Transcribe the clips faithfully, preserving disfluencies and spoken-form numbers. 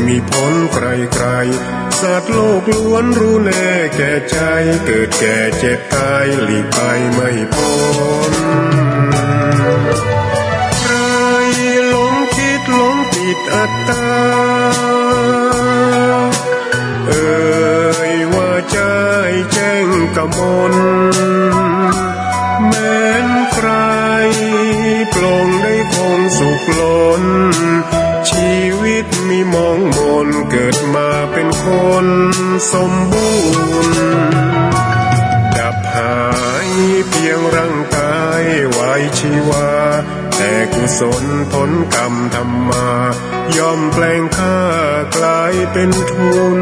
มีผลใครๆ สัตว์โลกล้วนรู้แน่แก่ใจ เกิดแก่เจ็บตายหลีกไปไม่พ้น ใครหลงคิดหลงติดอัตตา เอ่ยว่าใจ้แจ้งกมล แม้นใครปลงได้คงสุขล้น ชีวิตมีหมองหม่น เกิดมาเป็นคนสมบูรณ์ ดับหายเพียงร่างกายไว้ชีวา แต่กุศลผลกรรมทำมา ย่อมแปลงค่ากลายเป็นทุน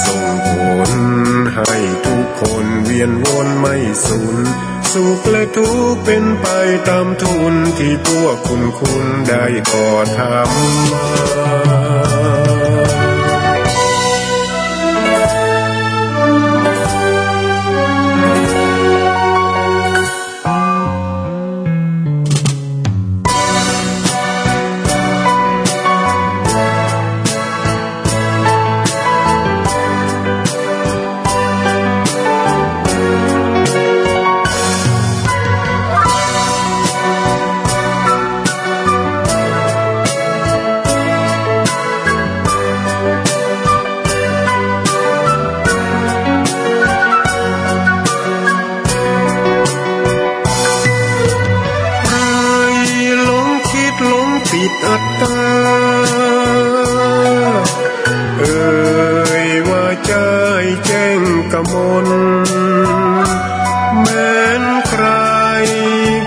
ส่งผลให้ทุกคนเวียนวนไม่สูญ สุขและทุกข์เป็นไปตามทุน ที่พวกคุณๆ ได้ก่อทำมา ใครหลงคิดหลงติดอัตตา เอ่ยว่าใจ้แจ้งกมล แม้นใคร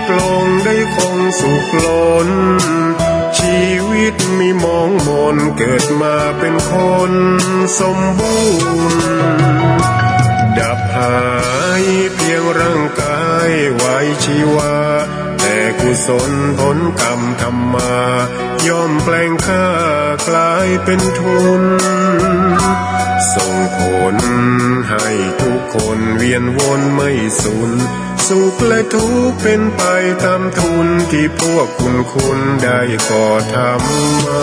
ปลงได้คงสุขล้น ชีวิตมีหมองหม่น เกิดมาเป็นคนสมบูรณ์ ดับหายเพียงร่างกายไว้ชีวา แต่กุศลผลกรรมทำมา ย่อมแปลงค่ากลายเป็นทุน ส่งผลให้ทุกคนเวียนวนไม่สูญ สุขและทุกข์เป็นไปตามทุน ที่พวกคุณๆ ได้ก่อทำมา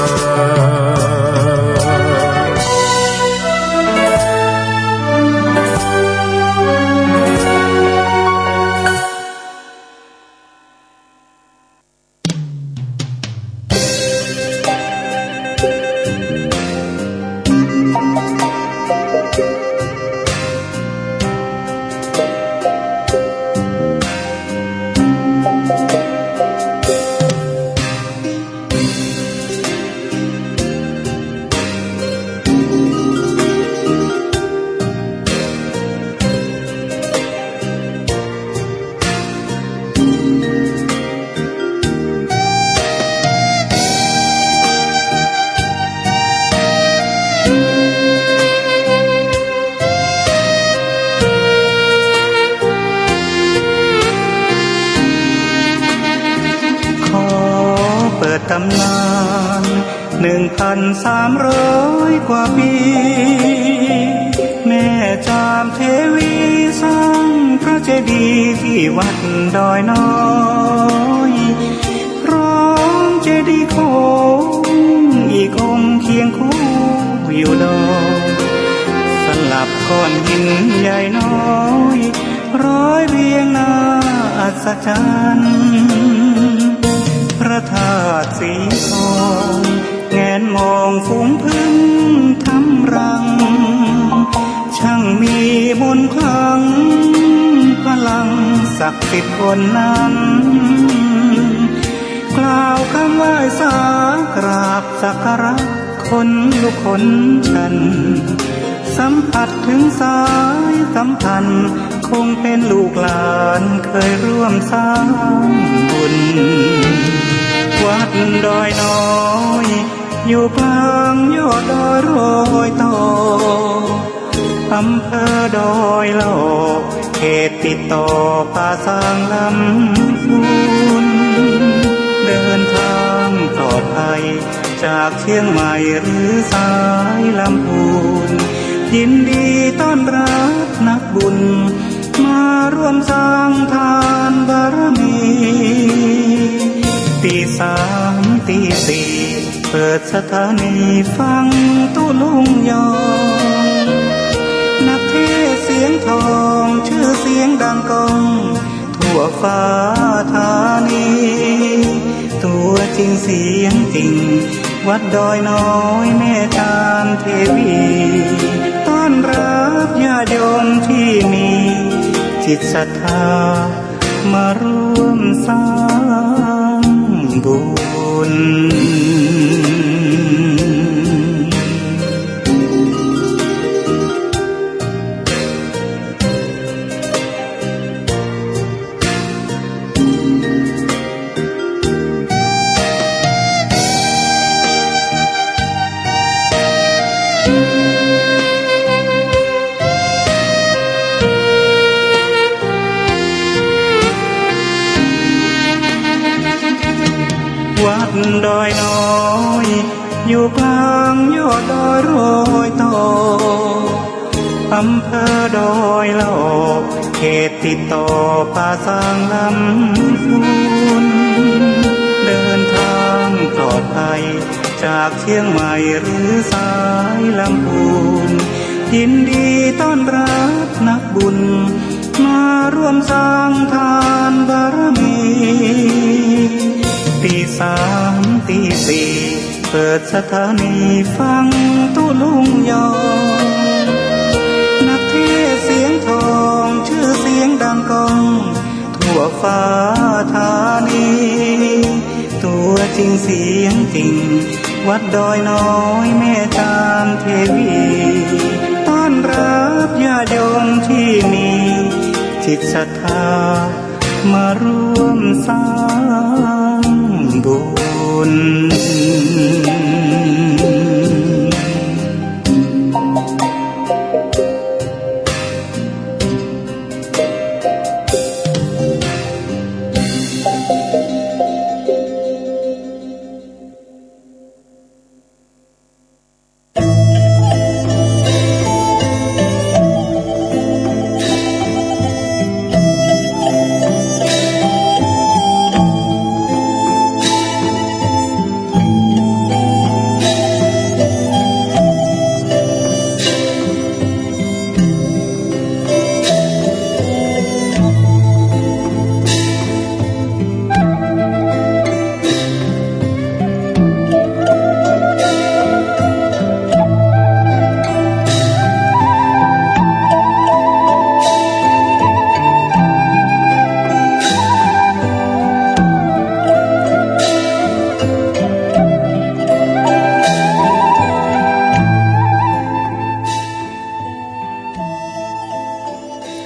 ขอเปิดตำนาน หนึ่งพันสามร้อยกว่าปี แม่จามเทวีสร้างพระเจดีย์ที่วัดดอยน้อย พร้อมเจดีย์โค้งอีกองค์เคียงคู่อยู่ดอย สลับก้อนหินใหญ่น้อย ร้อยเรียงน่าอัศจรรย์ พระธาตุสีทอง แงนมองฝูงผึ้งทำรัง ช่างมีมนต์ขลัง พลังศักดิ์สิทธิ์บนนั้น กล่าวคำไหว้สากราบสักการะ ขนลุกขนชัน สัมผัสถึงสายสัมพันธ์ คงเป็นลูกหลานเคยร่วมสร้างบุญ วัดดอยน้อย อยู่กลางยอดดอยรอยต่อ อำเภอดอยหล่อ เขตติดต่อป่าซางลำพูน เดินทางปลอดภัย จากเชียงใหม่หรือสายลำพูน ยินดีต้อนรับนักบุญ มาร่วมสร้างทานบารมี ตีสามตีสี่ เปิดสถานีฟังตุ๊ลุงยอง นักเทศน์เสียงทอง จื้อเสียงดังก้อง ทั่วฟ้าธานี ตั๋วจริงเสียงจริง วัดดอยน้อยแม่จามเทวี ต้อนรับญาติโยมที่มีจิตศรัทธา มาร่วมสร้างบุญ วัดดอยน้อย อยู่กลางยอดดอยรอยต่อ อำเภอดอยหล่อ เขตติดต่อป่าซางลำพูน เดินทางปลอดภัย จากเชียงใหม่หรือสายลำพูน ยินดีต้อนรับนักบุญ มาร่วมสร้างทานบารมี ตีสามตีสี่ เปิดสถานีฟังตุ๊ลุงยอง นักเทศน์เสียงทอง จื้อเสียงดังก้อง ทั่วฟ้าธานี ตั๋วจริงเสียงจริง วัดดอยน้อยแม่จามเทวี ต้อนรับญาติโยมที่มีจิตศรัทธา มาร่วมสร้างบุญ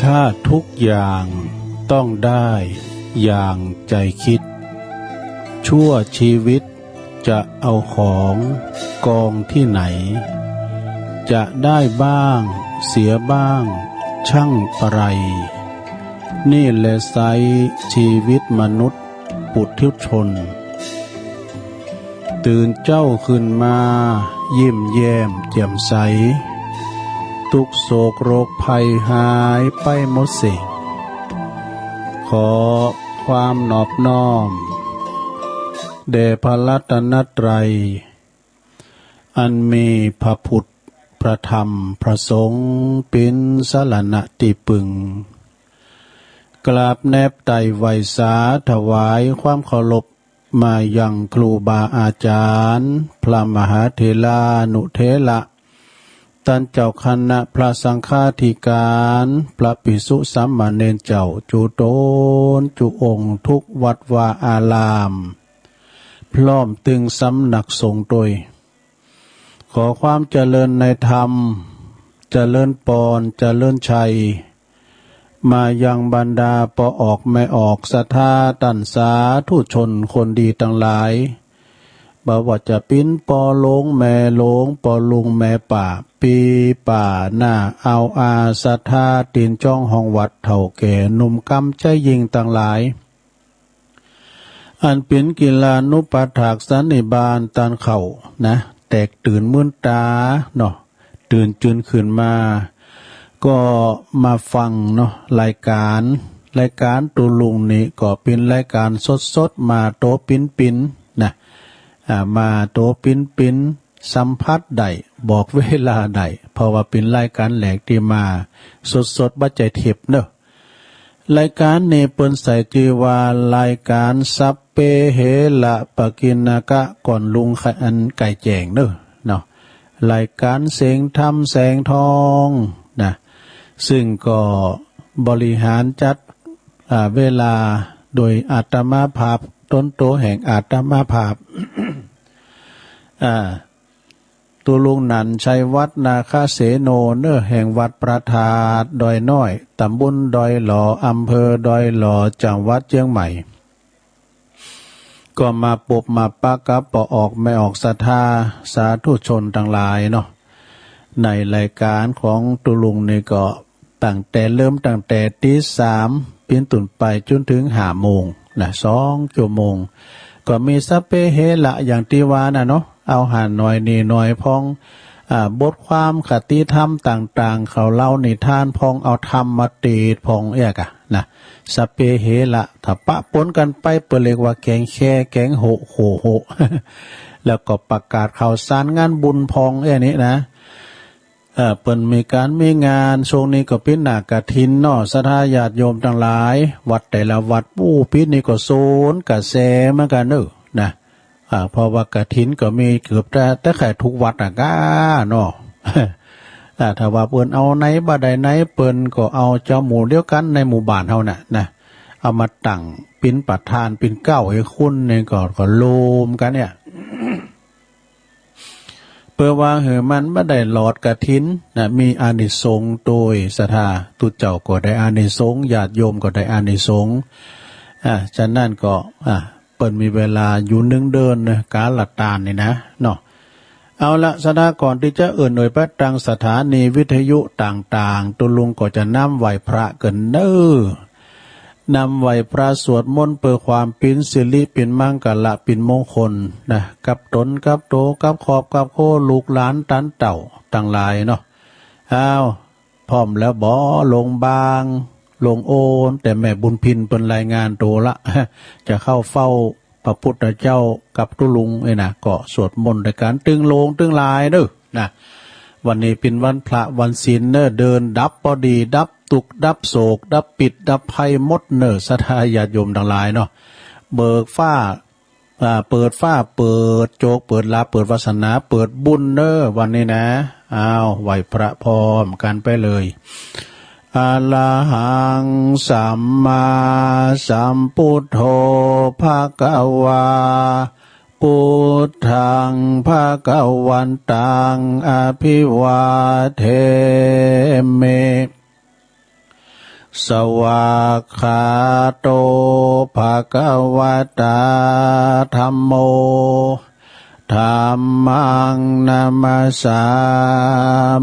ถ้าทุกอย่างต้องได้อย่างใจคิด ชั่วชีวิตจะเอาของกองที่ไหน จะได้บ้างเสียบ้างช่างปะไร นี่แหละไซร้ชีวิตมนุษย์ปุถุชน ตื่นเจ๊าขึ้นมายิ้มแย้มแจ่มใส ตุ๊กข์โศกโรคภัยหายไปหมดสิ้น ขอความนอบน้อมแด่พระรัตนตรัย อันมีพระพุทธ พระธรรม พระสงฆ์ เป๋นสรณะตี้ปึง กราบแนบไต่ไหว้สาถวายความเคารพ มายังครูบาอาจารย์ พระมหาเถรานุเถระ ต้านเจ้าคณะพระสังฆาธิการ พระภิกษุสามเณรเจ้า จุ๊ตน จุ๊องค์ ทุกวัดวาอาราม พร้อมตึงสำนักสงฆ์ตวย ขอความเจริญในธรรม เจริญปอน เจริญชัย มายังบรรดาป้อออกแม่ออก ศรัทธาต้านสาธุชนคนดีตังหลาย บ่ว่าจะเป๋นป้อหลวงแม่หลวง ป้อลุงแม่ป้า ปี้ป้าน้า อ่าวอา ศรัทธาตี๋นจ๊องห้องวัด เฒ่าแก่หนุ่มกำใจ๊ยิ่งตังหลาย อันเป๋นกิลานุปัฏฐากสันนิบาตต้านเฮานะ แตกตื่นมื่นต๋าเนาะ ตื่นจืนขึ้นมา ก็มาฟังเนาะ รายก๋าน รายก๋านตุ๊ลุงนี่ก็เป๋นรายก๋านสดๆ มาโตปิ๊นๆ นะ อ่า มาตั๋วปิ๋นๆ สัมผัสได้ บอกเวลาได้ เพราะว่าเป๋นรายก๋านแรกตี้มาสดๆ บ่ใจ้เทปเนาะ รายก๋านนี้เปิ้นใส่จื้อว่ารายก๋านสัพเพเหระปกิณณกะ ก่อนลุงอันใก้แจ้งเนาะ เนาะ รายก๋านเสียงธรรมแสงทองนะ ซึ่งก็บริหารจัด อ่า เวลาโดยอาตมาภาพ ต๋นโตแห่งอาตมาภาพ อ่า ตุ๊ลุงนันท์ ชัยวัฒน์ นาคเสโนเนาะ แห่งวัดพระธาตุดอยน้อย ตำบลดอยหล่อ อำเภอดอยหล่อ จังหวัดเจียงใหม่ ก็มาปบมาปะกับป้อออกแม่ออกศรัทธาสาธุชนตังหลายเนาะ ในรายก๋านของตุ๊ลุงนี่ก็ ตั้งแต่เริ่มตั้งแต่ตี๋สามเป๋นต้นไปจ๋นเถิงห้าโมงนะ สองจั่วโมง ก็มีสัพเพเหระอย่างตี้ว่าน่ะเนาะ เอาหั้นหน่อยนี่หน่อยพ่อง อ่า บทความคติธรรมต่างๆ เขาเล่านิทานพ่อง เอาธรรมมาเตศน์พ่องเอี้ยก่ะนะ สัพเพเหระ ถ้าปะปนกั๋นไปเปิ้นเรียกว่าแก๋งแค่ แก๋งโหะ โหโหะ แล้วก็ประกาศข่าวสารงานบุญพ่องเอี้ยนี่นะ เอ่อ เปิ้นมีก๋านมีงาน ช่วงนี้ก็เป๋นหน้ากฐินเนาะ ศรัทธาญาติโยมตังหลาย วัดแต่ละวัด ปู๊ ปี๋นี้ก็สวนกระแสเหมือนกั๋นเนาะนะ อ่า เพราะว่ากฐินก็มีเกือบจะ จะแค่ทุกวัดอะก้าเนาะ อ่า ถ้าว่าเปิ้นเอาไหนบ่ได้ไหน เปิ้นก็เอาเจ้าหมู่เดียวกั๋นในหมู่บ้านเฮาน่ะนะ เอามาตั้งเป๋นประธานเป๋นเก๊าหื้อคุณนี่ก็ ก็รวมกั๋นเนี่ย เปื้อว่าหื้อมันบ่ได้หลอดกฐินนะ มีอานิสงส์โตยศรัทธา ตุ๊เจ้าก็ได้อานิสงส์ ญาติโยมก็ได้อานิสงส์ อ่า ฉะนั้นก็ อ่า เปิ้นมีเวลาอยู่นึ่งเดือนนะ ก๋าละตานนี่นะ เนาะ เอาละศรัทธา ก่อนตี้จะเอิ้นเอ่ยไปตังสถานีวิทยุต่างๆ ตุ๊ลุงก็จะนำไหว้พระเกินเน้อ นำไหว้พระสวดมนต์เปื้อความเป๋นสิริเป๋นมังคละเป๋นมงคลนะ กับต๋นกับโตกับครอบกับครัวลูกหลานตันเต้าตังหลายเนาะ อ้าว พร้อมแล้วบ่ โลงบาง โลงโอน แต่แม่บุญพินเปิ้นรายงานโตละ จะเข้าเฝ้าพระพุทธเจ้ากับตุ๊ลุงเอ้ยนะ ก็สวดมนต์ตวยกั๋นตึงโลงตึงหลายเน้อนะ วันนี้เป๋นวันพระวันศีลเน้อ เดือนดับพอดี ดับตุ๊กข์ดับโศก ดับปิดดับภัยหมดเน้อ ศรัทธาญาติโยมตังหลายเนาะ เบิกฟ้า อ่า เปิดฟ้า เปิดโจค เปิดลาภ เปิดวาสนา เปิดบุญเน้อ วันนี้นะ อ้าว ไหว้พระพร้อมกั๋นไปเลย อะระหังสัมมาสัมพุทโธ ภะคะวา พุทธัง ภะคะวันตัง อะภิวาเทมิ สวากขาโต ภะคะวะตา ธัมโม ธัมมัง นะมัสสา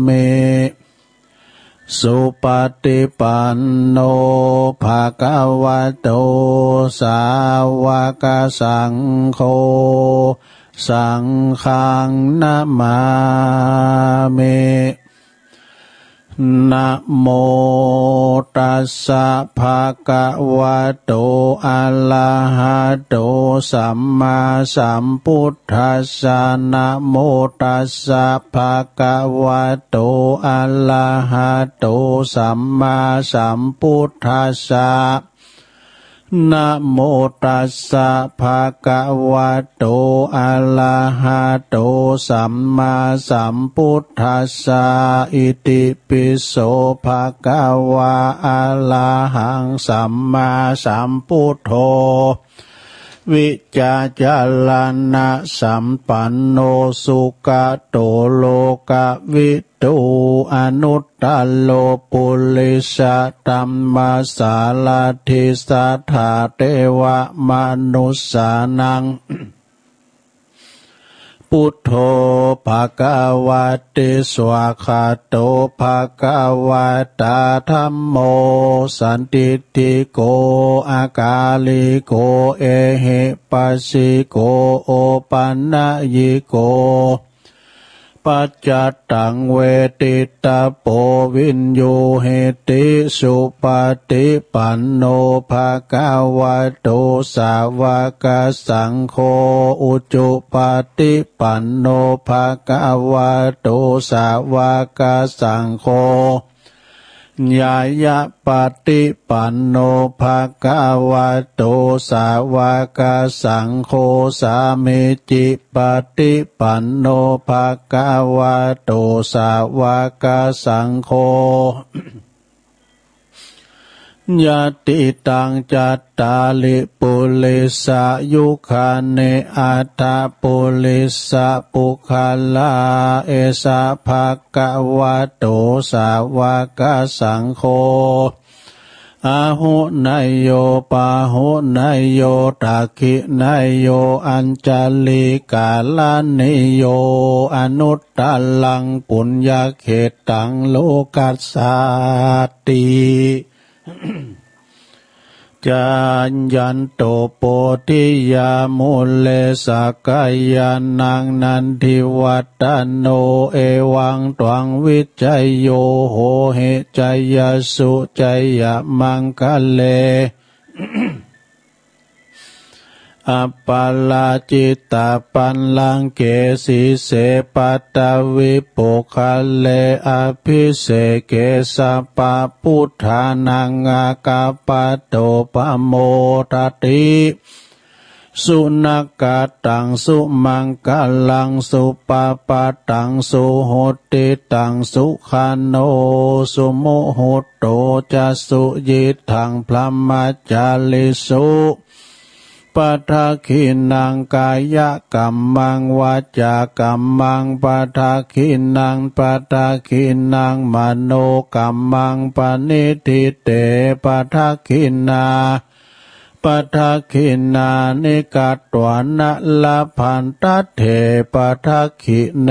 มิ สุปะฏิปันโน ภะคะวะโต สาวะกะสังโฆ สังฆัง นะมามิ นะโมตัสสะ ภะคะวะโต อะระหะโต สัมมาสัมพุทธัสสะ นะโมตัสสะ ภะคะวะโต อะระหะโต สัมมาสัมพุทธัสสะ นะโมตัสสะ ภะคะวะโต อะระหะโต สัมมาสัมพุทธัสสะ อิติปิโส ภะคะวา อะระหัง สัมมาสัมพุทโธ วิจจารณะสัมปันโน สุขะโต โลกวิ ทู อนุตตะโร ปุริสะธัมมะสาระธิ สัทธาเทวะมนุสสานัง พุทโธ ภะคะวะติ สวากขาโต ภะคะวะตา ธัมโม สันทิฏฐิโก อะกาลิโก เอหิปัสสิโก โอปันนยิโก ปัจจัตตัง เวทิตาโป วิญญูหิติ สุปะฏิปันโน ภะคะวะโต สาวะกะสังโฆ อุจุปะฏิปันโน ภะคะวะโต สาวะกะสังโฆ ญาณะปะฏิปันโน ภะคะวะโต สาวะกะสังโฆ สามีจิปะฏิปันโน ภะคะวะโต สาวะกะสังโฆ ยะติตัง จัตตาริ ปุริสายุคานิ อัตถะปุริสะปุคคละ เอสะ ภะคะวะโต สาวะกะสังโฆ อาหุเนยโย ปาหุเนยโย ทักขิเนยโย อัญชลีกะรณีโย อนุตตะรัง ปุญญะเขตตัง โลกัสสาติ จายันโต โปธิยา มูเล สะกะยานัง นันทิวัฏฏะโน เอวัง ตวัง วิจโย โหหิ จะยะสุ จะยะมังคะเล อัปปะราจิตะปัลลังเก สีเส ปัตตะวิปุคคะเล อะภิเสเก สัพพะปุทธานัง อาคัปปะโต ปะโมทะติ สุนักขะตัง สุมังคะลัง สุปะปะทัง สุหุตติตัง สุขันโน สุมุหุตโต จะ สุยิตถัง พรหมจาริสุ ปะทักขิณัง กายะกัมมัง วาจากัมมัง ปะทักขิณัง ปะทักขิณัง มโนกัมมัง ปะนิฏฐิเต ปะทักขิณา ปะทักขิณานิ กัตถวานะ ละพันทะเถ ปะทักขิเณ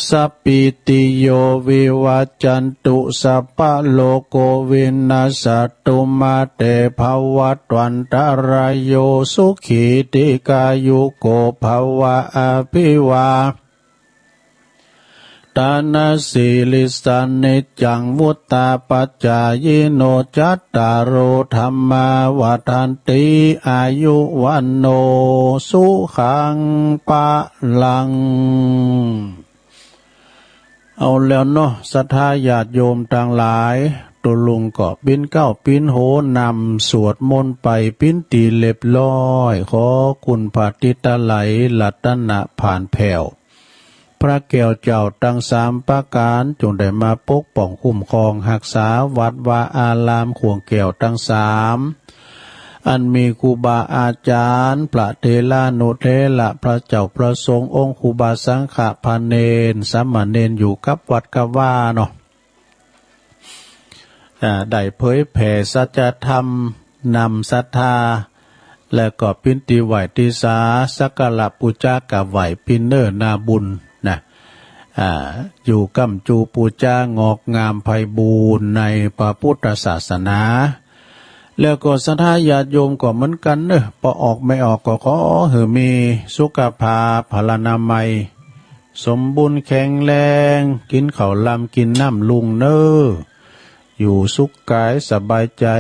สัพพีติโย วิวัจจันตุ สัพพะโรโค วินัสสะตุ มา เต ภะวัตวันตะราโย สุขี ทีฆายุโก ภะวะ อะภิวา ทะนะสีลิสสะ นิจจัง วุฑฒาปะจายิโน จัตตาโร ธัมมา วัฑฒันติ อายุ วัณโณ สุขัง พะลัง เอาแล้วเนาะ ศรัทธาญาติโยมตังหลาย ตุ๊ลุงก็ปิ๊นเก๊าปิ๊นโหนำสวดมนต์ไปเป๋นตี้เรียบร้อย ขอคุณพระติตะไลยรัตนะผานแผ้ว พระแก้วเจ้าตังสามประก๋าน จงได้มาปกป้องคุ้มครองฮักษาวัดวาอารามขวงแก้วตังสาม อันมีครูบาอาจ๋ารย์ พระเถรานุเถระ พระเจ้าพระสงฆ์องค์ครูบาสังฆะ พระเณรสามเณรอยู่กับวัดกับวาเนาะ อ่า ได้เผยแผ่สัจธรรม นำศรัทธา แล้วก็เป๋นตี้ไหว้ตี้สา สักการะปู๋จากราบไหว้เป๋นเนื้อนาบุญนะ อ่า อยู่ก้ำจูปู๋จางอกงามไพบูลย์ในพระพุทธศาสนา แล้วก็ศรัทธาญาติโยมก็เหมือนกั๋นเนาะ ปอออกไม่ออกก็ขอหื้อมีสุขภาพพลานามัย สมบูรณ์แข็งแรง กิ๋นข้าวลำกิ๋นน้ำรุ่งเนาะ อยู่สุขก๋ายสบายใจ๋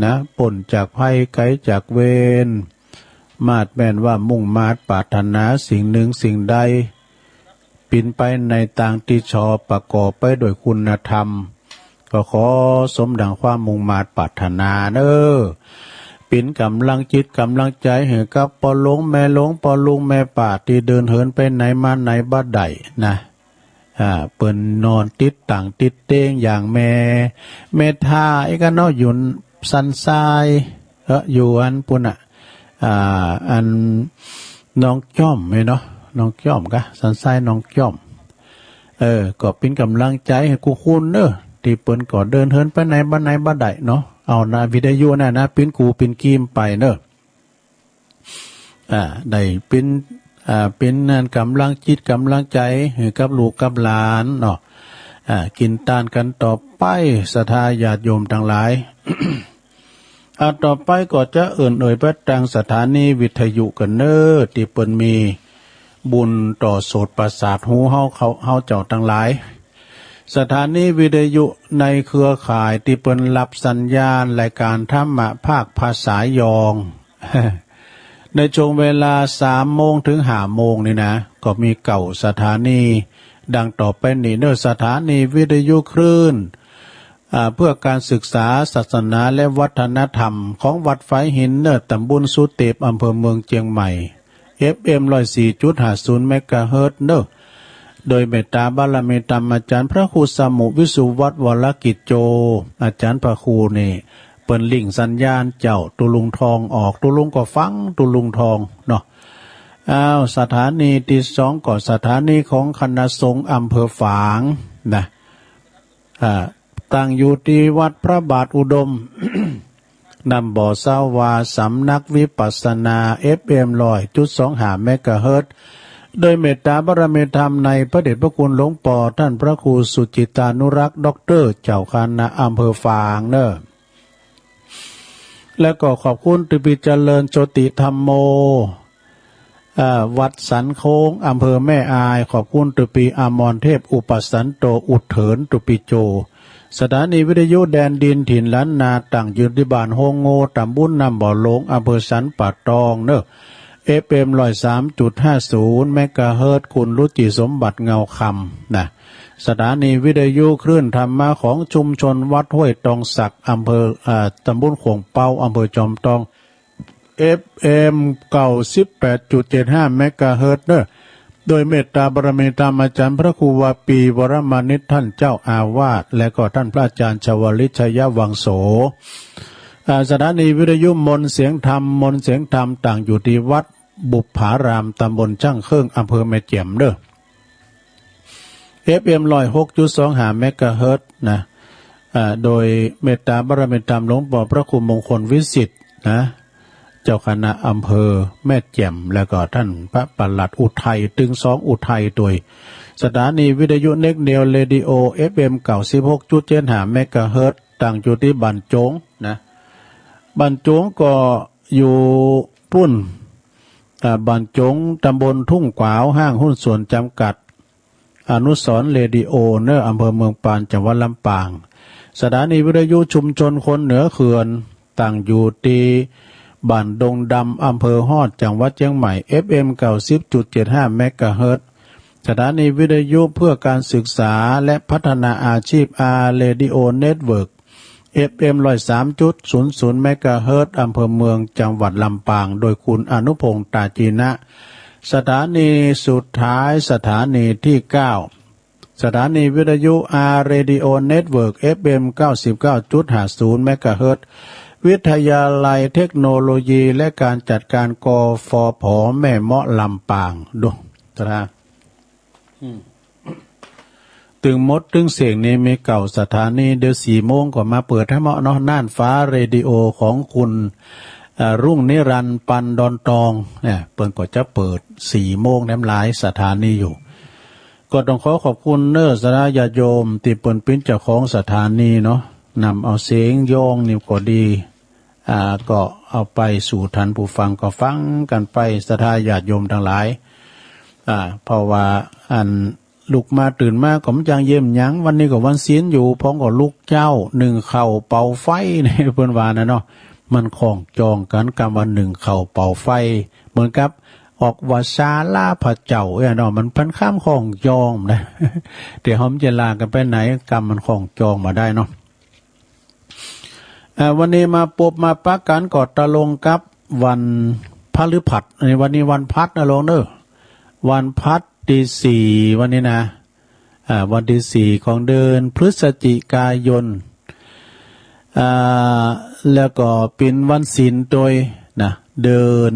นะ ป๊นจากภัยไก๋จากเวร มาดแม่นว่ามุ่งมาดปรารถนาสิ่งนึ่งสิ่งใด เป๋นไปในตางตี้ชอบ ประกอบไปด้วยคุณธรรม ก็ขอสมดังความมุ่งมาดปรารถนาเนาะ เป๋นก๋ำลังจิตก๋ำลังใจ๋หื้อกับป้อหลวงแม่หลวง ป้อลุงแม่ป้า ตี้เดินเหินไปไหนมาไหนบ่ได้นะ อ่า เปิ้นนอนติดตั๋งติดเตียงอย่างแม่ แม่ท่าอี้กั๋นเนาะ อยู่สันทราย เออ อยู่อันปู๊นน่ะ อ่า อันหนองจ้อมแม่นเนาะ หนองจ้อมกา สันทรายหนองจ้อม เออ ก็เป๋นก๋ำลังใจ๋หื้อกู้คนเนาะ ตี้เปิ้นก็เดินเหินไปไหนมาไหนบ่ได้เนาะ เอานะ วิทยุน่ะนะ เป๋นกู้เป๋นกีมไปเนาะ อ่า ได้เป๋น อ่า เป๋นนั่นก๋ำลังจิตก๋ำลังใจ๋หื้อกับลูกกับหลานเนาะ อ่า กิ๋นตานกั๋นต่อไป ศรัทธาญาติโยมตังหลาย อ่า ต่อไปก็จะเอิ้นเอ่ยไปตางสถานีวิทยุกั๋นเนาะ ตี้เปิ้นมี บุญต่อโสตประสาทหูเฮา เฮาเจ้าตังหลาย สถานีวิทยุในเครือข่ายตี้เปิ้นฮับสัญญาณรายก๋านธรรมะภาคภาษายอง ในช่วงเวลาสามโมงเถิงห้าโมงนี่นะ ก็มีเก้าสถานี ดังต่อไปนี้เนาะ สถานีวิทยุคลื่น อ่า เพื่อการศึกษาศาสนาและวัฒนธรรมของวัดฝายหินเนาะ ต๋ำบลสุเตป อำเภอเมืองเจียงใหม่ เอฟเอ็ม ร้อยสี่จุดห้าศูนย์ เมกะเฮิรตซ์เนาะ โดยเมตตาบารมีธรรมอาจ๋ารย์พระครูสมุ วิสุวัฒน์ วรกิจโจ อาจ๋ารย์พระครูนี่ เปิ้นลิงก์สัญญาณเจ้า ตุ๊ลุงทองออก ตุ๊ลุงก็ฟังตุ๊ลุงทองเนาะ อ้าว สถานีตี้สองก็สถานีของคณะสงฆ์อำเภอฝางนะ อ่า ตั้งอยู่ตี้วัดพระบาทอุดม น้ำบ่อสาวา สำนักวิปัสสนา เอฟเอ็ม ร้อยจุดสองห้า เมกะเฮิรตซ์ โดยเมตตาบารมีธรรมในพระเดชพระคุณหลวงป้อต้านพระครูสุจิตตานุรักษ์ ด็อกเตอร์ เจ้าคณะอำเภอฝางเนาะ แล้วก็ขอบคุณตุ๊ปี้เจริญโชติธัมโม อ่า วัดสันโค้ง อำเภอแม่อาย ขอบคุณตุ๊ปี้อมรเทพ อุปสันโต อุเถิญตุ๊ปี้โจ สถานีวิทยุแดนดินถิ่นล้านนา ตั้งอยู่ตี้บ้านโฮงโง่ ต๋ำบลน้ำบ่อหลวง อำเภอสันป่าตองเนาะ เอฟเอ็ม ร้อยสามจุดห้าศูนย์ เมกะเฮิรตซ์ คุณรุจิสมบัติเงาคำนะ สถานีวิทยุคลื่นธรรมะของชุมชนวัดห้วยตองสัก อำเภอ อ่า ต๋ำบลขวงเปา อำเภอจอมตอง เอฟเอ็ม เก้าสิบแปดจุดเจ็ดห้า เมกะเฮิรตซ์เนาะ โดยเมตตาบารมีธรรมอาจ๋ารย์พระครูวาปี วรมานิช ต้านเจ้าอาวาส และก็ต้านพระอาจ๋ารย์ชวลิต ชยวังโส อ่า สถานีวิทยุมนต์เสียงธรรม มนต์เสียงธรรม ตั้งอยู่ตี้วัดบุปผาราม ต๋ำบลจ้างเคิ่ง อำเภอแม่แจ่มเนาะ เอฟเอ็ม ร้อยหกจุดสองห้า เมกะเฮิรตซ์นะ อ่า โดยเมตตาบารมีธรรมหลวงป้อพระครูมงคลวิสิทธิ์นะ เจ้าคณะอำเภอแม่แจ่ม แล้วก็ต้านพระปลัดอุทัย ตึงสองอุทัยตวย สถานีวิทยุเน็กเดียวเรดิโอ เอฟเอ็ม เก้าสิบหกจุดเจ็ดห้า เมกะเฮิรตซ์ ตั้งอยู่ตี้บ้านโจ๋งนะ บ้านโจ๋งก็อยู่ปุ้น อ่า บ้านโจ๋ง ต๋ำบลทุ่งขวาว ห้างหุ้นส่วนจำกัด อนุสรณ์เรดิโอเนาะ อำเภอเมืองปาน จังหวัดลำปาง สถานีวิทยุชุมชนคนเหนือเขื่อน ตั้งอยู่ตี้บ้านดงดำ อำเภอฮอด จังหวัดเจียงใหม่ เอฟเอ็ม เก้าสิบจุดเจ็ดห้า เมกะเฮิรตซ์ สถานีวิทยุเพื่อการศึกษาและพัฒนาอาชีพ อาร์ เรดิโอเน็ตเวิร์ก เอฟเอ็ม ร้อยสามจุดศูนย์ศูนย์ เมกะเฮิรตซ์ อำเภอเมือง จังหวัดลำปาง โดยคุณอนุพงษ์ ตาจีนะ สถานีสุดท้าย สถานีตี้เก้า สถานีวิทยุ อาร์ เรดิโอเน็ตเวิร์ก เอฟเอ็ม เก้าสิบเก้าจุดห้าศูนย์ เมกะเฮิรตซ์ วิทยาลัยเทคโนโลยีและการจัดการ กฟผ แม่เมาะ ลำปาง ดู สถา อืม ตึงหมดตึงเสี้ยงนี่มีเก้าสถานี เดี๋ยวสี่โมงก็มาเปิดแหมเนาะ น่านฟ้าเรดิโอของคุณ เอ่อ รุ่งนิรันดร์ ปันดอนตอง เนี่ย เปิ้นก็จะเปิดสี่โมงแหม หลายสถานีอยู่ ก็ต้องขอขอบคุณเน้อ ศรัทธาญาติโยมตี้เปิ้นเป๋นเจ้าของสถานีเนาะ นำเอาเสียงย้องนี่ก็ดี อ่า ก็เอาไปสู่ท่านผู้ฟังก็ฟังกั๋นไป ศรัทธาญาติโยมตังหลาย อ่า เพราะว่าอันลุกมาตื่นมาก็บ่จักเยียะหยัง วันนี้ก็วันศีลอยู่ พ่องก็ลุกเจ๊า นึ่งข้าวเป่าไฟ นี่เปิ้นว่านะเนาะ มันข้องจองกั๋น กำว่านึ่งข้าวเป่าไฟ เหมือนกับออกว่าศาลาพระเจ้าเนี่ยเนาะ มันเป๋นกำข้องจองนะ แต่เฮาจะลากั๋นไปไหน กำมันข้องจองบ่าได้เนาะ อ่า วันนี้มาปบมาปะกั๋นก็ตรงกับวันพฤหัส อันนี้วันนี้วันพฤหัสนะโยมเน้อ วันพฤหัสตี้สี่ วันนี้นะ อ่า วันตี้สี่ของเดือนพฤศจิกายน อ่า แล้วก็เป๋นวันศีลตวยนะ เดือน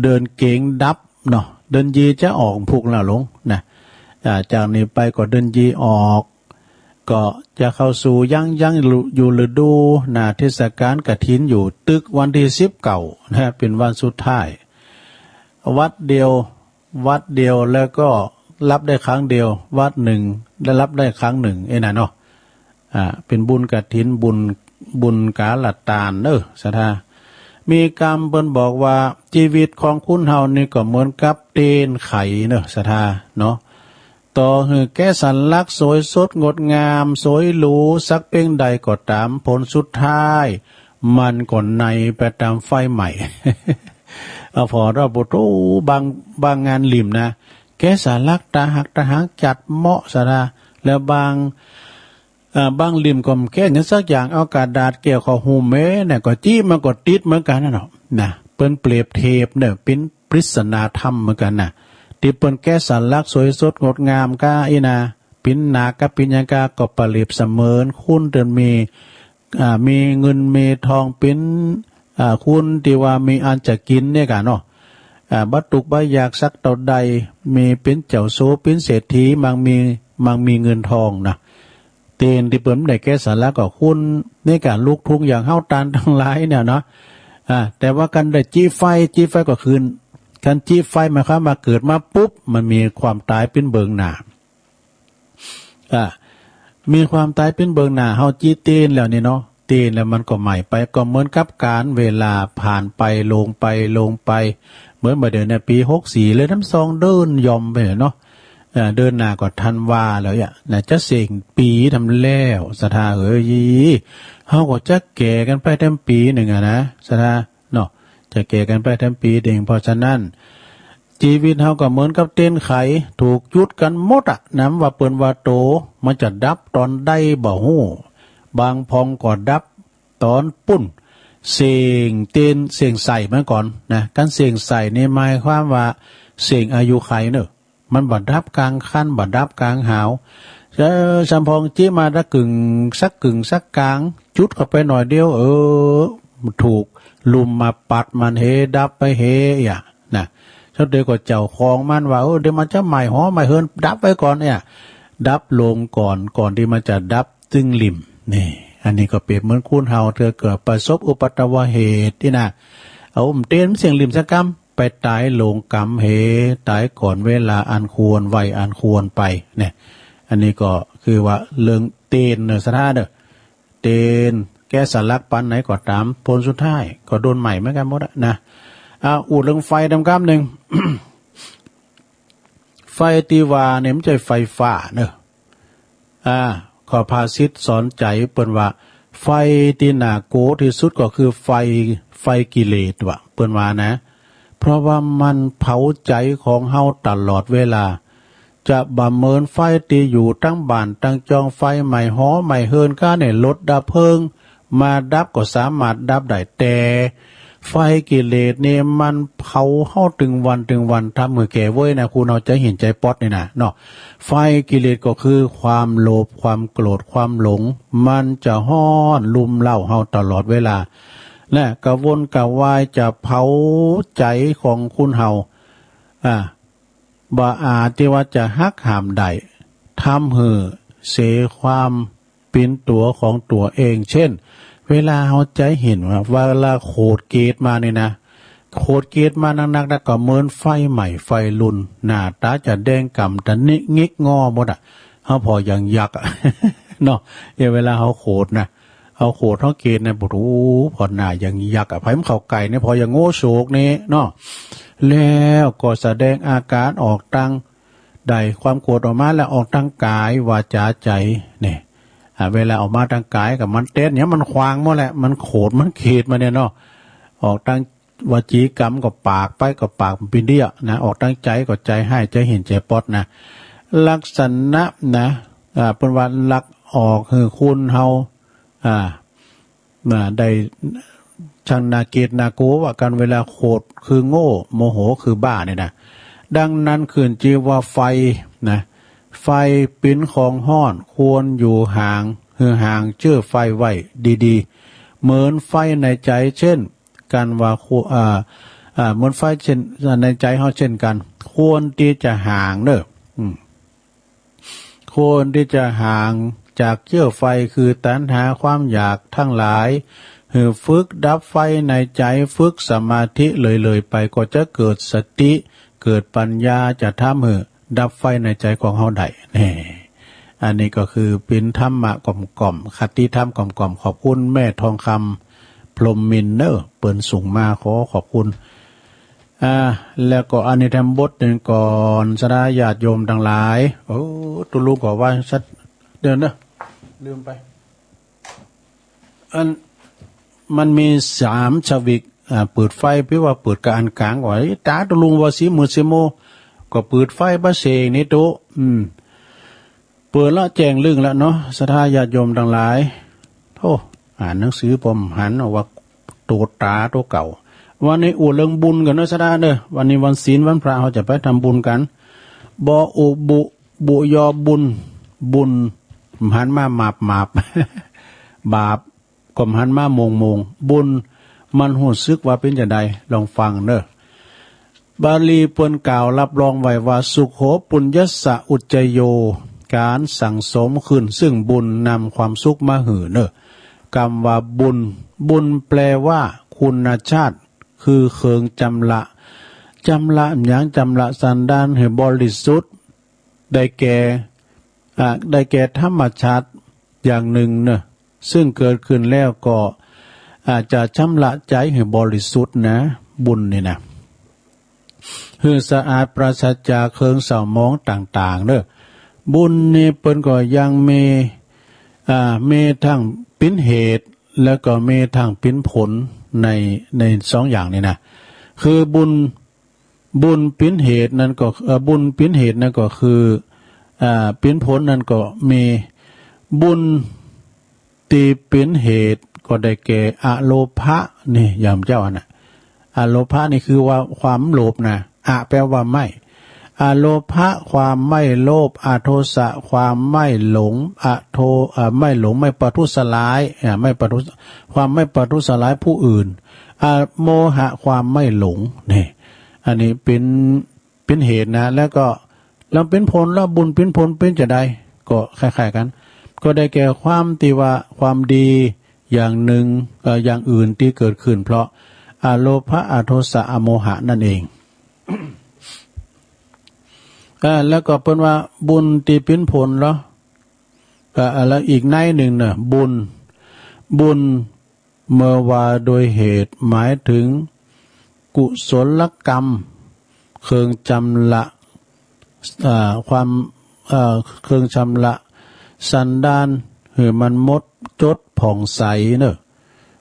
เดือนเก๋งดับเนาะ เดือนยี่จะออกพุกแล้วโยมนะ อ่า จากนี้ไปก็เดือนยี่ออก ก็จะเข้าสู่ยัง ยังอยู่ฤดูหน้าเทศกาลกฐินอยู่ ตึกวันตี้สิบเก้านะ เป๋นวันสุดท้าย วัดเดียว วัดเดียวแล้วก็ฮับได้ครั้งเดียว วัดนึ่งได้ฮับได้ครั้งนึ่ง เอ้ยนะเนาะ อ่า เป๋นบุญกฐิน บุญ บุญกาลตานเน้อ ศรัทธา มีกำเปิ้นบอกว่า จีวิตของคนเฮานี่ก็เหมือนกับเต๊นไขเนาะ ศรัทธาเนาะ ต่อหื้อแกะสลักสวยสดงดงาม สวยหรูสักเปียงใดก็ต๋าม ผลสุดท้ายมันก็ไหม้ไปต๋ามไฟไหม้ เอาผ่อเนาะ โอ้โห บาง บางงานหลิ่มนะ แกะสลักต๋าหักต๋าหางจัดเหมาะ ศรัทธา แล้วบาง อ่า บางหลิ่มก็บ่แกะหยังสักอย่าง เอากระดาษแก้วเข้าหุ้มแม้เนี่ย ก็จี๊มันก็ติดเหมือนกั๋นน่ะเนาะ นะ เปิ้นเปรียบเทียบเนี่ย เป๋นปริศนาธรรมเหมือนกั๋นน่ะ ตี้เปิ้นแกะสลักสวยสดงดงามก้าอี้นะ เป๋นหนักก้าเป๋นหยังก้า ก็เปรียบเสมือนคนตี้มี อ่า มีเงินมีทอง เป๋น อ่า คนตี้ว่ามีอันจะกิ๋นเนี่ยกั๋นเนาะ อ่า บ่ตุ๊กบ่อยากสักเต้าใด มีเป๋นเจ้าโส เป๋นเศรษฐี มั่งมี มั่งมีเงินทองนะ เต๊นตี้เปิ้นบ่ได้แกะสลักก็คนในก๋านลุกทุ้งอย่างเฮาต้านตังหลายเนี่ยเนาะ อ่า แต่ว่าคันได้จี๊ไฟ จี๊ไฟก็คือ คันจี๊ไฟหมายความว่าเกิดมาปุ๊บ มันมีความต๋ายเป๋นเบื้องหน้า อ่า มีความต๋ายเป๋นเบื้องหน้า เฮาจี๊เต๊นแล้วนี่เนาะ เต๊นแล้วมันก็ไหม้ไป ก็เหมือนกับก๋าลเวลาผ่านไป ลงไป ลงไป เหมือนบ่าเดี่ยวเนี่ย ปี๋หกสี่ เลยน้ำซองเดินย่อมไปเนาะ เอ่อ เดือนหน้าก็ธันวาแล้วอะนะ จะเส้งปี๋แถมแล้ว ศรัทธาเอ๋ย เฮาก็จะแก่กั๋นไปแถมปี๋นึ่งอะนะ ศรัทธาเนาะ จะแก่กั๋นไปแถมปี๋นึ่ง เพราะฉะนั้น จีวิตเฮาก็เหมือนกับเต๊นไข ถูกจุดกั๋นหมดอะ นำว่าเปิ้นว่าโต มันจะดับต๋อนใดบ่ฮู้ บางพ่องก็ดับต๋อนปู๊น เส้งเต๊น เส้งใส่มันก่อนนะ คันเส้งใส่นี่หมายความว่าเส้งอายุไขเนาะ มันบ่ดับก๋างคัน บ่ดับก๋างหาว เออ สำพ่องจี๊มาตะกึ่งสักกึ่งสักก๋าง จุดเข้าไปหน่อยเดียว เออ ถูกลุ่มมาปัดมันเฮ ดับไปเฮอะนะ เจ้าเดียวก็เจ้าของมันว่า เออ เดี๋ยวมันจะไหม้หอไหม้เฮือน ดับไว้ก่อนเนี่ย ดับลงก่อน ก่อนตี้มันจะดับตึงหลิ่ม นี่ อันนี้ก็เปรียบเหมือนคนเฮา เตื้อเกิดประสบอุปัทวเหตุนี่นะ เอาอุ้มเต๊นเสี้ยงหลิ่มสักกำ ไปต๋ายลงก๋ำเห ต๋ายก่อนเวลาอันควร วัยอันควรไปเนี่ย อันนี้ก็คือว่าเรื่องเต๊นเนาะ ศรัทธาเนาะ เต๊นแกะสลักปานไหนก็ต๋าม ผลสุดท้ายก็โดนไหม้เหมือนกั๋นหมดอะนะ อ่า อู้เรื่องไฟตำกำนึ่ง ไฟตี้ว่าเนี่ยมันบ่ใจ้ไฟฟ้าเนาะ อ่า ข้อภาษิตสอนใจ๋เปิ้นว่า ไฟตี้น่ากลัวตี้สุดก็คือไฟ ไฟกิเลสว่ะ เปิ้นว่านะ เพราะว่ามันเผาใจ๋ของเฮาตลอดเวลา จะบ่เหมือนไฟตี้อยู่ตังบ้านตังจอง ไฟไหม้หอไหม้เฮือนก้าเนี่ย รถดับเพลิงมาดับก็สามารถดับได้ แต่ไฟกิเลสเนี่ยมันเผาเฮาตึงวันตึงวัน ทำหื้อแก่เว้ยนะ คนเฮาใจ๋เหียนใจ๋ป๊อดนี่นะเนาะ ไฟกิเลสก็คือความโลภ ความโกรธ ความหลง มันจะฮ้อนรุมเร้าเฮาตลอดเวลา และกระวนกระวายจะเผาใจ๋ของคนเฮา อ่า บ่อาจตี้ว่าจะหักห้ามได้ ทำหื้อเสียความเป๋นตั๋วของตั๋วเอง เช่น เวลาเฮาใจ๋เหียนว่า เวลาโขดเกตมานี่นะ โขดเกตมานักๆ แล้วก็เหมือนไฟไหม้ไฟลุน หน้าต๋าจะแดงก่ำตะหนิงิกงอหมดอะ เฮาผ่ออย่างอยากอะ เนาะ เออ เวลาเฮาโขดนะ เฮาโขดเฮาเกตนะ โอ้โห ผ่อหน้าอย่างอยากอะ ใผมันเข้าใก้เนี่ย ผ่ออย่างโง่โศกนี่เนาะ แล้วก็แสดงอาก๋านออกตาง ได้ความโกรธออกมาแล้ว ออกตางก๋าย วาจ๋า ใจ๋ เนี่ย อ่า เวลาออกมาตางก๋ายก็มันเต๊นเนี่ย มันขวางหมดแหละ มันโขด มันเกตมาเนี่ยเนาะ ออกตางวจีกรรมก็ปากไป ก็ปากมันเปียเดี้ยนะ ออกตางใจ๋ก็ใจ๋ฮ้าย ใจ๋เหียน ใจ๋ป๊อดนะ ลักษณะนะ อ่า เปิ้นว่าลักออกหื้อคนเฮา อ่า อ่า ได้ ช่างน่าเกลียดน่ากลัวว่ากั๋น เวลาโขดคือโง่ โมโหคือบ้าเนี่ยนะ ดังนั้นขึ้นจื้อว่าไฟนะ ไฟเป๋นของฮ้อน ควรอยู่ห่าง หื้อห่างเจื้อไฟไว้ดีๆ เหมือนไฟในใจ๋ เช่น กั๋นว่า คว- อ่า อ่า เหมือนไฟเช่น ในใจ๋เฮาเช่นกั๋น ควรตี้จะห่างเน่อ อืม ควรตี้จะห่างจากเจื้อไฟคือตัณหาความอยากตังหลาย หื้อฝึกดับไฟในใจ๋ ฝึกสมาธิเรื่อยๆ ไป ก็จะเกิดสติ เกิดปัญญา จะทำหื้อดับไฟในใจ๋ของเฮาได้ แน่ อันนี้ก็คือเป๋นธรรมะกล่อมๆ คติธรรมกล่อมๆ ขอบคุณแม่ทองคำ พรหมมินทร์เน่อ เปิ้นส่งมา ขอขอบคุณ อ่า แล้วก็อันนี้แถมบทหนึ่งก่อน ศรัทธาญาติโยมตังหลาย โอ้ ตุ๊ลุงก็ว่าสัก เดี๋ยวเน่อ ลืมไป อัน มันมีสามสวิก อ่า เปิดไฟ เปียว่าเปิดกาอันก๋างว่า เอ๊ะ ต๋าตุ๊ลุงว่าสีมืดสีโม ก็เปิดไฟบ่เสงนี่ตุ๊ อืม เปิดละแจ้งลึ้งละเนาะ ศรัทธาญาติโยมตังหลาย โธ่ อ่านหนังสือป้อบ่หัน เอาว่าโตต๋าโตเก่า วันนี้อู้เรื่องบุญกั๋นเนาะ ศรัทธาเน่อ วันนี้วันศีลวันพระ เฮาจะไปทำบุญกั๋น บออุบุ บุยอบุญ บุญ หันมาหมาบหมาบ บาป ก็หันมาโมงโมง บุญ มันฮู้สึกว่าเป๋นจาใด ลองฟังเน่อ บาลีเปิ้นกล่าวรับรองไว้ว่า สุโข ปุญญัสสะ อุจจโย ก๋านสั่งสมขึ้นซึ่งบุญนำความสุขมาหื้อเน่อ กำว่าบุญ บุญแปลว่าคุณชาติ คือเคิงจำละ จำละหยัง จำละสันดานหื้อบริสุทธิ์ ได้แก่ อ่า ได้แก่ธรรมชาติอย่างนึ่งเน่อ ซึ่งเกิดขึ้นแล้วก็ อ่า จะชำระใจ๋หื้อบริสุทธิ์นะ บุญนี่นะ หื้อสะอาดปราศจากเคิงเศร้าหมองต่างๆ เน่อ บุญนี่เปิ้นก็ยังมี อ่า มีตึงเป๋นเหตุ แล้วก็มีตึงเป๋นผลใน ในสองอย่างนี่นะ คือบุญ บุญเป๋นเหตุนั้นก็ เอ่อ บุญเป๋นเหตุนั้นก็คือ อ่า เป๋นผลนั้นก็มี บุญตี้เป๋นเหตุก็ได้แก่อโลภะนี่ โยมเจ้าอันน่ะ อโลภะนี่คือว่าความโลภนะ อ แปลว่าไม่ อโลภะความไม่โลภ อโทสะความไม่หลง อโท เอ่อ ไม่หลง ไม่ประทุษร้าย อ่า ไม่ประทุษ ความไม่ประทุษร้ายผู้อื่น อโมหะความไม่หลง นี่ อันนี้เป๋น เป๋นเหตุนะ แล้วก็ แล้วเป๋นผล แล้วบุญเป๋นผลเป๋นจาใด ก็คล้ายๆ กั๋น ก็ได้แก่ความตี้ว่าความดีอย่างนึ่ง เอ่อ อย่างอื่นตี้เกิดขึ้นเพราะอโลภะ อโทสะ อโมหะนั่นเอง เอ่อ แล้วก็เปิ้นว่าบุญตี้เป๋นผลเหรอ เอ่อ แล้วอีกในหนึ่งเน่อ บุญ บุญ เมื่อว่าโดยเหตุหมายถึงกุศลกรรม เคิงชำระ เอ่อ ความ เอ่อ เคิงชำระสันดานหื้อมันหมดจดผ่องใสเน่อ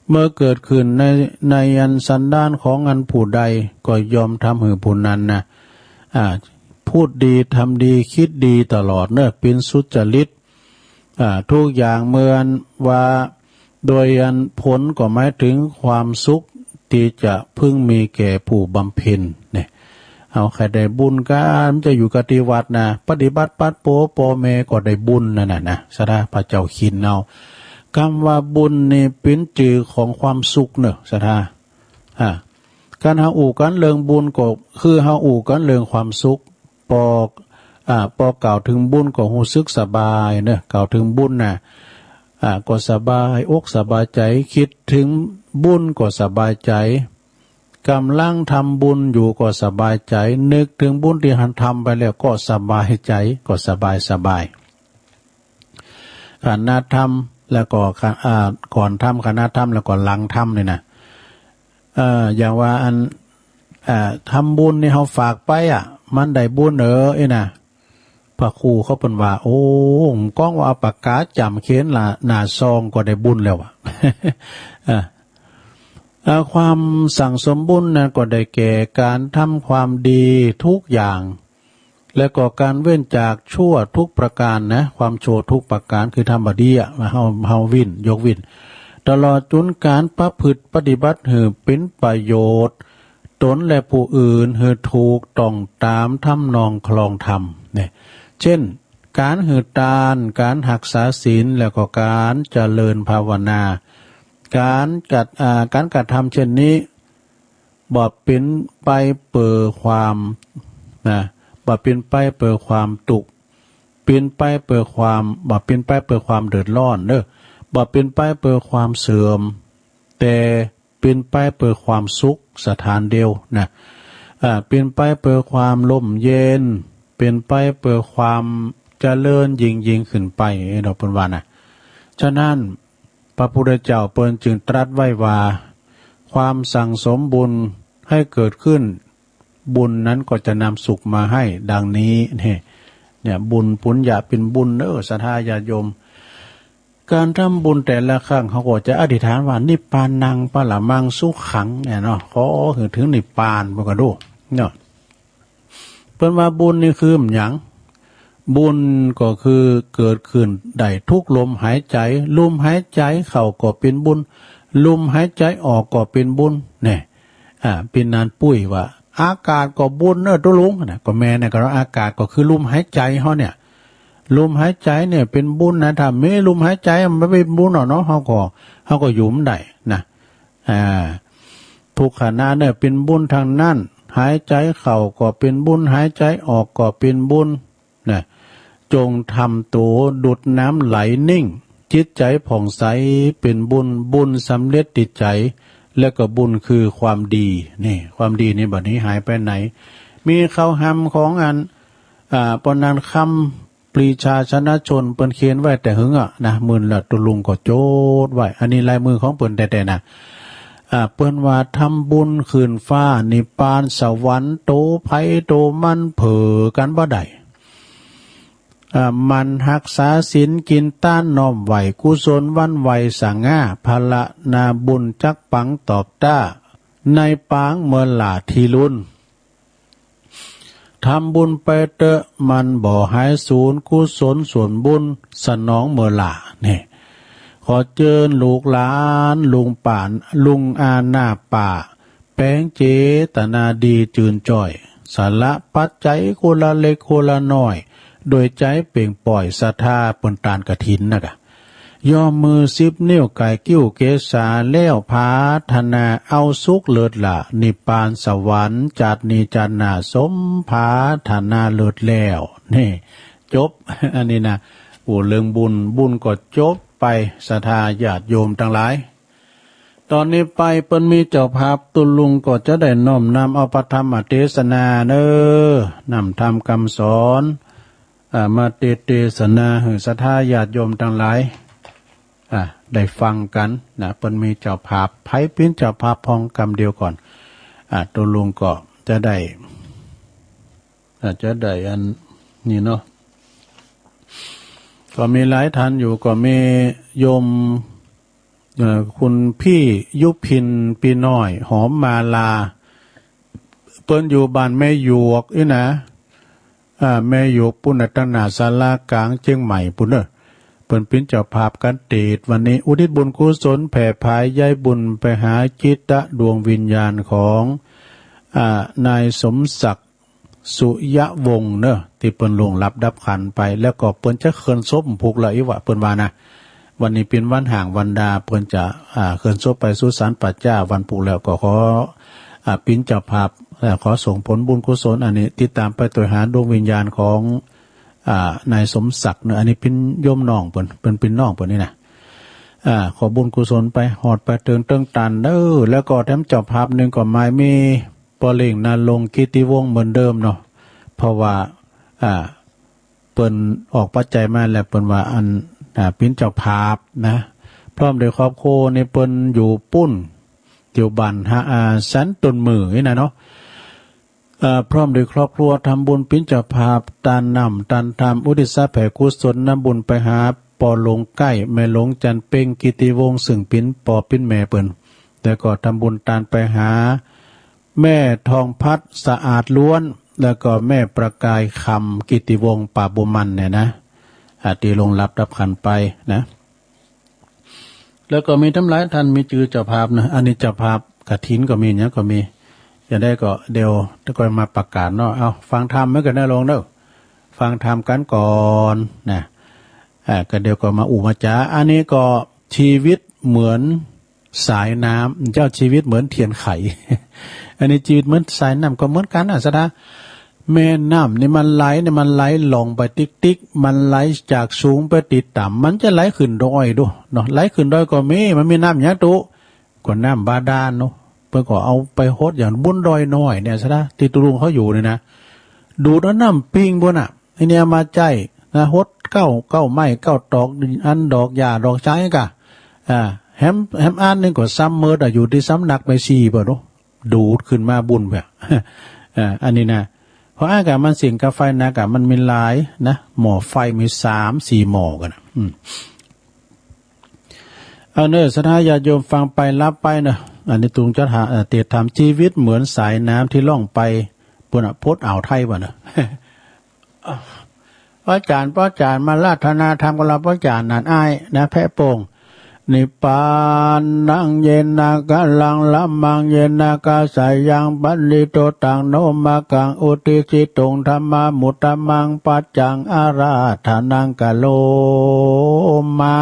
เมื่อเกิดขึ้นใน ในอันสันดานของอันผู้ใดก็ย่อมทำหื้อผู้นั้นนะ อ่า พูดดี ทำดี คิดดีตลอดเน่อ เป๋นสุจริต อ่า ทุกอย่างเมื่อว่าโดยอันผลก็หมายถึงความสุขตี้จะพึงมีแก่ผู้บำเพ็ญเนี่ย เฮาใค่ได้บุญกั๋น จะอยู่กั๋นตี้วัดนะ ปฏิบัติปัดโปพ่อแม่ก็ได้บุญนั่นน่ะนะ ศรัทธา พระเจ้าขิณเอา กำว่าบุญนี่เป๋นจื่อของความสุขเน่อ ศรัทธา อ่า ก๋านเฮาอู้กั๋นเรื่องบุญก็คือเฮาอู้กั๋นเรื่องความสุข ปอ อ่า ปอกล่าวเถิงบุญก็ฮู้สึกสบายเน่อ กล่าวเถิงบุญน่ะ อ่า ก็สบายอกสบายใจ๋ กึ๊ดเถิงบุญก็สบายใจ๋ ก่ำลังทำบุญอยู่ก็สบายใจ๋ นึกเถิงบุญตี้หันทำไปแล้วก็สบายใจ๋ ก็สบายสบาย ขณะทำแล้วก็ อ่า ก่อนทำ ขณะทำแล้วก็หลังทำนี่นะ เอ่อ อย่างว่าอัน อ่า ทำบุญนี่เฮาฝากไปอะ มันได้บุญเออ อี้นะ พระครูเขาเปิ้นว่า โอ้ ก้องว่าเอาปากกาจ๋ำเขียนละหน้าซองก็ได้บุญแล้วอะ อ่า อ่า ความสั่งสมบุญนั้นก็ได้แก่ก๋านทำความดีทุกอย่าง แล้วก็ก๋านเว้นจากชั่วทุกประก๋านนะ ความชั่วทุกประก๋านคือทำบ่ดีอะ เฮา เฮาเว้น ยกเว้น ตลอดจ๋นก๋านประพฤติปฏิบัติหื้อเป๋นประโยชน์ตนและผู้อื่นหื้อถูกต้องต๋ามทำนองคลองธรรมเนี่ย เช่น ก๋านหื้อตาน ก๋านฮักษาศีล แล้วก็ก๋านเจริญภาวนา ก๋านกัด อ่า ก๋านกระทำเช่นนี้ บ่เป๋นไปเปื้อความ นะ บ่เป๋นไปเปื้อความตุ๊กข์ เป๋นไปเปื้อความ บ่เป๋นไปเปื้อความเดือดร้อนเน่อ บ่เป๋นไปเปื้อความเสื่อม แต่เป๋นไปเปื้อความสุขสถานเดียวนะ อ่า เป๋นไปเปื้อความร่มเย็น เป๋นไปเปื้อความเจริญยิ่งๆ ขึ้นไป เนาะ เปิ้นว่านะ ฉะนั้น พระพุทธเจ้าเปิ้นจึงตรัสไว้ว่า ความสั่งสมบุญให้เกิดขึ้น บุญนั้นก็จะนำสุขมาให้ ดังนี้ เนี่ย เนี่ย บุญปุญญะเป๋นบุญเน้อ ศรัทธาญาติโยม ก๋านทำบุญแต่ละครั้ง เฮาก็จะอธิษฐานว่า นิพพานังปรมังสุขัง เนี่ยเนาะ ขอหื้อเถิงนิพพาน เปิ้นก็ดู เนาะ เปิ้นว่าบุญนี่คือหยัง บุญก็คือเกิดขึ้นได้ทุกลมหายใจ๋ ลมหายใจ๋เข้าก็เป๋นบุญ ลมหายใจ๋ออกก็เป๋นบุญ เนี่ย อ่า ปี้นานปุ้ยว่า อากาศก็บุญเน้อตุ๊ลุง นะ ก็แม่นนะ ก็อากาศก็คือลมหายใจ๋เฮาเนี่ย ลมหายใจ๋เนี่ยเป๋นบุญนะ ถ้าบ่มีลมหายใจ๋มันบ่เป๋นบุญหรอกเนาะ เฮาก็ เฮาก็อยู่บ่ได้นะ อ่า ทุกขณะเนี่ยเป๋นบุญตังนั้น หายใจ๋เข้าก็เป๋นบุญ หายใจ๋ออกก็เป๋นบุญ นะ จงทำตั๋วดุจน้ำไหลนิ่ง จิตใจ๋ผ่องใสเป๋นบุญ บุญสำเร็จตี้ใจ๋ แล้วก็บุญคือความดี นี่ ความดีนี่บ่หนีหายไปไหน มีคำหำของอัน อ่า ปอนันคำปรีชาชนะชน เปิ้นเขียนไว้แต่หึงอะนะ มื้อละตุ๊ลุงก็จดไว้ อันนี้ลายมือของเปิ้นแต๊ๆ นะ อ่า เปิ้นว่า ทำบุญขึ้นฟ้านิพพานสวรรค์ ตั๋วใผตั๋วมันเผลอกั๋นบ่ได้ อ่า หมั่นฮักษาศีล กิ๋นตาน น้อมไหว้กุศล หวั่นไหวสง่า พละนาบุญจักปังตอบต้า ในปางเมอหล่าทีลุน ทำบุญไปเต๊อะ มันบ่หายสูญ กุศลส่วนบุญสนองเมอหล่า นี่ ขอเจิญลูกหลาน ลุงป๋าน ลุงอาหน้าป่า แป๋งเจตนาดีจืนจ้อย สละปัจจัยคนละเล็กคนละน้อย โดยใจ๋เปล่งปล่อยศรัทธา เปิ้นตานกฐินนะกะ ย้อมมือสิบนิ้ว ก๋ายคิ้วเกศา แล้วผาถนาเอาสุขเลิศหล่า นิพพานสวรรค์ จาตินี้จาติหน้า สมผาถนาเลิศแล้ว นี่ จบ อันนี้นะ โอ้ เรื่องบุญ บุญก็จบไป ศรัทธาญาติโยมตังหลาย ต๋อนนี้ไปเปิ้นมีเจ้าภาพ ตุ๊ลุงก็จะได้น้อมนำเอาพระธรรมเตสนาเน้อ นำธรรมกำสอน อ่า มาเตสนาหื้อศรัทธาญาติโยมตังหลาย อ่า ได้ฟังกั๋นนะ เปิ้นมีเจ้าภาพ ใผเป๋นเจ้าภาพพ่องกำเดียวก่อน อ่า ตุ๊ลุงก็จะได้ อ่า จะได้อันนี้เนาะ ก็มีหลายท่านอยู่ ก็มีโยม เอ่อ คุณพี่ยุพิน ปี้น้อย หอมมาลา เปิ้นอยู่บ้านแม่หยวกอี้นะ อ่า แม่หยวกปู๊นน่ะ ตังหน้าศาลากลางเจียงใหม่ปู๊นเน้อ เปิ้นเป๋นเจ้าภาพก๋านเตสน์วันนี้ อุทิศบุญกุศลแผ่ผายใยบุญไปหาจิตดวงวิญญาณของ อ่า นายสมศักดิ์ สุยะวงศ์เน้อ ตี้เปิ้นล่วงลับดับขันธ์ไป แล้วก็เปิ้นจะเคลื่อนศพวันพูกแล้วอี้วะ เปิ้นว่านะ วันนี้เป๋นวันฮ้างวันดา เปิ้นจะ อ่า เคลื่อนศพไปสุสานป่าจ๊าวันพูกแล้ว ก็ขอ อ่า เป๋นเจ้าภาพ เอ่อ ขอส่งผลบุญกุศลอันนี้ ติดต๋ามไปตวยหาดวงวิญญาณของ อ่า นายสมศักดิ์เน้อ อันนี้เป๋นโยมน้องเปิ้น เปิ้นเป๋นน้องเปิ้นนี่นะ อ่า ขอบุญกุศลไปฮอดไปเถิงเตื้องตันเน้อ แล้วก็แถมเจ้าภาพนึ่งก็หมายมี ป้อเล็ง ณรงค์ กิตติวงศ์ เหมือนเดิมเนาะ เพราะว่า อ่า เปิ้นออกปัจจัยมาแล้ว เปิ้นว่าอัน อ่า เป๋นเจ้าภาพนะ พร้อมด้วยครอบครัวนี่ เปิ้นอยู่ปู๊น อยู่บ้านฮะ อ่า สันต้นมือนี่นะเนาะ เอ่อ พร้อมด้วยครอบครัวทำบุญเป๋นเจ้าภาพ ตานน้ำตานธรรม อุทิศแผ่กุศลนำบุญไปหาป้อหลวงใก้ แม่หลวงจันทร์เพ็ง กิตติวงศ์ ซึ่งเป๋นป้อเป๋นแม่เปิ้น แล้วก็ทำบุญตานไปหา แม่ทองพัด สะอาดล้วน แล้วก็แม่ประกายคำ กิตติวงศ์ ป่าบัวมันเนี่ยนะ อ่า ตี้ล่วงลับดับขันธ์ไปนะ แล้วก็มีแถมหลายท่านมีจื้อเจ้าภาพนะ อันนี้เจ้าภาพกฐินก็มี หยังก็มี จะได้ก็เดี๋ยวจะค่อยมาประกาศเนาะ เอาฟังธรรมไว้ก่อนนะโยมเน้อ ฟังธรรมกั๋นก่อนนะ อ่า ก็เดี๋ยวก็มาอู้มาจ๋า อันนี้ก็ชีวิตเหมือน สายน้ำ เจ้า ชีวิตเหมือนเทียนไข อันนี้ชีวิตเหมือนสายน้ำก็เหมือนกั๋นนะศรัทธา แม่น้ำนี่มันไหลนี่มันไหลล่องไปติ๊กๆ มันไหลจากสูงไปติดต่ำ มันจะไหลขึ้นดอยดูเนาะ ไหลขึ้นดอยก็มี มันมีน้ำหยังตุ๊ ก็น้ำบาดาลเนาะ เปิ้นก็เอาไปฮดอย่างบุญดอยน้อยเนี่ยศรัทธา ตี้ตุ๊ลุงเขาอยู่นี่นะ ดูดเอาน้ำปิงปู๊นน่ะ ไอ้เนี่ยมาใจ๊นะ ฮดเก๊า เก๊าไม้ เก๊าตอก อันดอกหญ้าดอกชายกะ อ่า แหม แหมอันนึ่งก็ซ้ำเมิดอะ อยู่ตี้สำนักแม่ชีบ่าเนาะ ดูดขึ้นมาบุญแบบ อ่า อันนี้นะ เพราะอากาศมันเสี่ยงกับไฟหนักอะ มันมีหลายนะ หม้อไฟมีสามสี่หม้อกั๋นนะ อืม เอาเน่อ ศรัทธาญาติโยมฟังไปรับไปเน่อ อันนี้ตุงจะถาม เอ่อ เตรียมถาม ชีวิตเหมือนสายน้ำที่ล่องไป ปุ้นน่ะ พดอ่าวไทยบ่าเน่อ ป้อจ๋ารย์ ป้อจ๋ารย์ มาอาราธนาธรรมกับเฮา ป้อจ๋ารย์ นั่นอ้ายนะ แพะโป่ง นิพพานัง เยนะ กะลัง ละมัง เยนะ กะสายัง ปะริตโต ตัง โน มะกัง อุทิสสิตุง ธัมมา มุตตะมัง ปัจจัง อาราธนัง กะโรมะ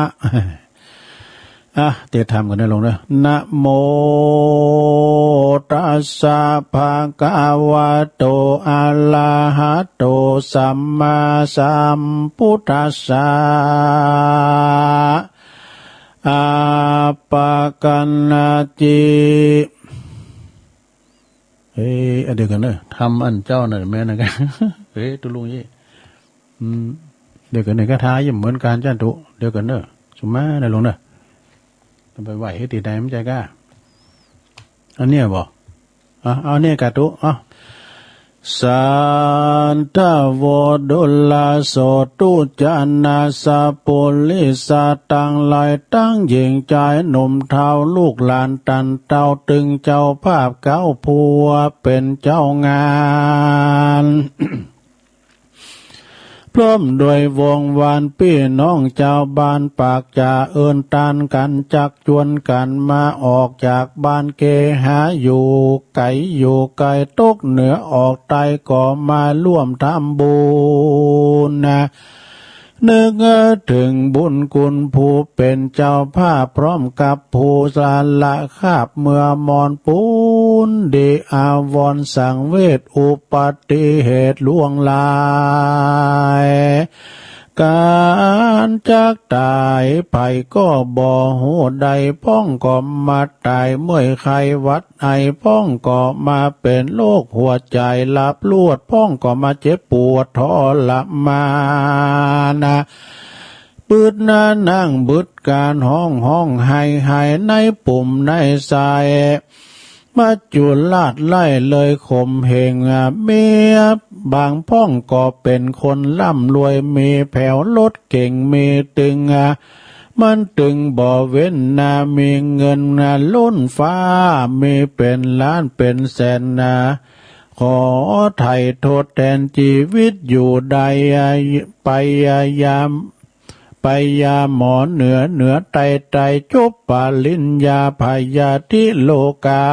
อ่ะ เตรียมถามกั๋นเน่อ ลงเน่อ นะโมตัสสะ ภะคะวะโต อะระหะโต สัมมาสัมพุทธัสสะ อาปะกะนะจิ เอ้ย อันเดียวกั๋นเน่อ ธรรมอันเจ้านั่นแม่นนะกั๋น เอ้ย ตุ๊ลุงอี้ อืม เดียวกั๋นเน่อ คาถายังเหมือนกั๋น จันตุ เดียวกั๋นเน่อ สุมาเน่อ ลงเน่อ จะไปไหว้หื้อตี้ใดมันจะก้า อันเนี้ยบ่ อ่ะ เอาเนี่ยกาตุ อ่ะ สัตถะโวดุลโสตุจนะ สัปปุริสะตังหลาย ตังหญิงจายหนุ่มเฒ่า ลูกหลานตันเต้า ตึงเจ้าภาพเก๊าผู้เป๋นเจ้างาน พร้อมด้วยวงวานปี้น้องจาวบ้าน ปากจ๋าเอิ้นตานกั๋น จักจวนกั๋นมาออกจากบ้าน เกหาอยู่ไก๋อยู่ไก๋ ตกเหนือออกใต้ก็มาร่วมทำบุญนะ นึกเถิงบุญคุณผู้เป๋นเจ้าภาพ พร้อมกับผู้สละคาบเมื่อมอน ปูนดีอาวรณ์สังเวช อุบัติเหตุล่วงหลาย ก๋านจักต๋าย ใผก็บ่ฮู้ได้ พ่องก็มาต๋ายเมื่อยไข้หวัดไอ พ่องก็มาเป๋นโรคหัวใจ๋หลับลวด พ่องก็มาเจ็บปวดทรมานนะ บึดนานั่งบึดก๋านฮ้อง ฮ้องไห้ ไห้ในปุ่มในใส มัจจุราชไล่เลยข่มเหง เมียบางพ่องก็เป๋นคนร่ำรวย มีแผวรถเก๋ง มีตึง มันตึงบ่เว้นนา มีเงินล้นฟ้า มีเป๋นล้านเป๋นแสนนา ขอไถ่ทดแตนจีวิตอยู่ได้ ไปยาม ไปยาหมอเหนือ เหนือไต ไตจบปริญญา พยาธิโลกา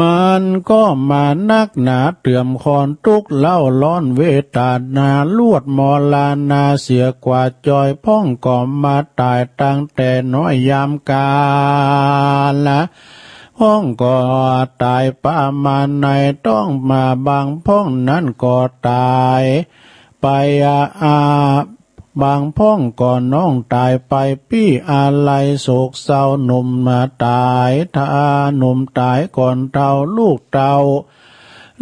มันก็มานักหนาเตื่อมคอน ตุ๊กข์เล่าร้อนเวทนา ลวดมรณาเสียกว่าจอย พ่องก็มาต๋ายตั้งแต่น้อยยามกาล พ่องก็ต๋ายประมาณใน ต้องมาบางพ่องนั้นก็ต๋าย ไปอา อา บางพ่องก็น้องต๋ายไป ปี้อาลัยโศกเศร้า หนุ่มมาต๋าย ถ้าหนุ่มต๋ายก่อนเฒ่า ลูกเต้า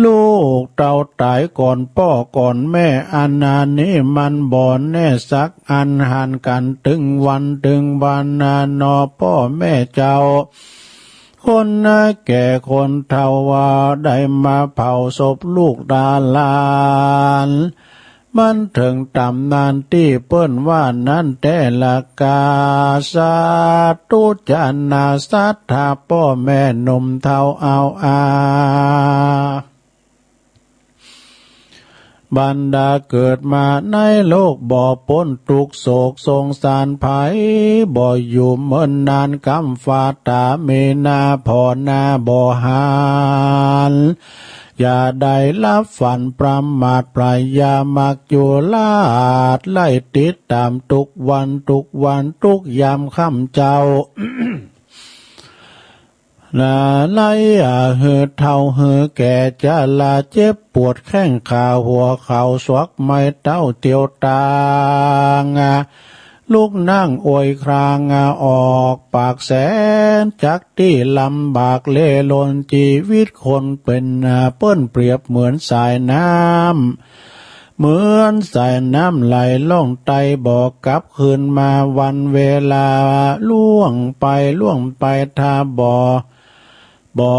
ลูกเต้าต๋ายก่อนป้อก่อนแม่ อันนานี้มันบ่แน่สักอัน หันกั๋นตึงวันตึงวันนา นอป้อแม่เจ้า คนนาแก่คนเฒ่าว่า ได้มาเผาศพลูกต๋าหลาน มันเถิงต๋ามนานตี้เปิ้นว่านั้นแต๊ละกา สาธุจานา ศรัทธาป้อแม่หนุ่มเฒ่าเอาอา บรรดาเกิดมาในโลกบ่ป๊นตุ๊กข์โศกสงสารภัย บ่อยู่เมินนาน ก้ำฟ้าต๋ามีนาผ่อนาบ่หัน อย่าได้หลับฝันประมาท พญามัจจุราชไล่ติดต๋ามตุ๊กวันตุ๊กวันตุ๊กยามค่ำเจ๊า นาไลอาหือเฒ่าหือแก่ จราเจ็บปวดแข้งขาหัวเข่า สวักไม้เต๊าเตียวตาง ลุกนั่งอวยครางออกปากแสน จักตี้ลำบากเล่ร่อน จีวิตคนเป๋นเปิ้นเปรียบเหมือนสายน้ำ เหมือนสายน้ำไหลล่องไต บ่กลับคืนมาวันเวลา ล่วงไปล่วงไปถ้าบ่ บ่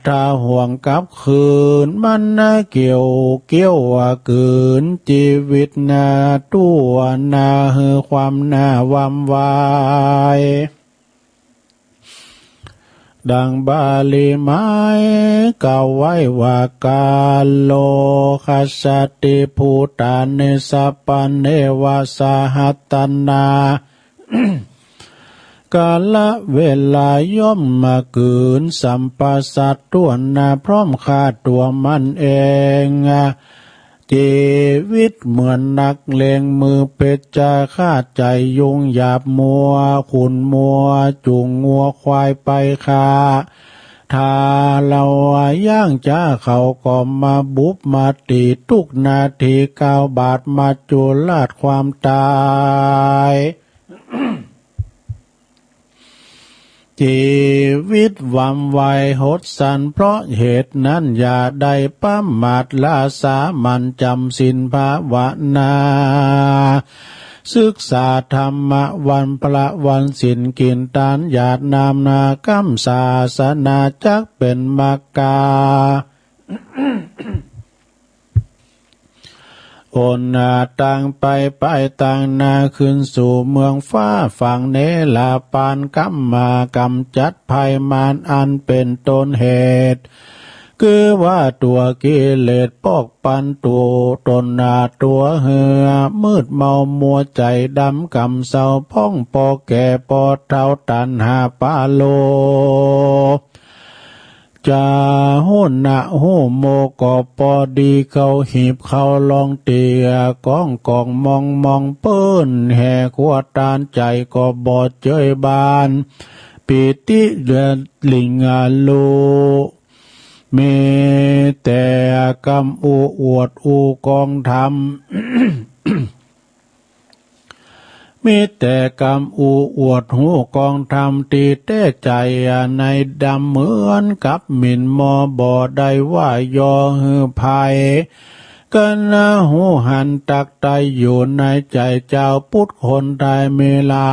ถ้าหวนกลับคืน มันนะเกี่ยวเกี้ยวว่ากืน จีวิตนาตั๋วนาหื้อความหน้าหวั่นไหว ดังบาลีหมายกล่าวไว้ว่า กาโลคัสสติภูตานิ สัพพันเนวะสะหัตถานา กาละเวลาย่อมมากืน สัพพสัตว์ตั๋วนาพร้อมข้าตั๋วมันเอง จีวิตเหมือนนักเลงมือเพชฌฆาต ใจ๋ยุงหยาบมัวขุนมัว จูงงัวควายไปฆ่า ถ้าเฮาย่างจ๊าเขาก็มาบุบมาตี๋ ตุ๊กนาทีก้าวบาดมัจจุราชความต๋าย จีวิตหวั่นไหวหดสั่น เพราะเหตุนั้นอย่าได้ประมาท ละสามัญจ๋ำศีลภาวนา ศึกษาธรรมะวันพระวันศีล กิ๋นตานหยาดน้ำนา กำศาสนาจักเป๋นมรรคา หนตางไป ไปตางหน้า ขึ้นสู่เมืองฟ้า ฝั่งเนรปาน กำมากำจัดภัยมาร อันเป๋นต้นเหตุ คือว่าตั๋วกิเลสปอกปันตั๋วต๋นนาตั๋วเหือ มืดเมามัวใจ๋ดำ กำเศร้าพ่อง ปอแก่ปอเฒ่า ตัณหาปาโล จะฮู้นะฮู้โม ก็ปอดีเข้าหีบเข้าล่อง เตียก้องก้องมองมอง เปิ้นแห่ขัวตาน ใจ๋ก็บ่เจยบาน ปีติเดือดลิงอาลู มีแต่กำอู้อวดอู้กองธรรม มีแต่กำอู้อวดฮู้กองธรรม ตี้แต๊ใจ๋ในดำ เหมือนกับหมิ่นหมอ บ่ได้ว่ายอหื้อภัย กะนะฮู้หันตักไตอยู่ในใจ๋ จาวพุทธคนไตยมีหลา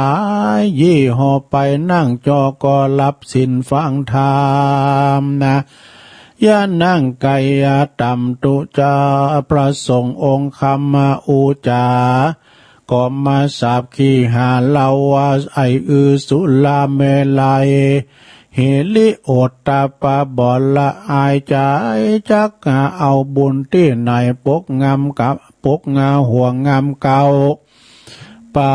ยยี่ห้อ ไปนั่งจอก็หลับศีลฟังธรรมนะ อย่านั่งไกลต่ำตุ๊ จะพระสงฆ์องค์คำมาอู้จ๋า ก็มาสาบขี้หาเฮาว่า ไอ้อือสุราเมรัย หิริโอตตัปปะ บ่ละอายใจ๋ จักเอาบุญตี้ไหน ปกงามกะ ปกงาหัวงามเก่า ปา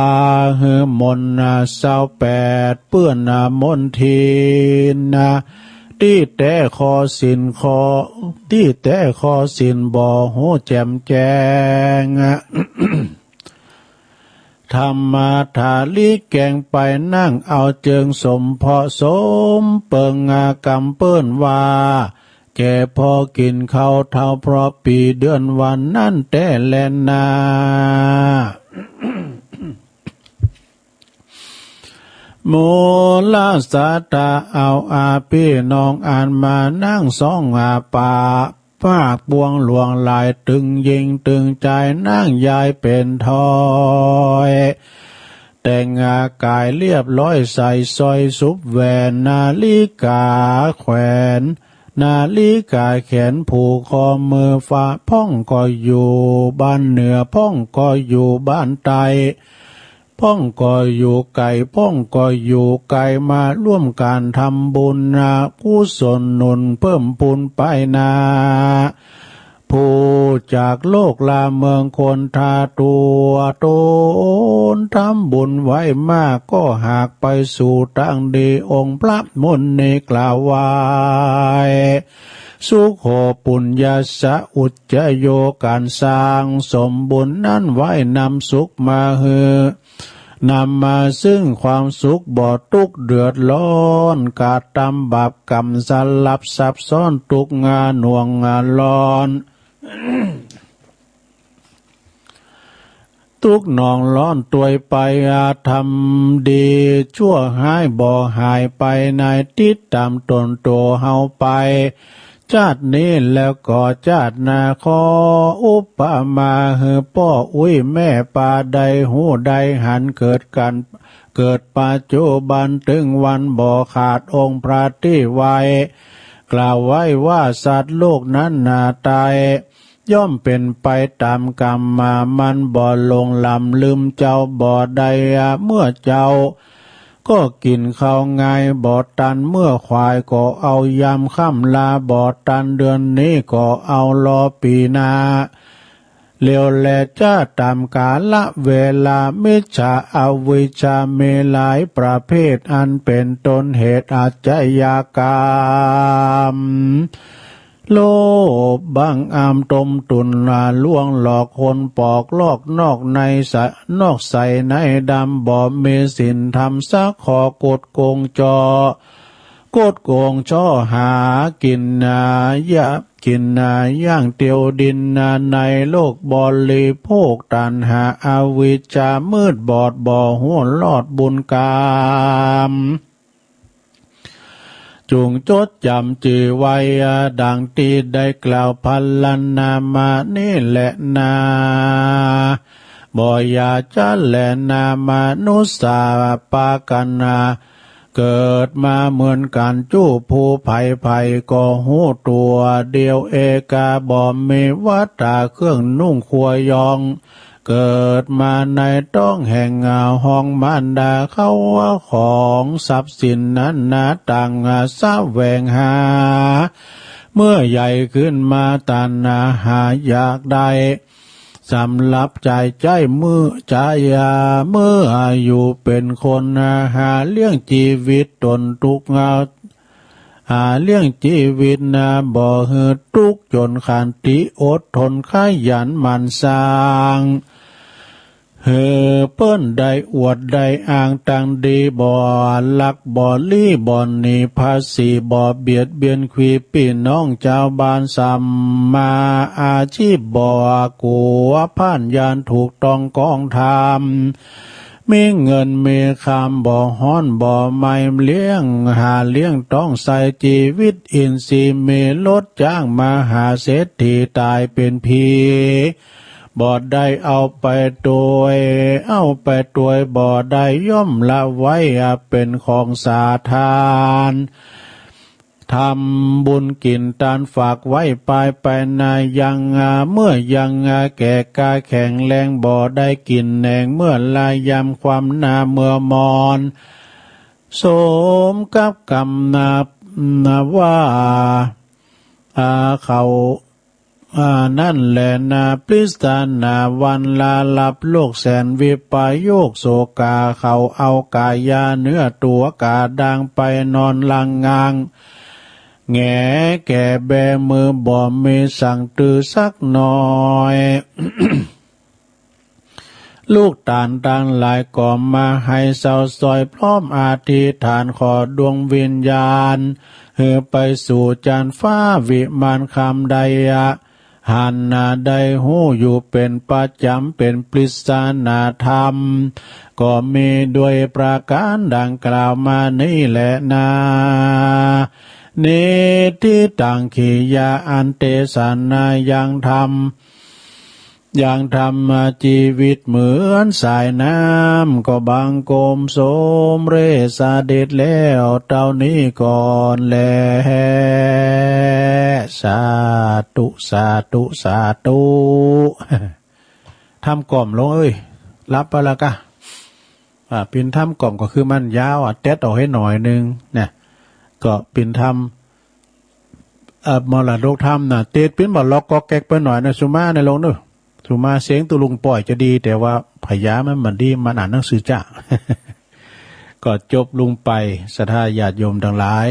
หื้อมนต์นะซาวแปด เปื้อนนะมลทินนะ ตี้แต๊คอศีลคอ ตี้แต๊คอศีลบ่ฮู้แจ่มแจ้ง ธรรมะถาลิแกงไป นั่งเอาเจิงสมเพาะสมเปิง กำเปิ้นว่า แก่พอกิ๋นข้าวเฒ่า เพราะปี๋เดือนวันนั้นแต๊แลนา มูลศรัทธาเอาอาปี้น้อง อันมานั่งสองอาปา ภาคปวงหลวงหลาย ตึงยิงตึงใจ๋ นั่งยายเป๋นถ้อย แต่งกายเรียบร้อย ใส่สร้อยสุบแหวน นาฬิกาแขวน นาฬิกาแขนผูกคอมือ ฟ้าพ่องก็อยู่บ้านเหนือ พ่องก็อยู่บ้านใต้ พ่องก็อยู่ไก๋ พ่องก็อยู่ไก๋ มาร่วมก๋านทำบุญนะ กุศลหนุนเพิ่มพูนไปนา ผู้จากโลกลาเมืองคน ถ้าตั๋วต๋นทำบุญไว้มาก ก็หากไปสู่ตางดี องค์พระมุนีกล่าวไหว้ สุโขปุญญัสสะอุจจโย ก๋านสร้างสมบุญนั้นไว้นำสุขมาหื้อ นำมาซึ่งความสุขบ่ตุ๊กข์เดือดร้อน กระตำบาปกรรมสลับซับซ้อน ตุ๊กข์งาหน่วงงาร้อน ตุ๊กข์หน่วงร้อนตวยไป อาธรรมดีชั่วฮ้ายบ่หายไป ในติดต๋ามตนตั๋วเฮาไป จาตินี้แล้วก็จาติหน้า ขออุปมาหื้อป้ออุ๊ยแม่ปาได้ฮู้ได้หัน เกิดกั๋น เกิดปัจจุบันตึงวันบ่ขาด องค์พระตี้ไหว้ กล่าวไว้ว่าสัตว์โลกนั้นนาตาย ย่อมเป๋นไปต๋ามกรรมมา มันบ่หลงหลำลืมเจ้าบ่ได้ เมื่อเจ๊าก็กิ๋นข้าวงายบ่ตัน เมื่อขวายก็เอายามค่ำ ลาบ่ตันเดือนนี้ก็เอารอปี๋หน้า เหลียวแลจ้าต๋ามกาละเวลา มิจฉาอวิชชามีหลายประเภท อันเป๋นต้นเหตุอาชญากรรม โลภบังอำต้มตุ๋น ลวงหลอกคน ปอกลอกนอกในใส นอกใสในดำ บ่มีศีลธรรมสักข้อ คดโกงจ้อ คดโกงจ้อหากิ๋นนา ยะ กิ๋นนาอย่างเตียวดินนา ในโลกบริโภค ตัณหาอวิชชามืดบอด บ่ฮู้รอดบุญกรรม จุ่งจดจ๋ำจื้อไว้ ดังตี้ได้กล่าวพรรณนามานี้แลนา บ่อย่าจ๊าแลนา มนุษย์สาปากั๋นนา เกิดมาเหมือนกั๋นจู้ผู้ใผ ใผก็ฮู้ตั๋วเดียวเอกา บ่มีวัตตาเครื่องนุ่งครัวยอง เกิดมาในต๊องแห่งห้องมารดาเขา ของทรัพย์สินนั้นนาต่างแสวงหา เมื่อใหญ่ขึ้นมาตัณหาอยากได้ สำหรับใจ๊ใจ๊เมื่อใจ๊ เมื่ออยู่เป๋นคน หาเลี้ยงจีวิตตนตุ๊กข์ หาเลี้ยงจีวิตนา บ่หื้อตุ๊กข์จนขันติ อดทนขยันหมั่นสร้าง หื้อเปิ้นได้อวดได้อ้างตังดี บ่ลักบ่ลี้ บ่หนีภาษี บ่เบียดเบียนขีดปี้น้องจาวบ้าน สัมมาอาชีพ บ่กั๋วพ่านย่าน ถูกต้องกองธรรม มีเงินมีคำ บ่ฮ้อนบ่ไหม้ เลี้ยง หาเลี้ยงต้องใส้จีวิตอินทรีย์ มีรถจ้างมหาเศรษฐี ต๋ายเป๋นผี บ่ได้เอาไปตวย เอาไปตวยบ่ได้ ย่อมละไว้เป๋นของสาธาร ทำบุญกิ๋นตานฝากไว้ปายไปนา ยัง เมื่อยังแก่กล้าแข็งแรง บ่ได้กิ๋นแหนง เมื่อลายามความนาเมื่อมอน สมกับกรรมนา นาว่า อ่า เขา อ่า นั้นแลนา ปริศนาวันลาลับโลกแสนวิปโยคโศกา เขาเอาก๋ายาเนื้อตั๋วก๋าดางไปนอนลังงาง แหงแก่แบมือบ่มีสังตื่อสักหน่อย ลูกตานตังหลายก็มาให้เศร้าซอยพร้อมอธิษฐานขอดวงวิญญาณ หื้อไปสู่จานฟ้าวิมานคำใดอะ หันนาได้ฮู้อยู่เป๋นประจ๋ำเป๋นปริศนาธรรม ก็มีด้วยประก๋านดังกล่าวมานี้แลนา นิทธิตัง กิริยาอันเตสนายังธรรม ยังธรรมมาจีวิตเหมือนสายน้ำ ก็บังคมสมเร็จเสด็จแล้วเต้านี้ก่อนแล สาธุ สาธุ สาธุ ธรรมกล่อมลงเอ้ย หลับไปละกะ อ่า เป๋นธรรมกล่อมก็คือมันยาวอ่ะ เต็ดออกหื้อหน่อยนึ่งนะ ก็เป๋นธรรม เอ่อ มรดกธรรมนะ เตดปิ้นบ่าล็อกก๊อกแก๊กไปหน่อยนะ สุมานะลงเนอะ สุมาเสียงตุลุงป้อยจะดี แต่ว่าผญามันบ่ดี มันอ่านหนังสือจ้า ก็จบลงไป ศรัทธาญาติโยมตังหลาย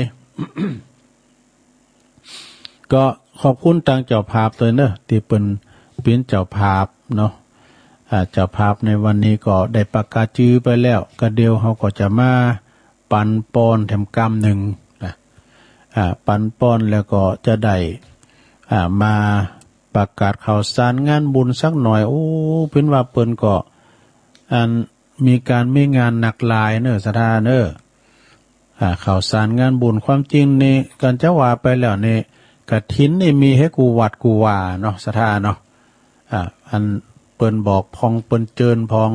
ก็ขอบคุณตางเจ้าภาพตวยเนอะ ตี้เปิ้นเป๋นเจ้าภาพเนาะ อ่า เจ้าภาพในวันนี้ก็ได้ประกาศจื้อไปแล้ว ก็เดี๋ยวเฮาก็จะมาปันปอนแถมกำนึ่งนะ อ่า ปันปอนแล้วก็จะได้ อ่า มาประกาศข่าวสารงานบุญสักหน่อย โอ้ เปิ้นว่าเปิ้นก็ อัน มีก๋านมีงานหนักหลายเนอะ ศรัทธาเนอะ อ่า ข่าวสารงานบุญ ความจริงนี่ กั๋นจะว่าไปแล้วนี่ กฐินนี่มีหื้อกู้วัดกู้วาเนาะ ศรัทธาเนาะ อ่า อันเปิ้นบอกพอง เปิ้นเจิญพอง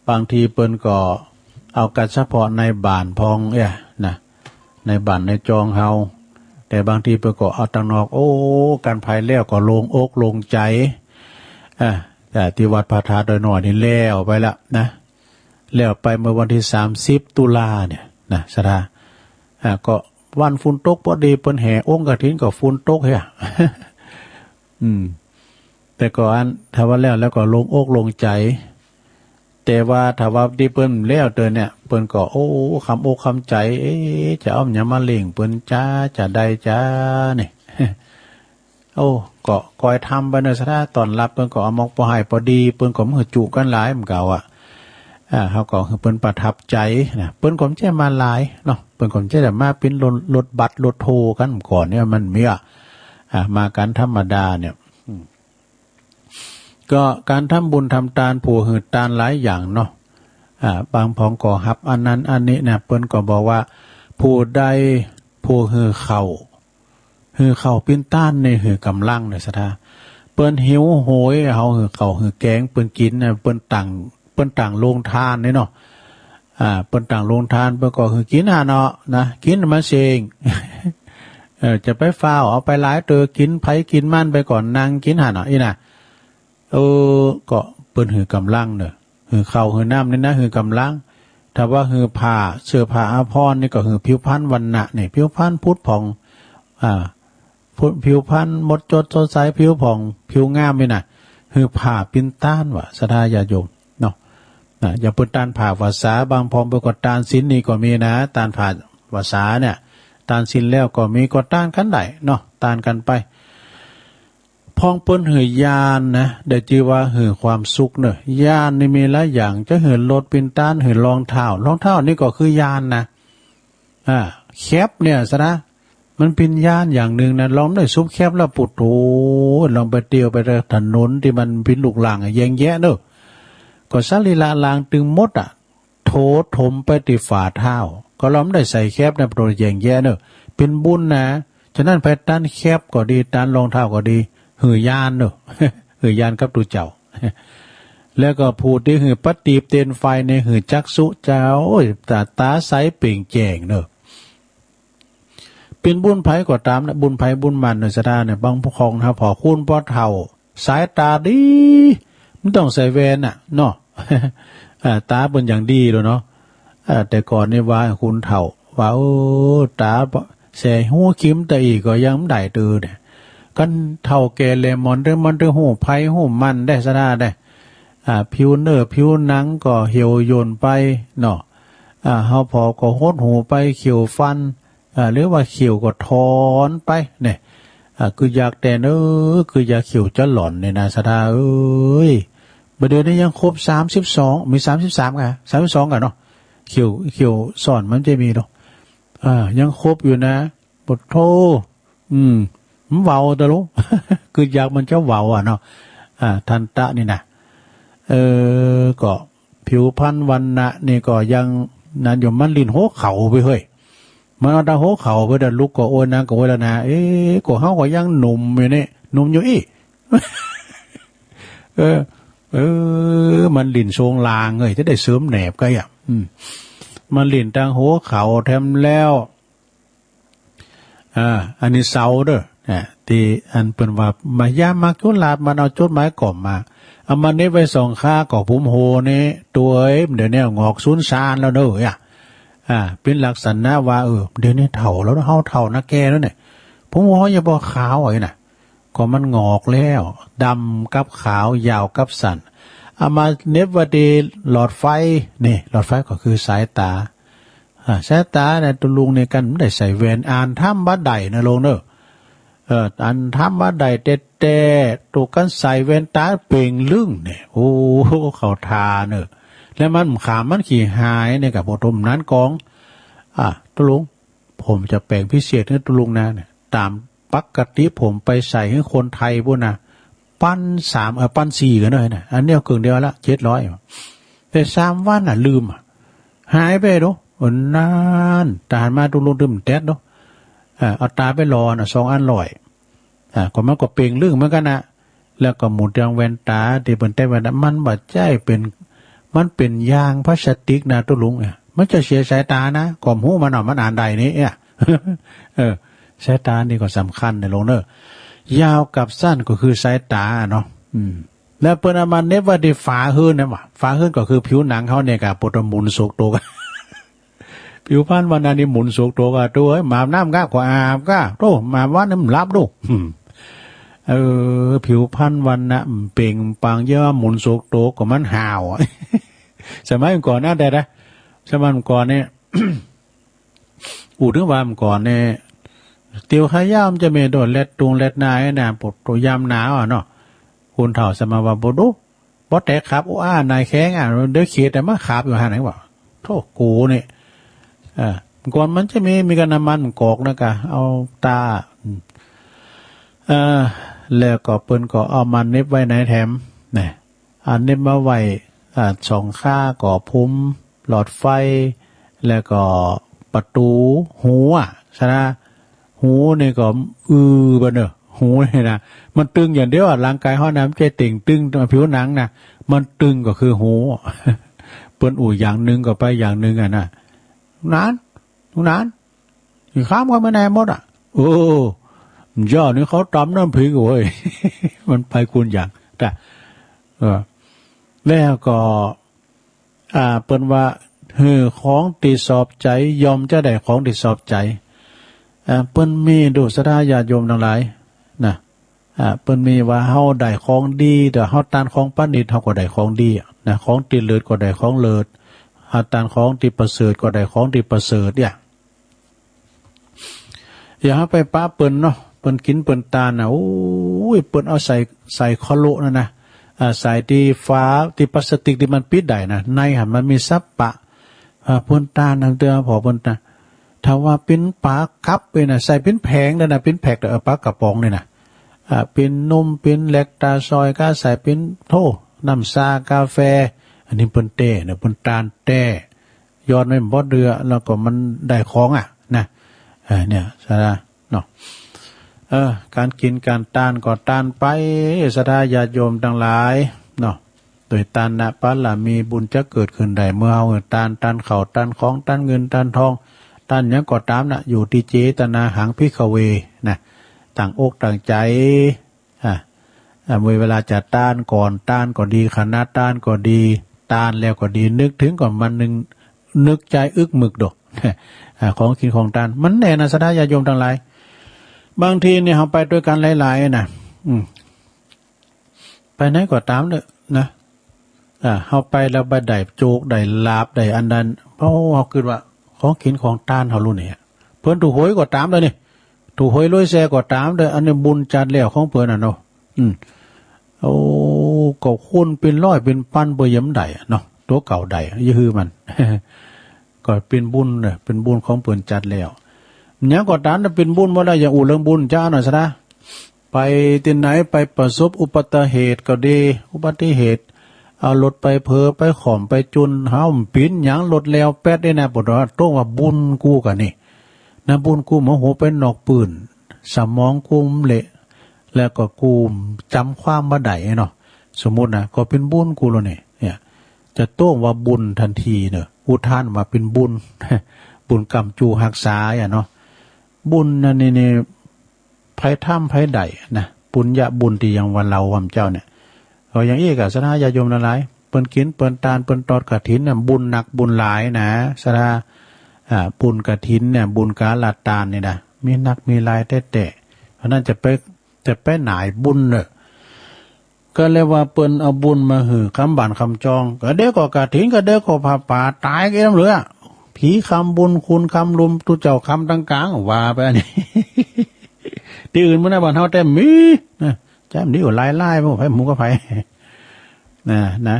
บางทีเปิ้นก็เอากั๋นเฉพาะในบ้านพอง เอ้ย นะ ในบ้านในจองเฮา แต่บางทีเปิ้นก็เอาตังนอก โอ้ กันไปแล้วก็โล่งอกโล่งใจ๋ อ่า แต่ตี้วัดพระธาตุดอยน้อยนี่แล้วไปละนะ แล้วไปเมื่อวันตี้สามสิบตุลาเนี่ยนะ ศรัทธา อ่า ก็วันฝนตกพอดี เปิ้นแห่องค์กฐินก็ฝนตกเฮ้ย อืม แต่ก็อัน ถ้าว่าแล้ว แล้วก็โล่งอกโล่งใจ๋ แต่ว่าถ้าว่าตี้เปิ้นแล้วเตื้อเนี่ย เปิ้นก็ โอ้ คำอกคำใจ๋ เอ๊ะ จะเอาหยังมาเล่งเปิ้นจา จะใดจา นี่ โอ้ ก็ก้อยทำไปเนาะ ศรัทธา ต้อนฮับเปิ้นก็เอาหมอกปอใหปอดี เปิ้นก็บ่หื้อจุกั๋นหลายเหมือนกั๋นอะ อ่า เฮาก็หื้อเปิ้นประทับใจ๋นะ เปิ้นก็บ่ใจ้มาหลายเนาะ เปิ้นก็บ่ใจ้แต่มาเป๋นรถ รถบัสรถโทกั๋นก่อนเนี่ย มันมีอะ อ่า มากั๋นธรรมดาเนี่ย อืม ก็ก๋านทำบุญทำตาน ผู้หื้อตานหลายอย่างเนาะ อ่า บางพองก็ฮับอันนั้นอันนี้นะ เปิ้นก็บอกว่า ผู้ใด ผู้หื้อข้าว หื้อข้าวเป๋นตานนี่หื้อก๋ำลังเน่อ ศรัทธา เปิ้นหิวโหย เฮาหื้อข้าวหื้อแก๋งเปิ้นกิ๋นนะ เปิ้นตั้ง เปิ้นตั้งโฮงตานนี่เนาะ อ่า เปิ้นตั้งโฮงตาน เปิ้นก็หื้อกิ๋นหั้นเนาะ นะ กิ๋นมันเส้ง เออ จะไปฟ้าวเอาไปหลายเตื้อ กิ๋นไผกิ๋นมันไปก่อน นั่งกิ๋นหั้นเนาะ อี้นะ เออ ก็เปิ้นหื้อก๋ำลังเน่อ หื้อข้าวหื้อน้ำนี่นะ หื้อก๋ำลัง ถ้าว่าหื้อผ้า เสื้อผ้าอาภรณ์นี่ก็หื้อผิวพรรณวรรณะนี่ ผิวพรรณผุดผ่อง อ่า ผุด ผิวพรรณหมดจดสดใส ผิวผ่อง ผิวงามนี่นะ หื้อผ้าเป๋นตานว่า ศรัทธาญาติโยมเนาะ นะ อย่างเปิ้นตานผ้าผาษา บางพองเปิ้นก็ตานศีลนี่ก็มีนะ ตานผ้าผาษาเนี่ย ตานศีลแล้วก็มี ก็ตานกั๋นได้เนาะ ตานกั๋นไป พองเปิ้นหื้อญาณนะ ได้จื้อว่าหื้อความสุขเน่อ ญาณนี่มีหลายอย่าง จะหื้อรถเป๋นตาน หื้อรองเท้า รองเท้านี่ก็คือญาณนะ อ่า แคปเนี่ย ศรัทธา มันเป๋นญาณอย่างนึ่งนะ ลองได้สุบแคปแล้ว ปุดโธ่ ลองไปเตียวไปถนนตี้มันเป๋นลูกรังอะ แยงแยะเน่อ ก็สรีระร่างตึงหมดอะ โถมไปตี้ฝ่าเท้า ก็ลองได้ใส่แคปนะ ปุดโธ่ แยงแยะเน่อ เป๋นบุญนะ ฉะนั้นไผตานแคปก็ดี ตานรองเท้าก็ดี หื้อญาณเน่อ หื้อญาณกับตุ๊เจ้า แล้วก็ผู้ตี้หื้อประตีปเตนไฟนี่หื้อจักษุเจ้า โอ้ย ตา ต๋าใสเป่งแจ้งเน่อ เป๋นบุญไผก็ต๋ามนะ บุญไผบุญมันเน่อ ศรัทธาเนี่ย บางพองนะ ผ่อคูณผ่อเฒ่า สายต๋าดี บ่ต้องใส่แว่นน่ะเนาะ อ่า ต๋าเปิ้นอย่างดีเลยเนาะ อ่า แต่ก่อนนี่ว่าคนเฒ่า ว่า โอ้ ต๋าแส่ฮูคิมตะอี้ก็ยังบ่ได้เตื้อเนี่ย คันเฒ่าแก่แหละหมอนเตื้อ มันเตื้อฮู้ไผฮู้มันได้ ศรัทธาได้ อ่า ผิวเนื้อผิวหนังก็เหี่ยวย่นไปเนาะ อ่า เฮาผ่อก็หดหู่ไป เขี้ยวฟัน อ่า หรือว่าเขี้ยวก็ถอนไปเนี่ย อ่า คืออยากแต่เน้อ คืออยากเขี้ยวจะหล่อนเนี่ยนะ ศรัทธาเอ้ย บ่าเดี๋ยวนี้ยังครบสามสิบสอง มีสามสิบสามก่ะ สามสิบสองก่ะเนาะ เขี้ยว เขี้ยวซ่อนมันจะมีเนาะ อ่า ยังครบอยู่นะ ปุดโธ่ อืม มันเบาตะลุ คืออยากมันจะเบาอะเนาะ อ่า ทันตะนี่นะ เออ ก็ผิวพรรณวรรณะนี่ก็ยังนั้นอยู่ มันหลิ้นหัวเข่าไปเฮ้ย มันเอาแต่หัวเข่าไป แต่ลุกก็โอย นั่งก็โอยแล้วนะ เอ๊ะ ก็เฮาก็ยังหนุ่มอยู่นี่ หนุ่มอยู่อี้ เออ เออ มันหลิ้นโซงลางเฮ้ย จะได้เสริมแหนบก็อ่ะ อืม มันหลิ้นตังหัวเข่าแถมแล้ว อ่า อันนี้เสาเด้อ อ่า ตี้อันเปิ้นว่ามายามมัจจุราช มันเอาจดหมายกล่อมมา เอามาเหน็บไว้สองข้างก็ผมโหนี่ ตั๋วเอ๋ย เดี๋ยวนี้หงอกสูญซานแล้วเน้อ อ่ะ อ่า เป๋นลักษณะว่า เออ เดี๋ยวนี้เฒ่าแล้ว เฮาเฒ่านะ แก่แล้วเนี่ย ผมโหยังบ่ขาวอะนะ ก็มันหงอกแล้ว ดำกับขาว ยาวกับสั้น เอามาเหน็บไว้ตี้หลอดไฟ นี่ หลอดไฟก็คือสายต๋า อ่า สายต๋าเนี่ย ตุ๊ลุงเนี่ย กันบ่ได้ใส่แว่น อ่านธรรมบ่ได้นะลุงเน้อ เออ อ่านธรรมบ่ได้แต๊ๆ ตุ๊กันใส่แว่นต๋าเป่งลึ่งเนี่ย โอ้ เข้าท่าเน้อ แล้วมันขามมันขี้หายเนี่ย ก็บ่ต้มนั้นกอง อ่า ตุ๊ลุง ผมจะแป๋งพิเศษหื้อตุ๊ลุงนะเนี่ย ต๋ามปกติผมไปใส่หื้อคนไทยปู้นนะ ปันสาม เออ ปันสี่ก่ะเนาะนะ อันเนี้ยเกิ่งเดียวละ เจ็ดร้อย แต่สามวันน่ะ ลืมอะ หายไปเนาะ เออ นั่น ต๋าหันมาตุ๊ลุงตึมแต๊ดเนาะ เออ เอาต๋าไปหล่อน่ะ สองอันร้อย อ่า ก็มันก็เป๋งลึ่งเหมือนกั๋นนะ แล้วก็หมู่เตียงแว่นต๋า ตี้เปิ้นแต๊แว่นต๋า มันบ่ใจ้เป๋น มันเป๋นยางพลาสติกนะตุ๊ลุง เนี่ย มันจะเสียสายต๋านะ ก็บ่ฮู้มันเนาะ มันอ่านได้นี่ เนี่ย เออ สายต๋านี่ก็สำคัญนะลุงเนาะ ยาวกับสั้นก็คือสายต๋าเนาะ อืม แล้วเปิ้นเอามาเหน็บไว้ตี้ฝาเฮือนนะ ว่า ฝาเฮือนก็คือผิวหนังเฮาเนี่ย ก็ปวดหมุนโสกโตก ผิวพรรณวรรณะนี่หมุนโสกโตก โต้เอ้ย บ่อาบน้ำก้า ก็อาบก้า โต้ บ่อาบวันนี่มันหลับดู อืม เออ ผิวพรรณวรรณะเป๋งปังเยอะ หมุนโสกโตก ก็มันห่าวอะ สมัยก่อนนะ แต่นะ สมัยก่อนเนี่ย อู้ เถิงว่าก่อนเนี่ย เตียวขายาวมันจะมีโดดแลดตุงแลดนาไอ้น่ะ ปวดตัวยามหนาวอะเนาะ คนเฒ่าสมัยว่าบ่ดู บ่แตกขับ โอ้ อ้า นายแข้งอะ เดี๋ยวเขียดอะมาขับอยู่หั่น ไหนวะ โธ่ กูนี่ เออ ก่อนมันจะมี มีก้าน้ำมันกอกนะกะ เอาตา อืม เออ แล้วก็เปิ้นก็เอามาเหน็บไว้ในแถม นะ อันนี้มาไว้ อ่า สองข้างก็พุ้มหลอดไฟ แล้วก็ประตู๋หูอะ สะนะ หูนี่ก็ อือ บ่าเน่อ หูนี่นะ มันตึงอย่างเดียวอะ ร่างกายเฮานะ มันบ่ใจ้เต่งตึง ผิวหนังนะ มันตึงก็คือหู เปิ้นอู้อย่างนึ่งก็ไปอย่างนึ่งอะนะ นาน นาน อีกครั้งก็ไม่แน่หมดอะ โอ้ เจ้านี่เขาต๋ำน้ำพริกเว้ย มันไปคนอย่าง แต่ เออ แล้วก็ อ่า เปิ้นว่า หื้อของตี้ชอบใจ๋ ย่อมจะได้ของตี้ชอบใจ๋ อ่า เปิ้นมี ดูศรัทธาญาติโยมตังหลาย นะ อ่า เปิ้นมีว่าเฮาได้ของดี แต่เฮาต้านของประณีต เฮาก็ได้ของดีอะ นะ ของตี้เลิศก็ได้ของเลิศ เฮาต้านของตี้ประเสริฐก็ได้ของตี้ประเสริฐเนี่ย อย่าเฮาไปปะเปิ้นเนาะ เปิ้นกิ๋นเปิ้นต้านน่ะ โอ้ย เปิ้นเอาใส่ ใส่คอโละนั่นนะ อ่า ใส่ตี้ฝา ตี้พลาสติกตี้มันปิดได้นะ ในหั้นมันมีสับปะ อ่า เปิ้นต้านนั่นเตื้อ ผ่อเปิ้นต้าน ถ้าว่าเป๋นป๋ากับไปนะ ใส่เป๋นแผงเลยนะ เป๋นแพ็ค เออ ป๋ากระป๋องนี่นะ อ่า เป๋นนม เป๋นแลคตาซอยด์ ก็ใส่เป๋น โธ่ น้ำชากาแฟ อันนี้เปิ้นแต๊เนาะ เปิ้นต้านแต๊ ย้อนไม่บ่เดือ แล้วก็มันได้ของอะ นะ เออ เนี่ย ศรัทธา เนาะ เออ ก๋านกิ๋นก๋านต้านก็ต้านไป ศรัทธาญาติโยมตังหลาย เนาะ โดยต้านนะ บารมีบุญจะเกิดขึ้นได้ เมื่อเฮาต้าน ต้านข้าว ต้านของ ต้านเงิน ต้านทอง ต้านหยังก็ต๋ามนะ อยู่ตี้เจตนาหัง ภิกขเว นะ ตั้งอกตั้งใจ๋ อ่ะ อ่ะ เมื่อเวลาจะต้านก่อน ต้านก็ดี ขณะต้านก็ดี ต้านแล้วก็ดี นึกเถิงก่อน มันนึ่ง นึกใจ๋อึกมึกโด อ่ะ ของกิ๋นของต้าน มันแน่นะ ศรัทธาญาติโยมตังหลาย บางทีเนี่ย เฮาไปตวยกั๋นหลายๆ นะ อืม ไปไหนก็ต๋ามเต๊อะ นะ อ่า เฮาไปแล้วบ่ได้โจค ได้ลาภ ได้อันนั้น เพราะเฮากึ๊ดว่า ของกิ๋นของต้านเฮาลูกเนี่ย เปิ้นถูกหวยก็ต๋ามเต๊อะนี่ ถูกหวยรวยแซ่ก็ต๋ามเต๊อะ อันนี้บุญจัดแล้วของเปิ้นน่ะเนาะ อืม โอ้ ก็คูณเป๋นร้อยเป๋นปัน เปิ้นยังได้อะเนาะ ตั๋วเก่าได้ อย่าหื้อมัน ก็เป๋นบุญเน่อ เป๋นบุญของเปิ้นจัดแล้ว หยังก็ต๋ามเต๊อะ เป๋นบุญบ่ได้ อย่างอู้เรื่องบุญ จะเอาหน่อยซะนะ ไปตี้ไหน ไปประสบอุบัติเหตุก็ดี อุบัติเหตุ เอารถไปเผลอ ไปข่อม ไปจุ่น เฮาปิ๋นหยังรถแล้วแป๊ดนี่นะ ปวดหัว โต้งว่าบุญกูก่านี่ นะ บุญกู โมโหไปนอกปื้น สมองกูมันเละ แล้วก็กูจ๋ำความบ่ได้เนาะ สมมุตินะ ก็เป๋นบุญกูแล้วนี่ เนี่ย จะโต้งว่าบุญตันทีเน่อ อุทานว่าเป๋นบุญ บุญกำจูฮักษาอะเนาะ บุญนั่นนี่ นี่ ใผทำใผได้นะ ปุญญะบุญตี้อย่างว่าเฮาว่าเจ้าเนี่ย ก็อย่างอี้ก็ศรัทธาญาติโยมตังหลาย เปิ้นกิ๋นเปิ้นต้าน เปิ้นตอดกฐินน่ะ บุญนักบุญหลายนะ ศรัทธา อ่า บุญกฐินเนี่ย บุญกาละต้านนี่นะ มีนักมีหลายแต๊ๆ เพราะนั้นจะไป จะไปหน่ายบุญเน่อ ก็เลยว่าเปิ้นเอาบุญมาหื้อคำบ้านคำจอง ก็เดี๋ยวก็กฐิน ก็เดี๋ยวก็ผ้าป่า ต๋ายกันหมดเลยอะ ผีคำบุญ คนคำลุม ตุ๊เจ้าคำตังก๋าง ว่าไปอันนี้ ตี้อื่นบ่นะ บ้านเฮาแต๊มี นะ แต๊มีอยู่หลายๆ บ่ ไผหมู่กับไผ นะ นะ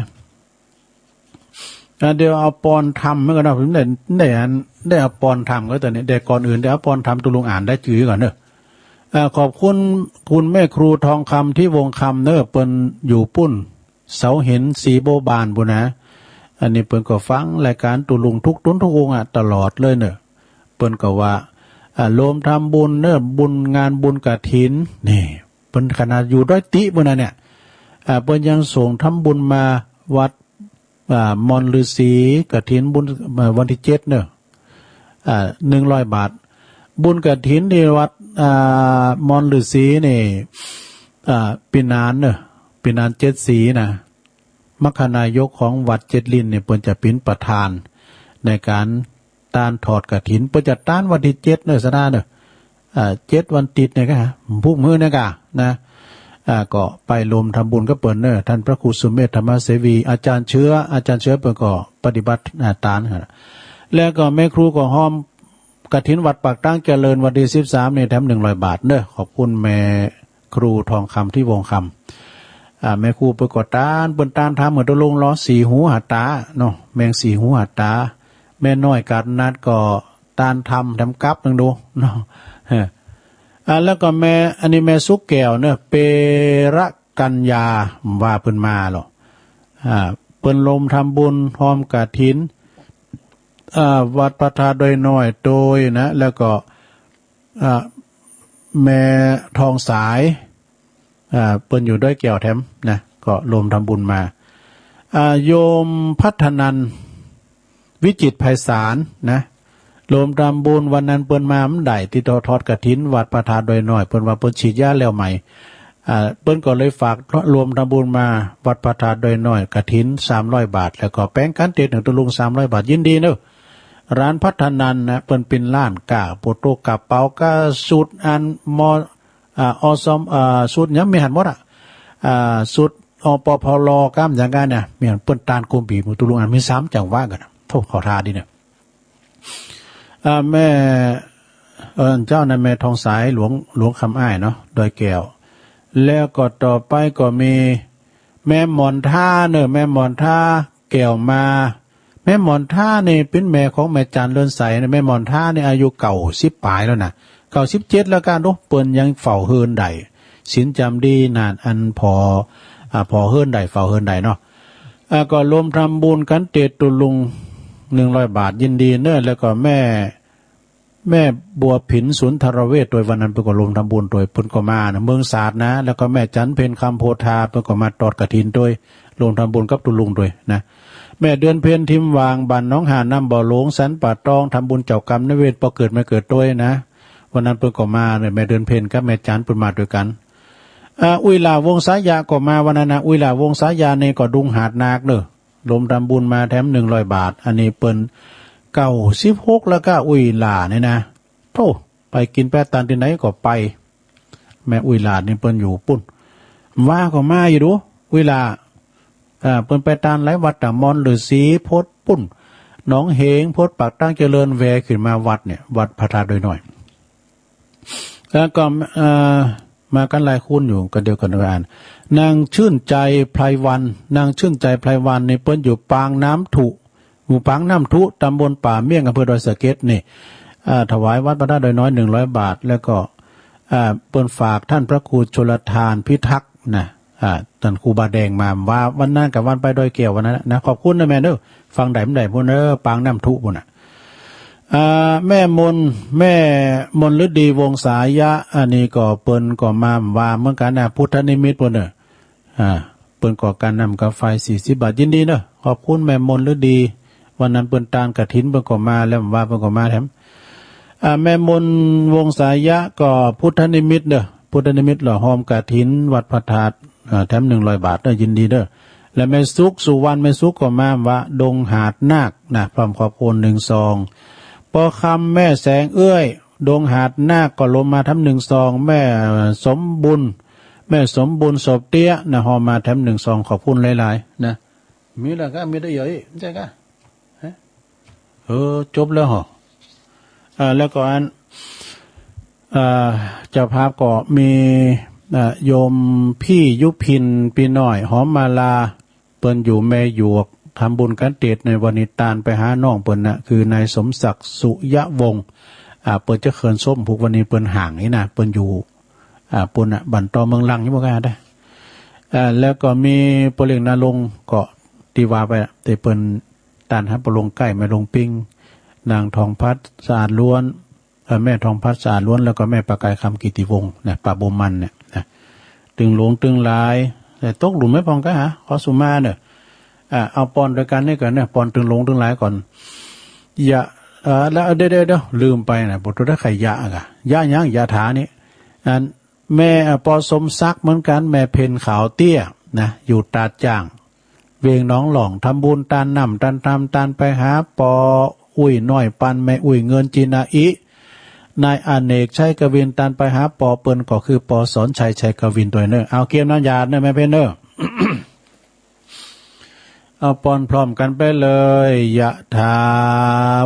อ่ะ เดี๋ยวเอาปอนธรรมไว้ก่อนเนาะ ผมได้ ได้อัน ได้เอาปอนธรรมก็ต๋อนนี้ แต่ก่อนอื่นได้เอาปอนธรรมตุ๊ลุงอ่านได้จื้อก่อนเน่อ อ่า ขอบคุณคุณแม่ครูทองคำ ทิวงศ์คำเน่อ เปิ้นอยู่ปุ้น เสาหิน ศรีโบวบานปุ้นนะ อันนี้เปิ้นก็ฟังรายก๋านตุ๊ลุงทุกตุ๊นทุกองค์อะ ตลอดเลยเน่อ เปิ้นก็ว่า อ่า รวมทำบุญเนอะ บุญงานบุญกฐิน นี่ เปิ้นขนาดอยู่ดอยติปู้นน่ะเนี่ย อ่า เปิ้นยังส่งทำบุญมาวัด อ่า มอนฤๅษี กฐินบุญ เอ่อ วันตี้เจ็ดเนอะ อ่า หนึ่งร้อยบาท บุญกฐินตี้วัด อ่า มอนฤๅษีนี่ อ่า ปี้หนานเนอะ ปี้หนานเจ็ดสีนะ มัคคานายกของวัดเจ็ดลิ้นเนี่ย เปิ้นจะเป๋นประธานในก๋านตานทอดกฐิน เปิ้นจะตานวันตี้เจ็ดเนอะ สะดาเนอะ อ่า เจ็ดวันติดเนี่ยก้า พุกมื้อเนี่ยก้า นะ อ่า ก็ไปรวมทำบุญกับเปิ้นเนอะ ต้านพระครูสุเมธธรรมเสวี อาจ๋ารย์เชื้อ อาจ๋ารย์เชื้อเปิ้นก็ปฏิบัติ อ่า ตาน แล้วก็แม่ครูก็ฮอมกฐินวัดปากตางเจริญวันตี้สิบสามนี่แถมหนึ่งร้อยบาทเนอะ ขอบคุณแม่ครูทองคำ ที่วงคำ อ่า แม่ครูเปิ้นก็ตาน เปิ้นตานทำเหมือนตกลงลอสี่หูห้าต๋าเนาะ แมงสี่หูห้าต๋า แม่น้อยกาญจนัสก็ตานทำแถมกับนึ่งดูเนาะ เออ อ่า แล้วก็แม่ อันนี้แม่สุขแก้วเนอะ เประกัญญา ว่าเปิ้นมาลอ อ่า เปิ้นรวมทำบุญฮอมกฐิน อ่า วัดพระธาตุดอยน้อยโตยนะ แล้วก็ อ่า แม่ทองสาย อ่า เปิ้นอยู่ดอยแก้วแถมนะ ก็รวมทำบุญมา อ่า โยมพัฒนันท์ วิจิตรไพศาลนะ รวมทำบุญ วันนั้นเปิ้นมาบ่ได้ ตี้ทอดกฐินวัดพระธาตุดอยน้อย เปิ้นว่าเปิ้นฉีดยาแล้วใหม่ อ่า เปิ้นก็เลยฝากรวมทำบุญมาวัดพระธาตุดอยน้อย กฐินสามร้อยบาท แล้วก็แปงกั๋นเตดนึ่งตุ๊ลุงสามร้อยบาท ยินดีเนอะ ร้านพัฒนันท์นะ เปิ้นเป๋นร้านก้า โปโตกระเป๋าก้า ชุดอันมอ อ่า อสม อ่า ชุดหยังมีหั้นหมดอะ อ่า ชุด อปพล ก้ามหยังกั๋นเนี่ย มีหั้น เปิ้นตานโกมปี๋หมู่ตุ๊ลุงอันมีสามจังหวะกั๋นนะ โธ่ เข้าท่าดีเนี่ย อ่า แม่ เอ่อ เจ้านะ แม่ทองสาย หลวง หลวงคำอ้ายเนาะ ดอยแก้ว แล้วก็ต่อไปก็มีแม่หมอนทาเนอะ แม่หมอนทา แก้วมา แม่หมอนทานี่เป๋นแม่ของแม่จันเรือนใสนะ แม่หมอนทานี่อายุเก้าสิบป๋ายแล้วนะ เก้าสิบเจ็ดแล้วก้า ดู เปิ้นยังเฝ้าเฮือนได้ ศีลจ๋ำดีนาดอันผ่อ อ่า ผ่อเฮือนได้ เฝ้าเฮือนได้เนาะ อ่า ก็รวมทำบุญกั๋นเตดตุ๊ลุงหนึ่งร้อยบาท ยินดีเนอะ แล้วก็แม่ แม่บัวผินสุนทรเวชโตย วันนั้นเปิ้นก็รวมทำบุญโตย เปิ้นก็มานะ เมืองสาดนะ แล้วก็แม่จันเพ็ญคำโพธา เปิ้นก็มาทอดกฐินโตย รวมทำบุญกับตุ๊ลุงโตยนะ แม่เดือนเพ็ญ ทิมหว่าง บ้านหนองหาด น้ำบ่อหลวง สันป่าตอง ทำบุญเจ้ากรรมนายเวร ปอเกิดแม่เกิดโตยนะ วันนั้นเปิ้นก็มาเนี่ย แม่เดือนเพ็ญกับแม่จันเปิ้นมาตวยกั๋น อ่า อุ้ยหล่า วงศายะ ก็มาวันนั้นนะ อุ้ยหล่า วงศายะ นี่ก็ดุงหาดนาคเนอะ รวมทำบุญมาแถมหนึ่งร้อยบาท อันนี้เปิ้นเก้าสิบหกแล้วก้า อุ้ยหล่าเนี่ยนะ โธ่ ไปกิ๋นไปตานตี้ไหนก็ไป แม่อุ้ยหล่านี่เปิ้นอยู่ปู้น ว่าก็มาอยู่ดู อุ้ยหล่า อ่า เปิ้นไปตานหลายวัด ตางมอนฤๅษี พดปู้น หนองเหง พดปากตางเจริญ แวะขึ้นมาวัดเนี่ย วัดพระธาตุดอยน้อย แล้วก็ เอ่อ มากั๋นหลายคนอยู่ ก็เดี๋ยวก่อนว่าอัน นางชื่นใจ ไพรวรรณ นางชื่นใจ ไพรวรรณ นี่เปิ้นอยู่ปางน้ำถุ หมู่ปางน้ำถุ ตำบลป่าเมี่ยง อำเภอดอยสะเก็ดนี่ อ่า ถวายวัดพระธาตุดอยน้อยหนึ่งร้อยบาท แล้วก็ อ่า เปิ้นฝากต้านพระครูชลทานพิทักษ์นะ อ่า ต้านครูบาแดงมา ว่าวันนั้นกับวันไปดอยแก้ววันนั้นนะ ขอบคุณนะแม่เนอะ ฟังได้บ่ได้ปู้นเนอะ ปางน้ำถุปู้นน่ะ อ่า แม่มน แม่มนฤดีวงศายะ อันนี้ก็เปิ้นก็มาว่าเหมือนกั๋นนะ พุทธนิมิตปู้นเนอะ อ่า เปิ้นก็กาน้ำกาไฟสี่สิบบาท ยินดีเนอะ ขอบคุณแม่มนฤดี วันนั้นเปิ้นตานกฐินเปิ้นก็มา แล้วว่าเปิ้นก็มาแถม อ่า แม่มนวงศายะก็พุทธนิมิตเนอะ พุทธนิมิตหล่อฮอมกฐินวัดพระธาตุ อ่า แถมหนึ่งร้อยบาทเนอะ ยินดีเนอะ และแม่สุขสุวรรณ แม่สุขก็มาว่า ดงหาดนาคนะ พร้อมขอบคุณหนึ่งซอง ปอคำ แม่แสงเอื้อย ดงหาดนาค ก็รวมมาแถมหนึ่งซอง แม่สมบุญ แม่สมบุญ โสบเตี้ยนะ ฮอมมาแถมหนึ่งซอง ขอบคุณหลายๆ นะ มีแล้วก้า มีได้เยอะอีก ใจ้ก้า ฮะ เออ จบแล้วเหรอ อ่า แล้วก็อัน อ่า เจ้าภาพก็มี อ่า โยมพี่ยุพิน ปี้น้อย หอมมาลา เปิ้นอยู่แม่หยวก ทำบุญกั๋นเตดในวันนี้ ตานไปหาน้องเปิ้นนะ คือนายสมศักดิ์ สุยะวงศ์ อ่า เปิ้นจะเคินส้มผูก วันนี้เปิ้นห่างนี่นะ เปิ้นอยู่ อ่า ปู้นน่ะ บ้านต่อเมืองลัง อยู่บ่ก้าได้ อ่า แล้วก็มีป้อเลี้ยงนาลง ก็ตี้ว่าไปอะ ตี้เปิ้นตานหาป้อลงไก่ แม่ลงปิ้ง นางทองพัด สะอาดล้วน เอ่อ แม่ทองพัดสะอาดล้วน แล้วก็แม่ประกายคำกิตติวงศ์นะ ป้าบัวมันเนี่ยนะ ตึงหลวงตึงหลาย แต่ตกหลุมไม่พองก็หา ขอสุมาเน่อ อ่า เอาปอนด้วยกันนี่ก่อนเนี่ย ปอนตึงหลวงตึงหลายก่อน ยะ เอ่อ แล้ว เดี๋ยว เดี๋ยว เดี๋ยว ลืมไปนะ บ่ได้ใค่ยะกะ ยะหยัง ยะถานี่ อัน แม่ อ่า ปอสมศักดิ์เหมือนกัน แม่เพ็ญขาวเตี้ยนะ อยู่ตาดจ้าง เวียงหนองหล่อง ทำบุญตานน้ำ ตานธรรม ตานไปหาปออุ้ยน้อย ปันแม่อุ้ยเงินจินาอิ นายอเนก ชัยกวิน ตานไปหาปอเปิ้นก็คือปอสอนชัย ชัยกวิน ตวยเน่อ เอาเกียมน้ำหยาดเน่อ แม่เพ็ญเน่อ เอาปอนพร้อมกันไปเลย ยะถา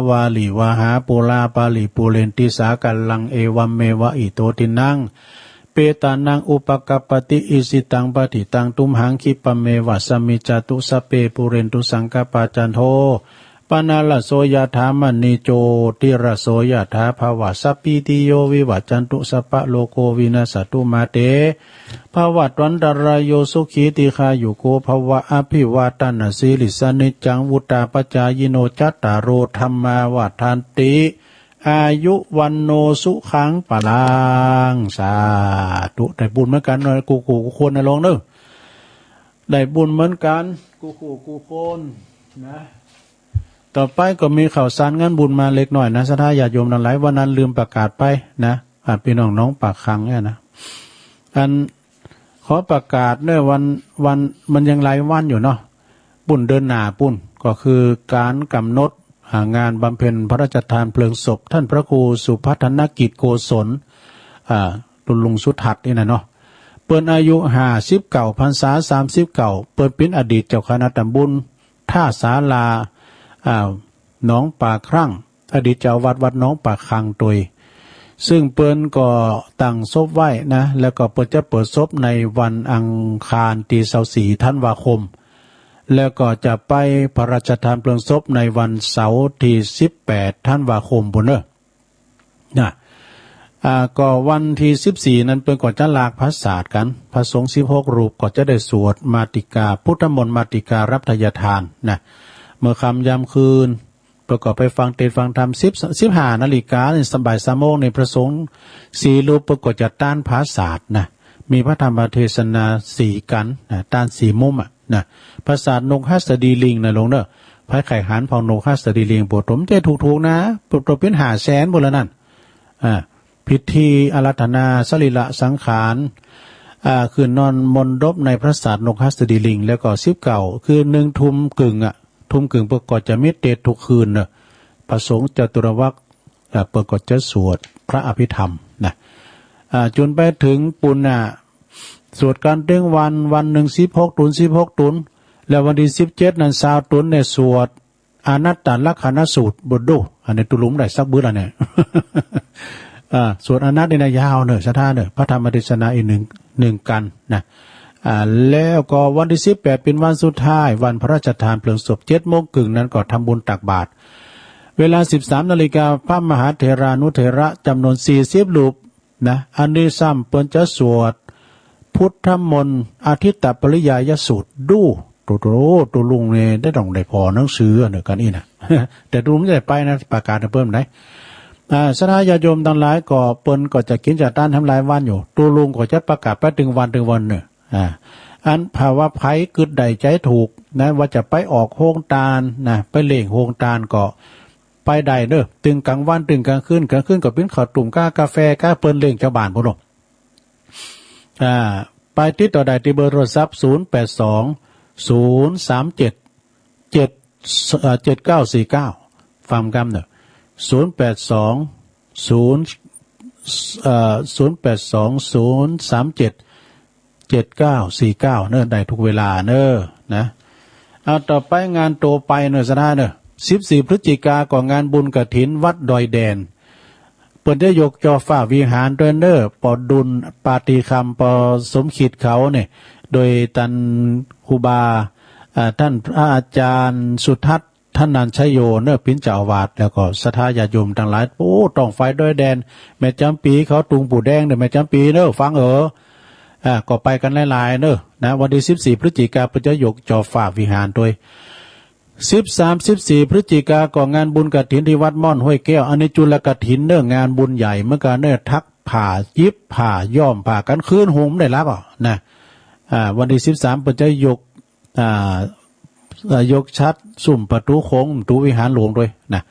วาริวหาปูราปาริปูเรนติสาคารัง เอวัมเมวะอิโตทินัง เปตานังอุปกัปปติ อิชิตังปฏิตังตุมหัง คิปะเมวะสะมิจจตุ สัพเพปูเรนตุสังกัปปา จันโท ปะนะระโส ยะถา มะณิโจติระโส ยะถา ภะวะสัพพีติโย วิวัจจันตุ สัพพะโรโค วินัสสะตุ มาเต ภะวัตวันตะราโย สุขีทีฆายุโก ภะวะ อะภิวาตะนะสีลิสสะ นิจจังวุตตาปะจายิโน จัตตาโรธัมมาวัฑฒันติ อายุ วัณโณ สุขัง พะลัง สาธุ ได้บุญเหมือนกันเนาะ กู้ กู้ กู้คนนะ ลงเน่อ ได้บุญเหมือนกัน กู้ กู้ กู้คนนะ ต่อไปก็มีข่าวสารงานบุญมาเล็กน้อยนะ ศรัทธาญาติโยมตังหลาย วันนั้นลืมประกาศไปนะ อ่า ปี้น้องหนองปากขังเนี่ยนะ อัน ขอประกาศเน่อ วัน วัน มันยังหลายวันอยู่เนาะ ปุ้นเดือนหน้าปุ้น ก็คือก๋านกำหนดหางานบำเพ็ญพระราชทานเพลิงศพ ท่านพระครูสุพัฒนกิจโกศล อ่า ตุลุงสุทัศน์นี่นะเนาะ เปิ้นอายุห้าสิบเก้า พรรษาสามสิบเก้า เปิ้นเป๋นอดีตเจ้าคณะตำบลท่าศาลา อ่า หนองป่าครั่ง อดีตเจ้าวัดวัดหนองป่าครั่งตวย ซึ่งเปิ้นก็ตั้งศพไว้นะ แล้วก็เปิ้นจะเปิดศพในวันอังคารตี้ซาวสี่ธันวาคม แล้วก็จะไปพระราชทานเพลิงศพในวันเสาร์ตี้สิบแปดธันวาคมปุ้นเน่อ นะ อ่า ก็วันตี้สิบสี่นั้นเปิ้นก็จะหลากผาสาทกั๋น พระสงฆ์สิบหกรูปก็จะได้สวดมาติกา พุทธมนต์มาติการัพยทานนะ เมื่อค่ำยามคืน เปิ้นก็ไปฟังเตสน์ฟังธรรม สิบ สิบห้านาฬิกานี่ บ่ายสามโมงนี่ พระสงฆ์สี่รูปเปิ้นก็จะต้านผาสาทนะ มีพระธรรมเทศนาสี่กัณฑ์นะ ต้านสี่มุมอะนะ ผาสาทนกหัสดีลิงนะลงเน่อ ใผใค่หันผ่องนกหัสดีลิง โผต้มเจ๊ถูกๆ นะ โผต้มเป๋นห้าแสนปุ้นละนั่น อ่า พิธีอาราธนาสรีระสังขาร อ่า ขึ้นนอนมณฑปในผาสาทนกหัสดีลิง แล้วก็สิบเก้า คือหนึ่งทุ่มกึ่งอะ ทุ่มกึ่งเปิ้นก็จะมีเตสน์ทุกคืนเน่อ พระสงฆ์จตุรวรรค อ่า เปิ้นก็จะสวดพระอภิธรรมนะ อ่า จ๋นไปเถิงปุ้นน่ะ สวดกั๋นตึงวัน วันนึ่งสิบหกตุ๊น สิบหกตุ๊น แล้ววันตี้สิบเจ็ดนั้นซาวตุ๊นเนี่ยสวด อนัตตลักขณสูตร บ่ดู อันนี้ตุ๊ลุงได้สักบึดละเนี่ย อ่า สวดอนัตนี่นะยาวเน่อ ศรัทธาเน่อ พระธรรมเทศนาอีกหนึ่ง หนึ่งกัณฑ์นะ อ่า แล้วก็วันตี้สิบแปดเป๋นวันสุดท้าย วันพระราชทานเพลิงศพ เจ็ดโมงกึ่งนั้นก็ทำบุญตักบาตร เวลาสิบสามนาฬิกา พระมหาเถรานุเถระจ๋ำนวนสี่สิบรูป นะ อันนี้ซ้ำเปิ้นจะสวดพุทธมนต์อทิตตปริยายสูตร ดู ตุ๊ ตุ๊ ตุ๊ลุงนี่ได้ต้องได้ผ่อหนังสืออันเดียวกั๋นอี้นะ แต่ตุ๊ลุงจะได้ไปนะ ประกาศหื้อเปิ้นได้ อ่า ศรัทธาญาติโยมตังหลายก็เปิ้นก็จะกิ๋นจะต้านทำหลายวันอยู่ ตุ๊ลุงก็จะประกาศไปตึงวันตึงวันเน่อ อ่า อันถ้าว่าใผกึ๊ดได้ใจ๋ถูกนะ ว่าจะไปออกโฮงตานนะ ไปเล่งโฮงตานก็ ไปได้เน่อ ตึงก๋างวันตึงก๋างคืน ก๋างคืนก็เป๋นข้าวตุ้มก้า กาแฟก้า เปิ้นเล่งจาวบ้านพุ้นเนาะ อ่า ไปติดต่อได้ตี้เบอร์โทรศัพท์ ศูนย์แปดสอง ศูนย์สามเจ็ด เจ็ด เอ่อ เจ็ดเก้าสี่เก้า ฟังกำเน่อ ศูนย์แปดสอง ศูนย์ เอ่อ ศูนย์แปดสอง ศูนย์สามเจ็ด เจ็ดเก้าสี่เก้า เน่อ ได้ทุกเวลาเน่อ นะ เอาต่อไปงานต่อไปเน่อ ศรัทธาเน่อ สิบสี่พฤศจิกาก็งานบุญกฐินวัดดอยแดน เปิ้นจะยกจ่อฝ้าวิหารตวยเน่อ ปอดุลปาฏิคำ ปอสมคิดเขาเนี่ย โดยต้านครูบา อ่า ต้านพระอาจ๋ารย์สุทัศน์ ธนัญชโยเน่อ เป๋นเจ้าอาวาส แล้วก็ศรัทธาญาติโยมตังหลาย โอ้ ต้องไฟดอยแดน แม่จ๋ำปี๋เขาตุงปู่แดงเน่อ แม่จ๋ำปี๋เน่อ ฟังเอ๋อ อ่า ก็ไปกั๋นหลายๆ เน่อ นะ วันตี้สิบสี่พฤศจิกา เปิ้นจะยกจ่อฝ้าวิหารตวย สิบสาม สิบสี่ พฤศจิกาก็งานบุญกฐินตี้วัดม่อนห้วยแก้ว อันนี้จุลกฐินเน่อ งานบุญใหญ่เหมือนกั๋นเน่อ ถักผ้า หยิบผ้า ย้อมผ้ากั๋นคืนหุงบ่ได้หลับอ่ะนะ อ่า วันตี้สิบสามเปิ้นจะยก อ่า เอ่อ ยกฉัตรซุ่มประตู๋โขง ประตู๋วิหารหลวงตวยนะ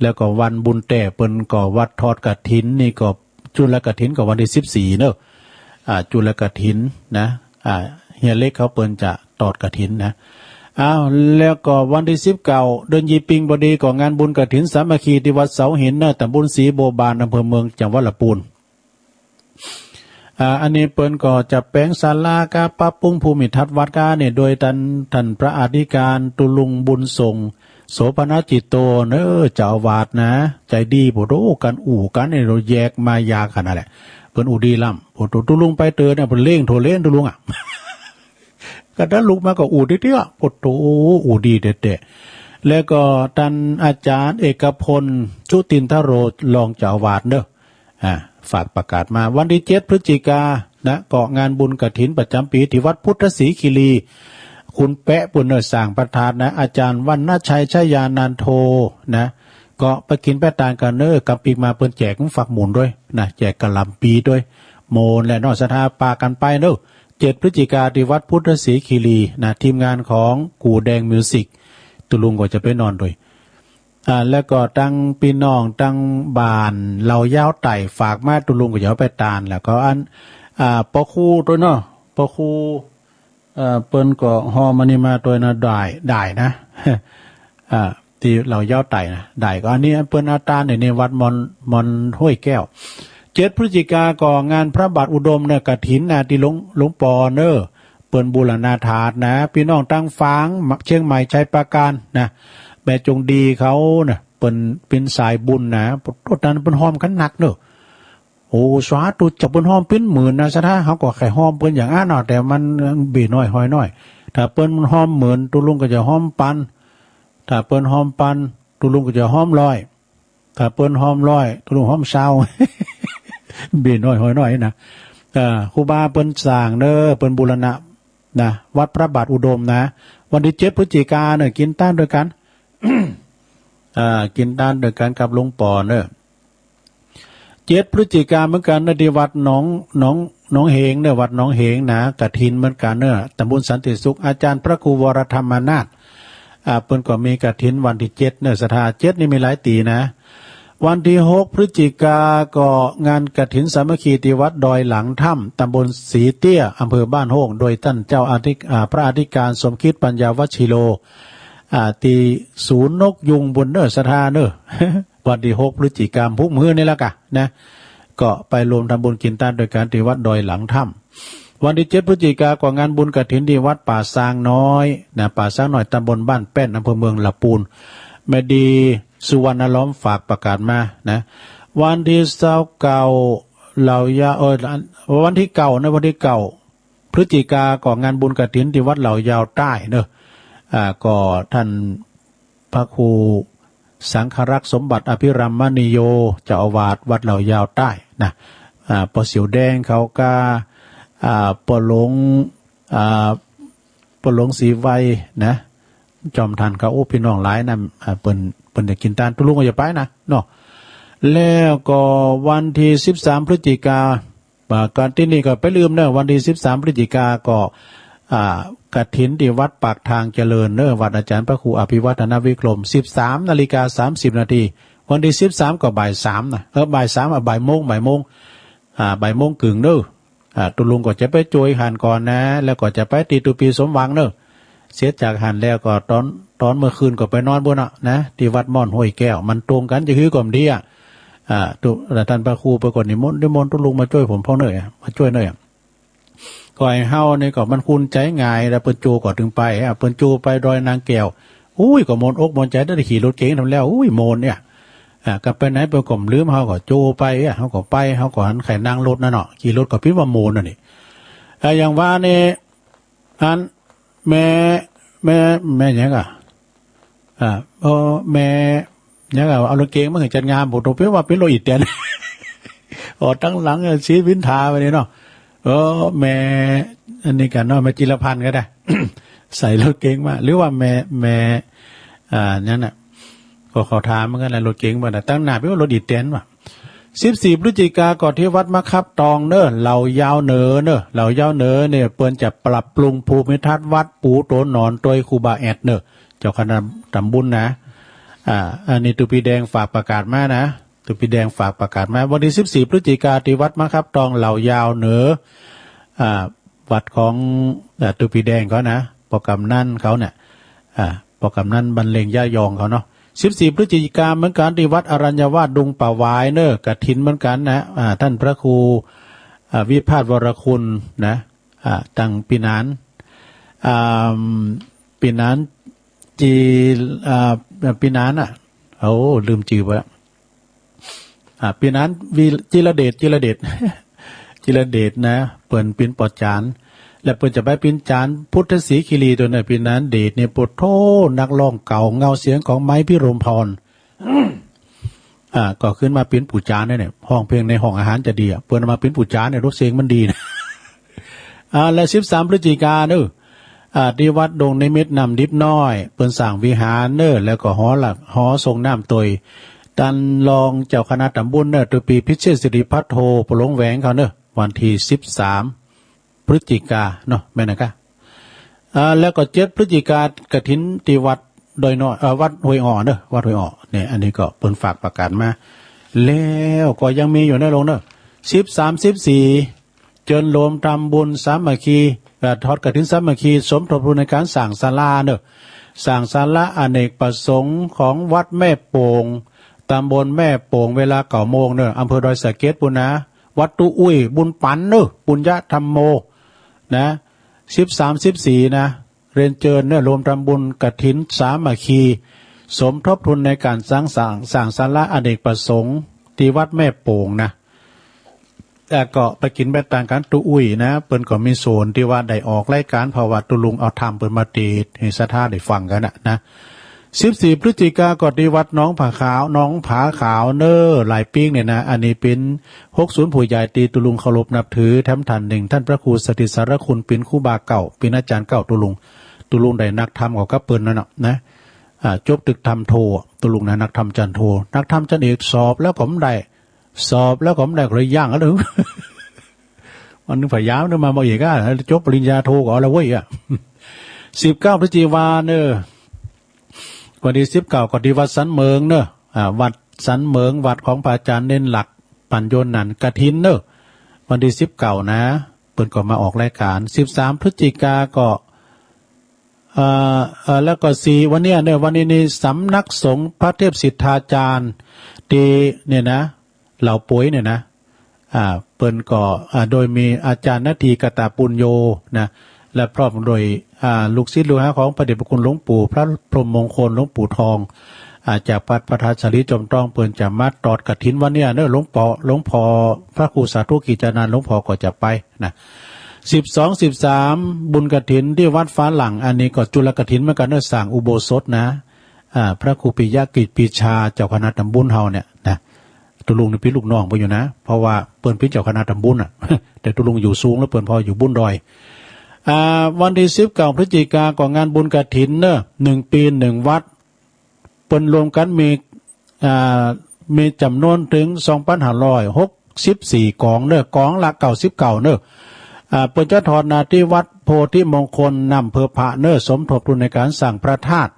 แล้วก็วันบุญแต๊เปิ้นก็วัดทอดกฐินนี่ก็ จุลกฐินก็วันตี้สิบสี่เน่อ อ่า จุลกฐินนะ อ่า เฮียเล็กเขาเปิ้นจะทอดกฐินนะ อ้าว แล้วก็วันตี้สิบเก้า เดือนยี่ปิงพอดีก็งานบุญกฐินสามัคคีตี้วัดเสาหินเน่อ ต๋ำบลศรีบัวบาน อำเภอเมือง จังหวัดละปูน อ่า อันนี้เปิ้นก็จะแป๋งศาลาก้า ปรับปรุงภูมิทัศน์วัดก้าเนี่ย โดยต้าน ต้านพระอธิการตุลุงบุญส่ง โสภณจิตโตเน่อ เจ้าอาวาสนะ ใจ๋ดีโผโธ่ กั๋นอู้กั๋นเนี่ย แยกมายาขนาดแหละ เปิ้นอู้ดีล้ำโผโธ่ ตุลุงไปเต๋อเนี่ย เปิ้นเล่งโถ่เล่นตุลุงอ่ะ กระทั่งลุกมาก็อู้ตี้ๆ โผโธ่ อู้ดีแต๊ๆ แล้วก็ต้านอาจ๋ารย์เอกพล ชุตินทโร รองเจ้าอาวาสเน่อ อ่า ฝากประกาศมา วันตี้เจ็ด พฤศจิกานะ ก็งานบุญกฐินประจ๋ำปี๋ตี้วัดพุทธศรีคีรี คุณแป๊ะเปิ้นเน่อ สร้างประธานนะ อาจ๋ารย์วรรณชัย ชยานันโทนะ ก็ไปกิ๋นไปตานกั๋นเน่อ กำปิ๊กมาเปิ้นแจกฝักหมุนตวยนะ แจกกะหล่ำปีตวย โหมดแหละเนาะ ศรัทธาปากั๋นไปเน่อ เจ็ด พฤศจิกาตี้วัดพุทธศรีคีรีนะ ทีมงานของกู่แดงมิวสิก ตุลุงก็จะไปนอนตวย อ่า แล้วก็ตังปี้น้องตังบ้านเหล่ายาวใต้ฝากมา ตุลุงก็จะเอาไปตาน แล้วก็อัน อ่า ปอครูตวยเนาะ ปอครู เอ่อ เปิ้นก็ฮอมอันนี้มาตวยนะ ด้าย ด้ายนะ อ่า ตี้เหล่ายาวใต้นะ ด้าย ก็อันนี้เปิ้นเอาตานนี่ นี่วัดม่อน ม่อนห้วยแก้ว เจ็ด พฤศจิกาก็งานพระบาทอุดมเน่อ กฐินนะ ตี้หลวง หลวงปอเน่อ เปิ้นบูรณาถาดนะ ปี้น้องตังฝางเชียงใหม่ชัยปราการนะ แม่จงดีเขานะ เปิ้นเป๋นสายบุญนะ โอ้ ตานเปิ้นฮอมกั๋นนักเน่อ โอ้ สาธุเจ้า เปิ้นฮอมเป๋นหมื่นนะ ศรัทธา เฮาก็ใค่ฮอมเปิ้นอย่างอั้นเนาะ แต่มันเบ้น้อยฮอยน้อย ถ้าเปิ้นฮอมหมื่น ตุลุงก็จะฮอมปัน ถ้าเปิ้นฮอมปัน ตุลุงก็จะฮอมร้อย ถ้าเปิ้นฮอมร้อย ตุลุงฮอมซาว เบ้น้อยฮอยน้อยนะ เอ่อ ครูบาเปิ้นสร้างเน่อ เปิ้นบูรณะนะ วัดพระบาทอุดมนะ วันตี้เจ็ด พฤศจิกาเน่อ กิ๋นตานตวยกั๋น อ่า กิ๋นตานตวยกั๋นกับหลวงปอเน่อ เจ็ด พฤศจิกาเหมือนกั๋นเน่อ ตี้วัดหนอง หนอง หนองเหงเน่อ วัดหนองเหงนะ กฐินเหมือนกั๋นเน่อ ต๋ำบลสันติสุข อาจ๋ารย์พระครูวรธรรมนาถ อ่า เปิ้นก็มีกฐินวันตี้เจ็ดเน่อ ศรัทธา เจ็ดนี่มีหลายตี้นะ วันตี้หก พฤศจิกาก็งานกฐินสามัคคีตี้วัดดอยหลังถ้ำ ต๋ำบลศรีเตี้ย อำเภอบ้านโฮ่ง โดยต้านเจ้าอธิ อ่า พระอธิการสมคิดปัญญาวัชชีโร อ่า ตี้ศูนย์นกยูงปู้นเน่อ ศรัทธาเน่อ วันตี้หก พฤศจิกา พุธมื้อนี่ละก่ะนะ ก็ไปรวมทำบุญกิ๋นตานตวยกั๋นตี้วัดดอยหลังถ้ำ วันตี้เจ็ด พฤศจิกาก็งานบุญกฐินตี้วัดป่าซางน้อยนะ ป่าซางน้อย ต๋ำบลบ้านแป้น อำเภอเมืองละปูน แม่ดี สุวรรณล้อมฝากประกาศมานะ วันตี้ซาวเก้า เหล่ายาว เอ่อ วันตี้เก้านะ วันตี้เก้า พฤศจิกาก็งานบุญกฐินตี้วัดเหล่ายาวใต้เน่อ อ่า ก็ต้าน พระครูสังฆรักษ์สมบัติอภิรัมมณีโย เจ้าอาวาสวัดเหล่ายาวใต้นะ อ่า ป้อเสี่ยวแดงเขาก้า อ่า ป้อหลวง อ่า ป้อหลวงศรีไวยนะ จอมทัณฑ์เขา โอ้ ปี้น้องหลายนะ อ่า เปิ้น เปิ้นจะกิ๋นตาน ตุลุงก็จะไปนะเนาะ แล้วก็วันตี้สิบสาม พฤศจิกา อ่า ก่อนตี้นี่ก็ไปลืมเน่อ วันตี้สิบสาม พฤศจิกาก็ อ่า กฐินตี้วัดปากทางเจริญเน่อ วัดอาจ๋ารย์พระครูอภิวัฒนวิกรม สิบสามนาฬิกาสามสิบนาที วันตี้สิบสามก็บ่ายสามนะ เออ บ่ายสาม อ่ะ บ่ายโมง บ่ายโมง อ่า บ่ายโมงเกิ่งเน่อ อ่า ตุลุงก็จะไปจ้วยหั้นก่อนนะ แล้วก็จะไปตี้ตุ๊ปี้สมหวังเน่อ เสร็จจากหั้นแล้วก็ต๋อน ต๋อนเมื่อคืนก็ไปนอนปู้นเนาะนะ ตี้วัดม่อนห้วยแก้ว มันตรงกั๋นจะหื้อก็บ่ดีอะ อ่า ตุ๊ แล้วต้านพระครูเปิ้นก็นิมนต์ นิมนต์ตุลุงมาจ้วยผมพ่องเน่อ มาจ้วยเน่อ ก็ไอ้เฮานี่ก็มันคุ้นใจ๋ง่าย แล้วเปิ้นจูงก็ตึงไป อ่ะ เปิ้นจูงไปดอยนางแก้ว อุ้ย ก็ม่วนอกม่วนใจ๋ ได้ขี่รถเก๋งนำแล้ว อุ้ย ม่วนเนี่ย อ่ะ ก็ไปไหนเปิ้นก็บ่ลืม เฮาก็จูงไป อ่ะ เฮาก็ไป เฮาก็หันใค่นั่งรถนั่นเนาะ ขี่รถก็ปิ๊นว่าม่วนนั่นนี่ อ่ะ อย่างว่านี่ อัน แม่ แม่ แม่หยังอะ อ่า เออ แม่หยังอะ เอารถเก๋งมาหื้อจันงาม ผมต้องเปรียบว่าเป๋นรถอีแตน อ๋อ ตังหลังอะ สีวินทาไปนี่เนาะ เออ แม่ อันนี้กั๋นเนาะ แม่จิรพันธ์ก็ได้ ใส่รถเก๋งมา หรือว่าแม่ แม่ อ่า นั่นน่ะ ก็เขาถามเหมือนกั๋นแหละ รถเก๋งบ่าน่ะ ตังหน้าเป๋นว่ารถอีแตนว่ะ สิบสี่ พฤศจิกา ก็ตี้วัดมะขับตองเน่อ เหล่ายาวเหนือเน่อ เหล่ายาวเหนือเนี่ย เปิ้นจะปรับปรุงภูมิทัศน์วัด ปูตั๋วหนอนตวยครูบาแอดเน่อ เจ้าคณะต๋ำบุญนะ อ่า อันนี้ตุ๊ปีแดงฝากประกาศมานะ ตุ๊ปีแดงฝากประกาศมา วันตี้ สิบสี่ พฤศจิกา ตี้วัดมะขับตอง เหล่ายาวเหนือ อ่า วัดของ อ่า ตุ๊ปีแดงเขานะ ป้อกำนันเขาเนี่ย อ่า ป้อกำนันบรรเลงย่ายองเขาเนาะ สิบสี่ พฤศจิกาเหมือนกั๋น ตี้วัดอรัญญวาสดุงป่าหวายเน่อ กฐินเหมือนกั๋นนะ อ่า ต้านพระครู อ่า วิภาสวรคุณนะ อ่า ตังปี้นาน อ่า ปี้นาน จี อ่า ปี้นานน่ะ โอ้ ลืมจื้อไปละ อ่า ปี้นานวี จิรเดช จิรเดช จิรเดชนะ เปิ้นเป๋นป้อจ๋ารย์ และเปิ้นจะไปเป๋นจ๋ารย์พุทธศรีคีรีตวยเน่อ ปี้นานเดชเนี่ย โผโธ่ นักฮ้องเก่า เงาเสียงของไม้พิรมพร อ่า ก็ขึ้นมาเป๋นปู่จ๋ารย์เนี่ย ฮ้องเพลงในห้องอาหารจะดีอะ เปิ้นเอามาเป๋นปู่จ๋ารย์เนี่ย ลูกเสียงมันดีนะ อ่า และ สิบสาม พฤศจิกาเน่อ อ่า ตี้วัดดงนิมิตรน้ำดิบน้อย เปิ้นสร้างวิหารเน่อ แล้วก็หอหลัก หอส่งน้ำตวย ต้านรองเจ้าคณะต๋ำบุญเน่อ ตุ๊ปีพิเชษฐศิริภัทโท ป้อหลวงแหวงเขาเน่อ วันตี้ สิบสาม พฤศจิกาเนาะ แม่นนะกะ อ่า แล้วก็ เจ็ด พฤศจิกา กฐินตี้วัดดอยน้อย เอ่อ วัดห้วยอ้อเน่อ วัดห้วยอ้อเนี่ย อันนี้ก็เปิ้นฝากประกาศมา แล้วก็ยังมีอยู่เน่อลุงเน่อ สิบสาม สิบสี่ เจิญโฮมทำบุญสามัคคี เอ่อ ทอดกฐินสามัคคี สมทบทุนในก๋านสร้างศาลาเน่อ สร้างศาลาอเนกประสงค์ของวัดแม่โป่ง ตำบลแม่โป่ง เวลา เก้าโมงเน่อ อำเภอดอยสะเก็ดปู้นนะ วัดตุ๊อุ้ย บุญปั๋นเน่อ ปุญญธรรมโม นะ สิบสาม สิบสี่ นะ เรียนเจิญเน่อ โฮมทำบุญกฐินสามัคคี สมทบทุนในก๋านสร้าง สร้าง สร้างศาลาอเนกประสงค์ตี้วัดแม่โป่งนะ แล้วก็ไปกิ๋นไปตางกั๋นตุ๊อุ้ยนะ เปิ้นก็มีโซนตี้ว่าได้ออกรายก๋าน เพราะว่าตุ๊ลุงเอาธรรมเปิ้นมาเตสน์หื้อศรัทธาได้ฟังกั๋นน่ะนะ สิบสี่ พฤศจิกา ก็ตี้วัดหนองผาขาว หนองผาขาวเน่อ หลายปิ๊งเนี่ยนะ อันนี้เป๋น หกศูนย์ ผู้ใหญ่ตี้ตุ๊ลุงเคารพนับถือ แถมต้านนึ่ง ต้านพระครูสถิตสารคุณ เป๋นครูบาเก่า เป๋นอาจ๋ารย์เก่าตุ๊ลุง ตุ๊ลุงได้นักธรรมก็กับเปิ้นนั่นน่ะนะ อ่า จบตึกธรรมโท ตุ๊ลุงนะ นักธรรมจันทน์โท นักธรรมจันทน์เอก สอบแล้วก็บ่ได้ สอบแล้วก็บ่ได้ ก็เลยย้างเอาเถิง วันนึ่งพยายามเน่อ มาบ่เอกอะ จบปริญญาโทก็เอาละเว้ยอะ สิบเก้า พฤศจิกาเน่อ วันตี้ สิบเก้า ก็ตี้วัดสันเหมิงเน่อ อ่า วัดสันเหมิง วัดของพระอาจ๋ารย์เณรหลัก ปัญโญนันท์ กฐินเน่อ วันตี้ สิบเก้า นะ เปิ้นก็มาออกรายก๋าน สิบสาม พฤศจิกา ก็ เอ่อ เอ่อ แล้วก็ สี่ วันเนี้ยเน่อ วันนี้นี่สำนักสงฆ์พระเทพสิทธาจารย์ ตี้เนี่ยนะ เหล่าป๋วยเนี่ยนะ อ่า เปิ้นก็ อ่า โดยมีอาจ๋ารย์นาที กตปุญโญ นะ และพร้อมโดย อ่า ลูกศิษย์ลูกหาของพระเดชพระคุณหลวงปู่พระพรหมมงคล หลวงปู่ทอง อ่า จากวัดพระธาตุสาลีจอมทอง เปิ้นจะมาตอดกฐินวันเนี้ยเน่อ หลวงป้อ หลวงป้อพระครูสาธุกิจจานันท์ หลวงป้อก็จะไปนะ สิบสอง สิบสาม บุญกฐินตี้วัดฝาหลัง อันนี้ก็จุลกฐินเหมือนกั๋นเน่อ สร้างอุโบสถนะ อ่า พระครูปิยกิจปีชา เจ้าคณะต๋ำบุญเฮาเนี่ยนะ ตุ๊ลุงนี่เป๋นลูกน้องเปิ้นอยู่นะ เพราะว่าเปิ้นเป๋นเจ้าคณะต๋ำบุญน่ะ แต่ตุ๊ลุงอยู่สูงแล้ว เปิ้นผ่ออยู่บุญดอย อ่า วันตี้ สิบเก้า พฤศจิกา ก็งานบุญกฐินเน่อ หนึ่งปี๋หนึ่งวัด เปิ้นรวมกั๋นมี อ่า มีจ๋ำนวนเถิง สองปันห้าร้อยหกสิบสี่ก๋องเน่อ ก๋องละ เก้าสิบเก้าเน่อ อ่า เปิ้นจะทอดนาตี้วัดโพธิมงคลน้ำเผิบพระเน่อ สมทบทุนในก๋านสร้างพระธาตุ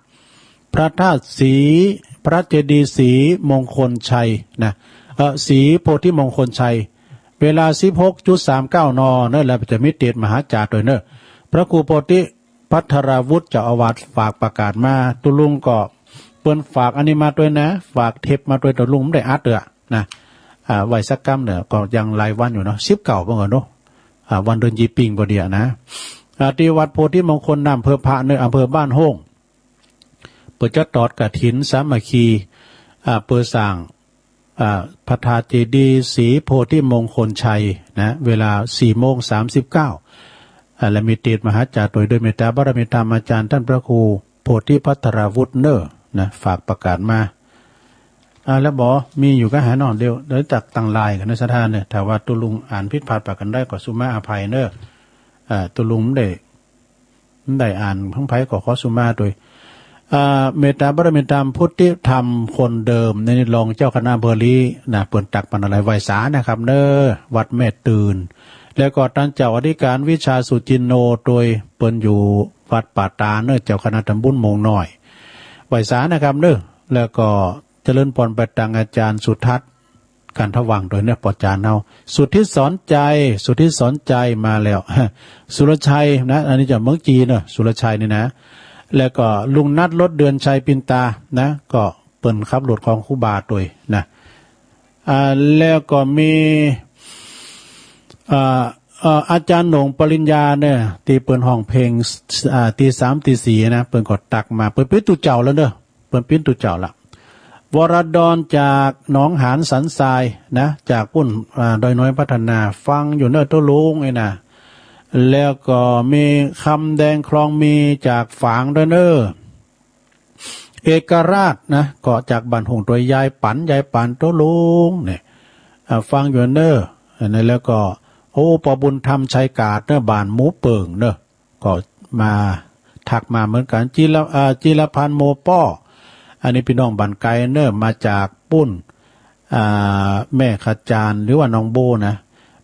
พระธาตุศรี พระเจดีย์ศรีมงคลชัยนะ เอ่อ ศรีโพธิมงคลชัย เวลา สิบหกจุดสามเก้า น เน่อ แล้วจะมีเตสน์มหาจ๋าตวยเน่อ พระครูโพธิภัทราวุฒิเจ้าอาวาสฝากประกาศมา ตุ๊ลุงก็เปิ้นฝากอันนี้มาตวยนะ ฝากเทปมาตวย ตุ๊ลุงบ่ได้อัดเตื้อนะ อ่า ไหว้สักกำเน่อ ก็ยังหลายวันอยู่เนาะ สิบเก้าเปิ้นก็เนาะ อ่า วันเดือนยี่ปิงบ่เดี่ยนะ อ่า ตี้วัดโพธิมงคลน้ำเผิบพระเน่อ อำเภอบ้านโฮ่ง เปิ้นจะตอดกฐินสามัคคี อ่า เปิ้นสร้าง อ่า พระธาตุเจดีย์ศรีโพธิมงคลชัยนะ เวลา สี่โมงสามสิบเก้า อ่า และมีเตสน์มหาจ๋าตวย โดยเมตตาบารมีธรรมอาจ๋ารย์ต้านพระครูโพธิภัทราวุฒิเน่อนะ ฝากประกาศมา อ่า แล้วบ่ มีอยู่ก้าหาเนาะ เดี๋ยว เดี๋ยวจักตั้งไลน์กั๋นเน่อศรัทธาเน่อ ถ้าว่าตุ๊ลุงอ่านผิดพลาดประก๋านใดก็สุมาอภัยเน่อ อ่า ตุ๊ลุงบ่ได้ บ่ได้อ่าน พังไผก็ขอสุมาตวย อ่า เมตตาบารมีธรรม พุทธิธรรมคนเดิม นี่รองเจ้าคณะอำเภอลี้นะ เปิ้นตักมาหลาย ไหว้สานะครับเน้อ วัดแม่ตื่น แล้วก็ต้านเจ้าอธิการวิชาสุจินโน โตยเปิ้นอยู่วัดป่าตาดเน้อ เจ้าคณะตำบลโมงน้อย ไหว้สานะครับเน้อ แล้วก็เจริญพรไปตังอาจารย์สุทัศน์ กันทวังค์โตยเน้อ ป้อจ๋ารย์เฮา สุทธิสอนใจ สุทธิสอนใจมาแล้ว สุรชัยนะ อันนี้จากเมืองจีนเน้อ สุรชัยนี่นะ แล้วก็ลุงนัท รถเดือนชัย ปินตานะ ก็เปิ้นขับรถของครูบาโตยนะ อ่า แล้วก็มี อ่า เอ่อ อาจารย์โหน่ง ปริญญาเนี่ย ตี้เปิ้นฮ้องเพลง อ่า ตีสามตีสี่นะ เปิ้นก็ตักมา เปิ้นเป๋นตุ๊เจ้าแล้วเน้อ เปิ้นเป๋นตุ๊เจ้าละ วรดรจากหนองหานสันทรายนะ จากปุ้น อ่า ดอยน้อยพัฒนา ฟังอยู่เน้อตุ๊ลุงไอ้นะ แล้วก็มีคำแดงคลองมีจากฝางโตยเน้อ เอกราชนะ ก็จากบ้านหงส์โตย ยายปั๋น ยายปั๋นตุ๊ลุงเนี่ย อ่า ฟังอยู่เน้อ อันนั้นแล้วก็ โอ้ ป้อบุญธรรม ชัยกาดเน้อ บ้านหมูเปิ่งเน้อ ก็มาทักมาเหมือนกั๋น จิร อ่า จิรพันธ์ โมป้อ อันนี้ปี้น้องบ้านไก๋เน้อ มาจากปุ้น อ่า แม่ขจารย์ หรือว่าน้องโบ้นะ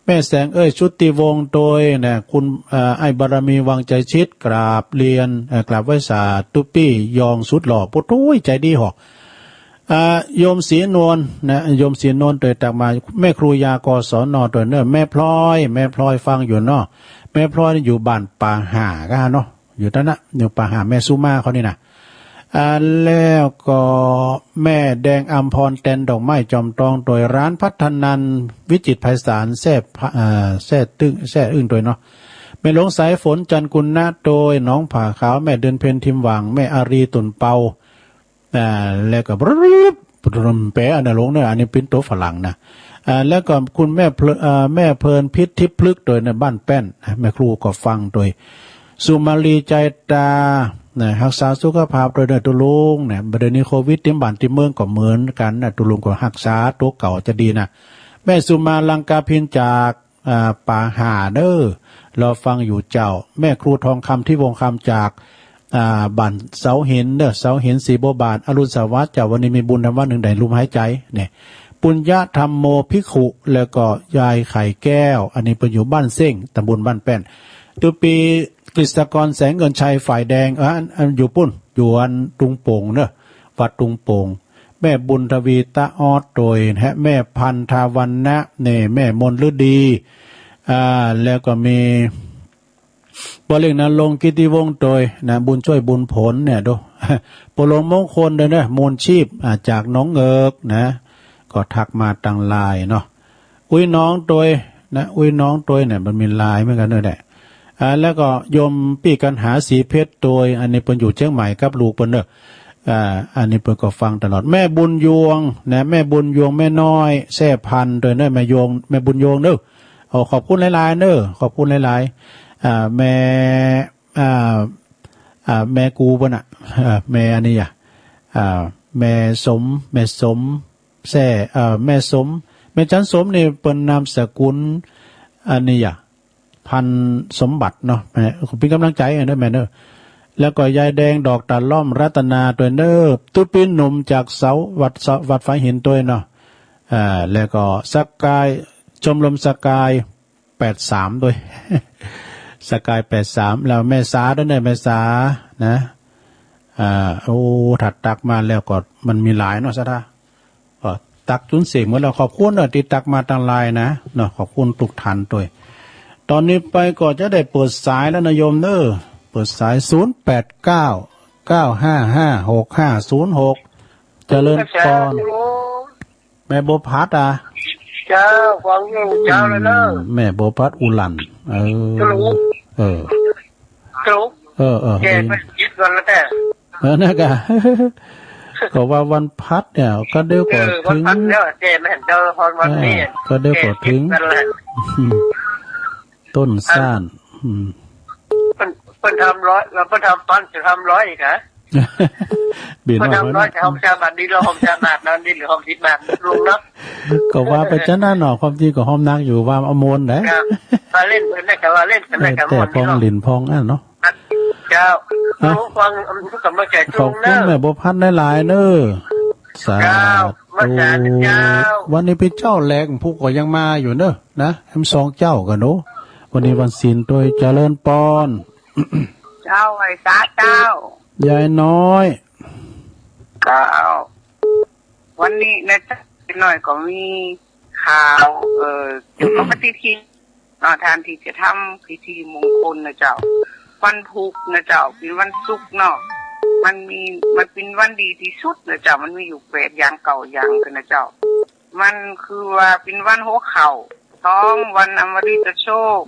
แม่แสงเอ้ย ชุติวงศ์โตยนะ คุณ อ่า ไอ้บารมี วังไจชิต กราบเรียน เอ่อ กราบไหว้สาตุ๊ปี้ยองสุดหล่อ โอ้โธ่ ใจ๋ดีหอก อ่า โยมศรีนวลนะ โยมศรีนวลโตยตักมา แม่ครูยา กศน โตยเน้อ แม่พลอย แม่พลอยฟังอยู่เนาะ แม่พลอยนี่อยู่บ้านป่าห่าก้าเนาะ อยู่ตังนั้น อยู่ป่าห่า แม่สุมาเขานี่นะ อ่า แล้วก็แม่แดงอำพร แตนดอกไม้ จอมตองโตย ร้านพัฒนัน วิจิตรไพศาล แซ่ อ่า แซ่ตึ้ง แซ่อึ้งโตยเนาะ แม่หลวงสายฝน จันทร์กุณะโตย หนองผาขาว แม่เดือนเพ็ญ ทิมหว่าง แม่อารี ตุ่นเปา อ่า แล้วก็ ปรึ๊บ ปรึ๊บ แป๋อันนั้นลงเน้อ อันนี้เป๋นตั๋วฝรั่งนะ อ่า แล้วก็คุณแม่เพลิน อ่า แม่เพลินพิษทิพย์พลึกโตยเน้อ บ้านแป้นนะ แม่ครูก็ฟังโตย สุมาลี ใจตานะ ฮักษาสุขภาพโตยเน้อตุ๊ลุงนะ บ่าเดี่ยวนี้โควิดเต็มบ้านเต็มเมืองก็เหมือนกั๋นนะ ตุ๊ลุงก็ฮักษาตั๋วเก่าจะดีนะ แม่สุมา ลังกาพินจาก อ่า ป่าห่าเน้อ รอฟังอยู่เจ้า แม่ครูทองคำ ทิพย์วงศ์คำจาก อ่า บ้านเสาหินเน้อ เสาหิน ศรีบัวบาน อรุณสวัสดิ์เจ้า วันนี้มีบุญธรรมะหนึ่งได้ลมหายใจเนี่ย ปุญญธรรมโมภิกขุ แล้วก็ยายไข่แก้ว อันนี้เปิ้นอยู่บ้านเซ้ง ตำบลบ้านแป้น ตุ๊ปี้ กฤษกร แสงเงินชัย ฝ่ายแดง อ่า อัน อันอยู่ปุ้น อยู่อันตุงโป่งเน้อ วัดตุงโป่ง แม่บุญทวี ตะออดโตย และแม่พันธวรรณะ เนี่ย แม่มนฤดี อ่า แล้วก็มี ป้อเล็กนรงค์ กิตติวงศ์โตยนะ บุญช่วย บุญผลเนี่ย ดู ป้อหลวงมงคลโตยเน้อ มูลชีพ อ่า จากหนองเงิกนะ ก็ทักมาตางไลน์เนาะ อุ้ยน้องโตยนะ อุ้ยน้องโตยเนี่ย มันมีไลน์เหมือนกั๋นเน้อเนี่ย อ่า แล้วก็โยมปี้กัณหา ศรีเพชรโตย อันนี้เปิ้นอยู่เจียงใหม่กับลูกเปิ้นเน้อ อ่า อันนี้เปิ้นก็ฟังตลอด แม่บุญยวงนะ แม่บุญยวง แม่น้อย แซ่พันธุ์โตยเน้อ แม่ยวง แม่บุญยวงเน้อ โอ้ ขอบคุณหลายๆ เน้อ ขอบคุณหลายๆ อ่า แม่ อ่า อ่า แม่กูเปิ้นน่ะ อ่า แม่อันนี้อะ อ่า แม่สม แม่สม แซ่ เอ่อ แม่สม แม่จันสมนี่เปิ้นนามสกุลอันนี้อะ พันสมบัติเนาะ แม่ เป๋นก๋ำลังใจ๋เน้อแม่เน้อ แล้วก็ยายแดง ดอกตาล่อม รัตนาโตยเน้อ ตุ๊ปี้หนุ่มจากเสา วัดเสา วัดฝายหินโตยเนาะ อ่า แล้วก็สกาย ชมรมสกาย แปดสามโตย สกายแปดสาม แล้วแม่สาโตยเน้อ แม่สานะ อ่า โอ้ ถ้าตักมาแล้วก็มันมีหลายเนาะ ศรัทธา ก็ตักจุนเสียงหมดแล้ว ขอบคุณเน้อตี้ตักมาตางไลน์นะ เนาะ ขอบคุณทุกท่านโตย ต๋อนนี้ไปก็จะได้เปิดสายแล้วนะโยมเน้อ เปิดสาย ศูนย์แปดเก้า เก้าห้าห้า หกห้าศูนย์หก เจริญพร แม่บัวผัดอะ เจ้า ฟังอยู่เจ้าเลยเน้อ อืม แม่บัวผัดอุหลั่น เออ ฮัลโหล เออ ฮัลโหล เออ เออ แกไปคิดก่อนแล้วแต่ เออ นั่นกะ ก็ว่าวันผัดเนี่ย ก็เดี๋ยวก็ เออ วันผัด เถิง แล้วแกไม่เห็นเจ้าฮอดวันนี้ เออ ก็เดี๋ยวก็เถิง แกคิดก่อนแล้ว ต้นซ่าน อืม เปิ้น เปิ้นทำร้อย แล้วเปิ้นทำปันจะทำร้อยอีกฮะ เปิ้นทำร้อยจะหอมซาวบาท นี่เราหอมซาวบาทนะ นี่เหลือหอมสิบบาท ลุงเนาะ ก็ว่าไปจั้นน่ะเนาะ ความจริงก็หอมนักอยู่ ว่าเอามวลนะ ครับ ว่าเล่นเปิ้นได้ ก็ว่าเล่นเปิ้นได้ เออ ก็มวล แต่พองหลินพองอันเนาะ เจ้า นะ ฟัง ขอบคุณแม่บัวพันธุ์หลายๆ เน่อ สาธุ เจ้า วันนี้เป๋นเจ้าแลก ผู้ก็ยังมาอยู่เน่อ นะ แหมสองเจ้ากั๋นเนาะ วันนี้วันศีลตวย เจริญปอน เจ้า ไหว้สาเจ้า ยายน้อย เจ้า วันนี้นะเจ้า ยายน้อยก็มีข่าว เอ่อ เกี่ยวกับพิธี เนาะ ท่านตี้จะทำพิธีมงคลนะเจ้า วันพูกนะเจ้า เป๋นวันศุกร์เนาะ มันมี มันเป๋นวันดีตี้สุดนะเจ้า มันมีอยู่แปดอย่างเก้าอย่างกั๋นนะเจ้า มันคือว่าเป๋นวันหัวข้าว สอง วันอมฤตโชค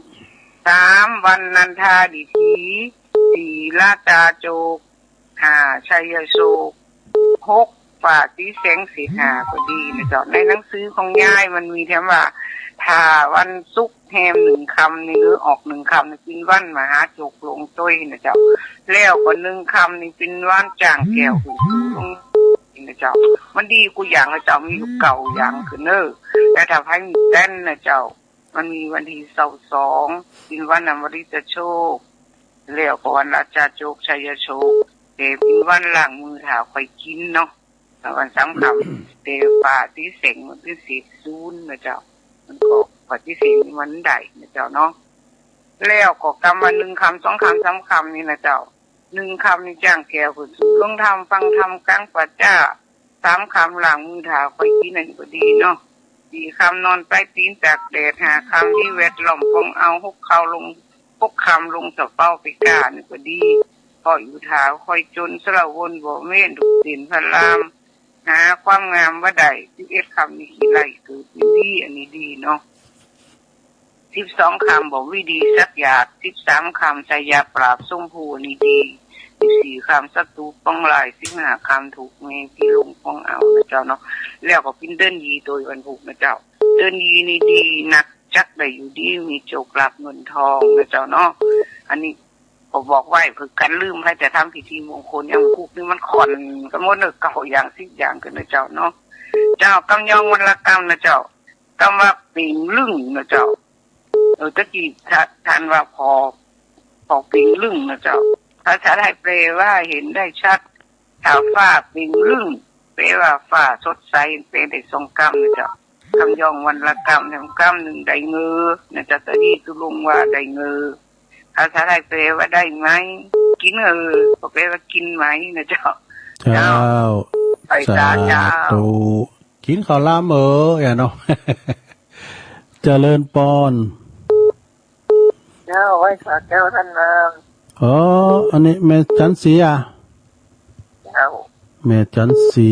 สาม วันนันทาดีถี สี่ ราชาโชค ห้า ชัยโชค หก ฟ้าสีแสงเศษห้า ก็ดีนะเจ้า ในหนังสือของยายมันมีแถมว่า ถ้าวันศุกร์แฮมหนึ่งค่ำนี่ หรือออกหนึ่งค่ำนี่ เป๋นวันมหาโชคหลวงตวยนะเจ้า แล้วก็หนึ่งค่ำนี่เป๋นวันจ้างแก้วขึ้นสู่หลวงนะเจ้า มันดีกู้อย่างนะเจ้า มีอยู่เก้าอย่างคือเน่อ แต่ถ้าใผมีแต๊นนะเจ้า มันมีวันตี้ซาวสอง เป๋นวันอมฤตโชค แล้วก็วันราชาโชค ชัยโชค แต่เป๋นวันล้างมือถ้าค่อยกิ๋นเนาะ วันสามค่ำ แต่ฟ้าสีแสงมันเป๋นเศษศูนย์นะเจ้า มันก็ปฏิเสธมันได้นะเจ้าเนาะ แล้วก็กำว่าหนึ่งค่ำ สองค่ำ สามค่ำนี่นะเจ้า หนึ่งค่ำนี่จ้างแก้วขึ้นสู่หลวงธรรม ฟังธรรมกลางป่าจ๊า สามค่ำล้างมือถ้าค่อยกิ๋น อันนี้ก็ดีเนาะ สี่ค่ำนอนใต้ตี๋นตากแดด ห้าค่ำมีแวดล้อมปองเอา หกค่ำลง หกค่ำลงสะเปาไปก้า นี่ก็ดี เพราะอยู่ถ้าค่อยจน สละวนบ่เว้น ถูกศีลพระราม หาความงามบ่ได้ สิบเอ็ดค่ำมีขี้ไล่เกิด นี่ดี อันนี้ดีเนาะ สิบสองค่ำบ่มีดีสักอย่าง สิบสามค่ำชัยยาปราบชมพู อันนี้ดี สิบสี่ค่ำศัตรูปองร้าย สิบห้าค่ำถูกแม่ผีลวงปองเอานะเจ้าเนาะ แล้วก็เป๋นเดือนยี่ตวยวันพูกนะเจ้า เดือนยี่นี่ดีนัก จักได้อยู่ดีมีโชคลาภเงินทองนะเจ้าเนาะ อันนี้ก็บอกไว้เผื่อกั๋นลืม ใผจะทำพิธีมงคลอย่างพูกนี่มันค่อนกั๋นหมดเน่อ เก้าอย่างสิบอย่างกั๋นนะเจ้าเนาะ เจ้า กำยองวันละกำนะเจ้า กำว่าเป๋งลึ่งนะเจ้า เออ ตะกี้ท่า ท่านว่าผ่อ ผ่อเป๋งลึ่งนะเจ้า ภาษาไทยแปลว่าเห็นได้ชัด ถ้าฟ้าเป๋งลึ่ง แปลว่าฟ้าสดใส แปลได้สองกำนะเจ้า กำยองวันละกำ แถมกำนึ่งได้เงอนะเจ้า ตะกี้ตุ๊ลุงว่าได้เงอ ภาษาไทยแปลว่าได้ไหม กิ๋นเออ ก็แปลว่ากิ๋นไหมนะเจ้า เจ้า เจ้า ไปสา สาธุ เจ้า กิ๋นข้าวหลามเออ อย่าเนาะ เจริญปอน เจ้า ไหว้สาเจ้าต้านนา อ๋อ อันนี้แม่จันทร์ศรีอะ เจ้า แม่จันทร์ศรี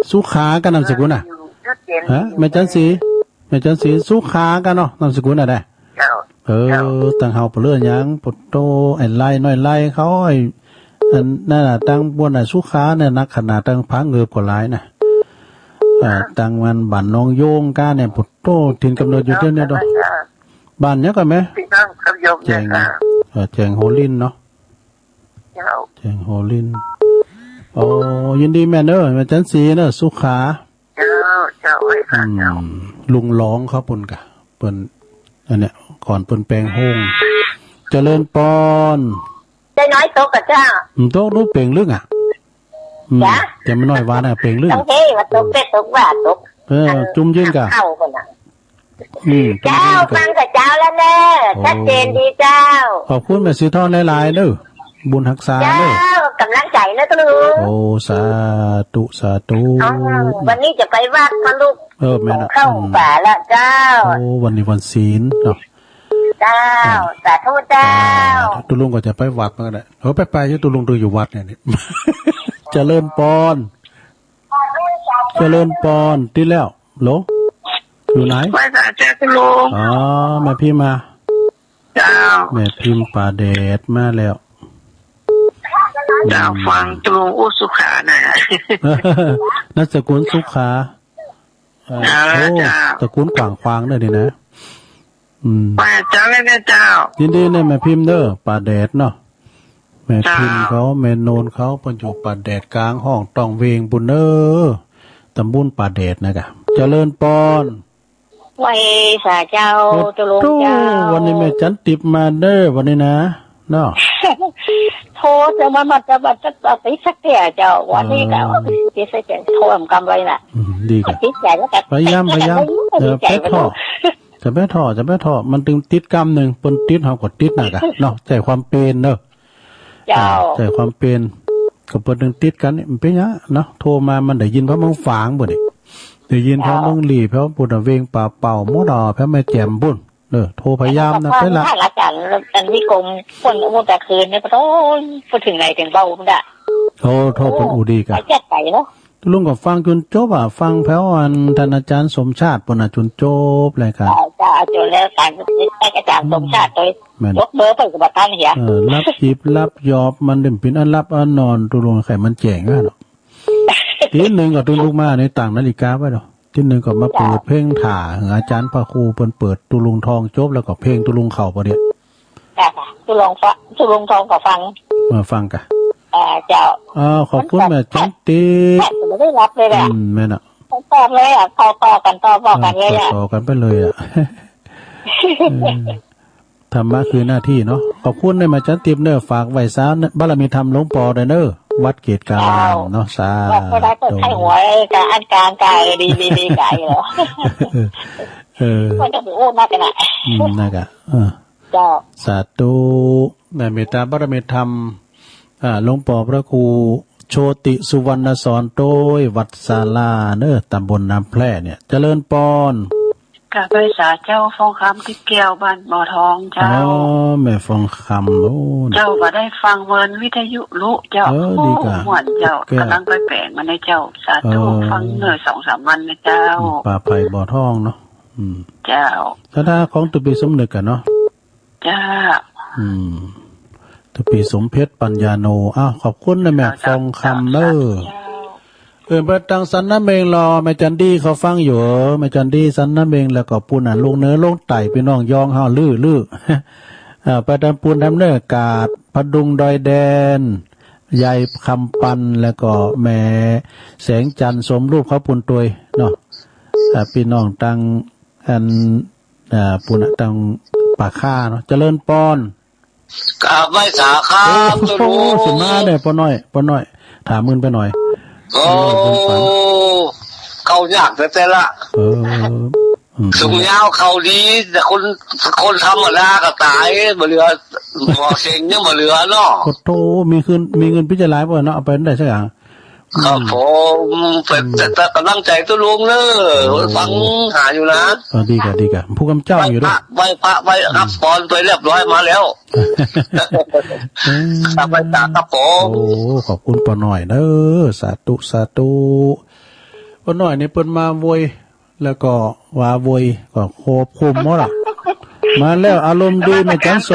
สุขาก่ะนามสกุลอะ อยู่จุดเย็น ฮะ แม่จันทร์ศรี แม่จันทร์ศรี สุขาก่ะเนาะ นามสกุลอะได้ เจ้า เออ เจ้า ตังเฮาเปลือยัง ปะโต้ ไอ้ไล่น้อยไล่เขา ไอ้ อันนั้นน่ะ ตังบ้านน่ะ สุขาเนี่ย นักขนาดตังผาเงิบก็หลายนะ อ่า ตังมันบ้านหนองโยงก้าเนี่ย ปะโต้ ถิ่นกำเนิดอยู่เดี๋ยวนี้เนาะ เจ้า บ้านหยังก่อแม่ พี่น้องครับโยม แจ้ง เนี่ยค่ะ เอ่อ แจ้งโฮลินเนาะ เจ้า แจ้งโฮลิน โอ้ ยินดีแม่เนอะ แม่จันทร์ศรีเนอะ สุขา เจ้า เจ้า ไว้ค่ะ อืม เจ้า ลุงหลองเขาปุ้นกะ เปิ้น อันเนี้ย ก่อนเปิ้นแป๋งโฮง เจริญปอน ใจน้อยตกกะเจ้า อืม ตกดูเป๋งลึ่งอะ อืม จ๊ะ แต่มันน้อยว่าน่ะ เป๋งลึ่ง ต้องเฮ้ว่าตกเป็ดตกว่าตก เออ อัน จุ่มยื่นกะ เข้าก่อนน่ะ อืม เจ้า จุ่มยื่นกะ ฟังกะเจ้าแล้วเน่อ โอ้ ชัดเจนดีเจ้า ขอบคุณแม่สีทองหลายๆ เน่อ บุญฮักษา เจ้า เน่อ กำลังใจ๋เน่อตุ๊ลุง โอ้ สาธุ สาธุ อ๋อ วันนี้จะไปวัดพระลูก เออ แม่นน่ะ เข้า อืม ป่าละเจ้า โอ้ วันนี้วันศีลเนาะ เจ้า อ่า สาธุเจ้า อ่า ตุ๊ลุงก็จะไปวัดเหมือนกั๋นแหละ เออ ไป ไปอยู่ ตุ๊ลุงตุ๊อยู่วัดเนี่ยนี่ เจริญปอน เจริญปอน ติดแล้ว โหล อยู่ไหน ไหว้สาเจ้าตุ๊ลุง อ๋อ แม่พิมพ์มา เจ้า แม่พิมพ์ป่าแดดมาแล้ว เจ้า อืม ฟังตุ๊ลุงอู้สุขาน่ะ นามสกุลสุขา เอ่อ อ่า โอ้ เจ้า ตระกูลกว้างขวางเลยนี่นะ อืม ไปเจ้าเลยนะเจ้า ยินดีเนี่ยแม่พิมพ์เด้อ ป่าแดดเนาะ แม่พิมพ์เขา เจ้า แม่โนนเขา เปิ้นอยู่ป่าแดดกลางห้องต้องเวงปุ้นเน้อ ตำบลป่าแดดนะกะ เจริญปอน ไหว้สาเจ้า โอ้ ตุ๊ลุงเจ้า วันนี้แม่จันติบมาเด้อ วันนี้นะ เนาะ โทรจะมา มา จะมา จะ จะติดสักเตื้อเจ้า วันนี้ก็ เออ ติดสักเตื้อ โทรกำไว้น่ะ อืม ดีกว่า ติดใจ๋แล้วก็ พยายาม พยายาม เออ ดีใจ๋ ไปโทร จะไปโทร จะไปโทร มันตึงติดกำนึ่ง เปิ้นติดเฮาก็ติดน่ะกะ เนาะ ใจ๋ความเป๋นเนาะ เจ้า อ่า ใจ๋ความเป๋น ก็เปิ้นตึงติดกั๋นนี่ มันเป๋นหยังเนาะ โทรมามันได้ยินผ่าเมืองฝางปู๊นนี่ ได้ยินผ่า เจ้า เมืองลี้ ผ่าปู๊นน่ะ เวงป่าเป้าหมดอ่ะ ผ่าแม่แจ่มปู๊น เออ โทรพยายามนะ เปิ้นละ ท่านอาจ๋ารย์ อันนี้กรมเปิ้นอู้แต่คืนนี่ โอ้ย ไปเถิงไหนเถิงเบาพุ้นน่ะ โอ้ โทรเปิ้นอู้ดีกะ ไปจัดไปเนาะ ลุงก็ฟังจ๋นจบอ่ะ ฟังแผวอันต้านอาจ๋ารย์สมชาติปู๊นน่ะจ๋นจบรายก๋าน เจ้า จ๋นแล้วก๋าน อาจ๋ารย์สมชาติโตย แม่น จบเบอร์เปิ้นก็บ่ตันเหีย เออ หลับจิบหลับหยอบ มันเดิมปินอันหลับอันนอน ตุ๊ลุงใค่มันแจ้งอ่ะเนาะ ตี๋นึ่งก็ตุ๊ลุงลุกมานี่ตั้งนาฬิกาไว้เนาะ ตี๋นึ่งก็มาเปิดเพลงถ่า เจ้า หื้ออาจ๋ารย์พระครูเปิ้นเปิดตุ๊ลุงทองจบ แล้วก็เพลงตุ๊ลุงเข้าปะเนี่ย ค่ะ ตุ๊ลุงฟะ ตุ๊ลุงทองก็ฟัง มาฟังกะ อ่า เจ้า อ่า ขอบคุณแม่จันติ แทบจะไม่ได้หลับเลยแหละ อืม แม่นอ่ะ ต่อเลยอ่ะ ต่อต่อกั๋น ต่อต่อกั๋นเลยอ่ะ เออ ต่อต่อกั๋นไปเลยอ่ะ เออ ธรรมะคือหน้าตี้เนาะ ขอบคุณเน้อแม่จันติเน้อ ฝากไหว้สาบารมีธรรมหลวงป้อด้วยเน้อ วัดเกตุการามเนาะ เจ้า สาธุ ว่าก็ได้เปิดไข้หัวกับอันกลางกาย ดี ดี ดีกายเหรอ เออ ก็จะไปอู้นักกันน่ะ อืม นักอ่ะ เออ เจ้า สาธุ ในเมตตาบารมีธรรม อ่า หลวงป้อพระครูโชติสุวรรณสอนโตย วัดศาลาเน้อ ตำบลน้ำแพร่เนี่ย เจริญปอน กราบไหว้สาเจ้า ฟองคำ ติ๊บแก้ว บ้านบ่อทองเจ้า อ๋อ แม่ฟองคำ โอ้ เจ้า บ่ได้ฟังเมินวิทยุลุเจ้า เออ ดีกะ โอ้ ม่วนเจ้า ติ๊บแก้ว ก๋ำลังไปแป๋งมาในเจ้า สาธุ เออ ฟังเมื่อสองสามวันนะเจ้า อืม ป่าไผ่บ่อทองเนาะ อืม เจ้า ถ้า ถ้าของตุ๊ปีสมนึกอะเนาะ เจ้า อืม ตุ๊ปีสมเพชรปัญญาโน อ้าว ขอบคุณนะแม่ เจ้า ฟองคำเน้อ เจ้า เออ ไปตางสันน้ำเม็งลอ แม่จันดีเขาฟังอยู่ แม่จันดีสันน้ำเม็ง แล้วก็ปู๊นน่ะ ลงเหนือลงใต้ ปี้น้องยองเฮา ลือ ลือ เอ่อ ไปตางปู๊นตางเน้อกาด ผดุงดอยแดน ยายคำปัน แล้วก็แม่แสงจันทร์สมรูปเขาปู๊นตวยเนาะ อ่า ปี้น้องตาง อัน อ่า ปู๊นน่ะ ตางป่าข้าเนาะ เจริญปอน กราบไหว้สาครับ โอ้โห ตุ๊ลุง สุดมาเนี่ย ป้อน้อย ป้อน้อย ถามมึงไปหน่อย โอ้ เออ เปิ้นปัน เข้ายากแต๊ๆ ละ เออ อืม สูงยาวเข้าดี แต่คน คนธรรมดาก็ต๋าย บ่เหลือ หมอเซ็งยังบ่เหลือเนาะ โอ้โห มีเงิน มีเงินปี้จะหลายป่ะเนาะ เอาไปได้สักอย่าง ครับผม อืม เป็น อืม แต่ แต่ก๋ำลังใจ๋ตุ๊ลุงเน้อ โอ้ ฟังหาอยู่นะ เออ ดีกะ ดีกะ ผู้กำเจ้าอยู่เน้อ ไหว้พระ ไหว้พระ ไหว้ อืม รับปอนไปเรียบร้อยมาแล้ว เออ ครับ ไหว้พระครับผม โอ้ ขอบคุณป้อน้อยเน้อ สาธุ สาธุ ป้อน้อยนี่เปิ้นมาโวย แล้วก็ว่าโวย ก็ครบคลุมหมดอ่ะ มาแล้ว อารมณ์ดี แม่จันส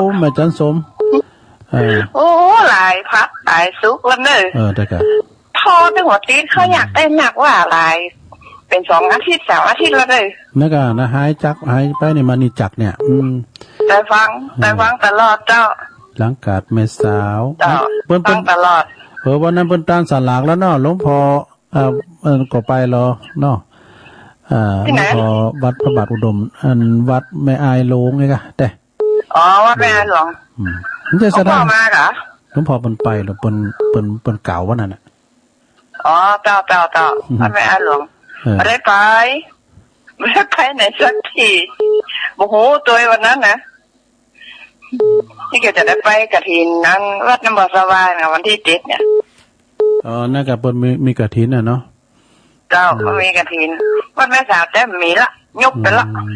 ม แม่จันสม เออ โอ้ หลายพระ หลายสุขแล้วเน้อ เออ ได้กะ พ่อตึงว่าติด เขาอยากได้นักว่าหลาย เป๋นสองอาทิตย์ สามอาทิตย์แล้วเน้อ นักอ่ะนะ หายจัก หายไปนี่มานี่จักเนี่ย อืม แต่ฟัง เออ แต่ฟังตลอดเจ้า หลังกาดแม่สาว เจ้า เปิ้น ฟังตลอด เปิ้น เออ วันนั้นเปิ้นตานสลากแล้วเนาะ หลวงป้อ อ่า เออ ก็ไปเหรอเนาะ อ่า ตี้ไหน หลวงป้อวัดพระบาทอุดม อันวัดแม่อายหลวงไงกะ แต่ อ๋อ วัดแม่อายหลวง อืม มันจะ หลวงป้อ สถาน มาเหรอ หลวงป้อเปิ้นไปเหรอ เปิ้น เปิ้น เปิ้นกล่าววันนั้นน่ะ อ๋อ เจ้า เจ้า เจ้า อืม วัดแม่อายหลวง เออ บ่ได้ไป บ่ได้ไปไหนสักตี้ บ่ฮู้ตวยวันนั้นนะ ตี้ก็จะได้ไปกฐินนั้น วัดน้ำบ่อสว่างนะ วันตี้เจ็ดเนี่ย อ๋อ นั่นกะเปิ้นมี มีกฐินน่ะเนาะ เจ้า อืม มีกฐิน วัดแม่สาวแต่มีละ ยุบไปละ อืม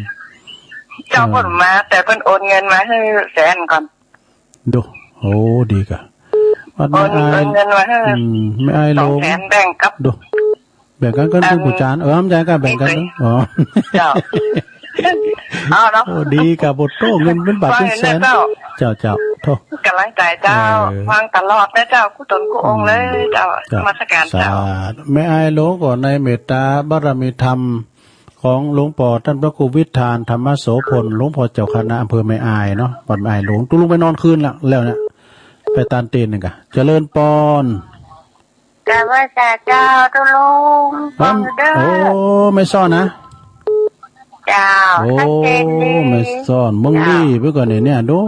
เจ้า เออ เปิ้นมา แต่เปิ้นโอนเงินมาหื้อแสนก่อน ดู โอ้ ดีกะ วัดแม่อาย โอน โอนเงินมาหื้อ อืม แม่อายหลวง สองแสน แบ่งกับ ดู แบ่งกั๋น กั๋น เอิ่ม ผู้จ๋ารย์ เออ แม่จ๋ารย์ก็แบ่งกั๋น เอ้ย เนาะ อ๋อ เจ้า เอาเนาะ โอ้ ดีกะ โอ้โธ่ เงินเป๋นบาทเป๋นแสน ว่าไงเจ้า เจ้า เจ้า โธ่ ก๋ำลังใจ๋เจ้า เออ ฟังตลอดนะเจ้า กู้ต๋นกู้องค์เลยเจ้า เจ้า นมัสก๋านเจ้า สาธุ แม่อายหลวงก็ในเมตตาบารมีธรรมของหลวงป้อต้านพระครูวิทธานธรรมโสภณ หลวงป้อเจ้าคณะอำเภอแม่อายเนาะ วัดแม่อายหลวง ตุ๊ลุงไปนอนคืนละ แล้วเนี่ย ไปตานเตนนึ่งกะ เจริญปอน กราบไหว้สาเจ้าตุ๊ลุง ฟังเน้อ โอ้ แม่ซ่อนนะ เจ้า โอ้ ชัดเจนดี แม่ซ่อน เมืองดี เจ้า ไปก่อนเนี่ย เนี่ย ดู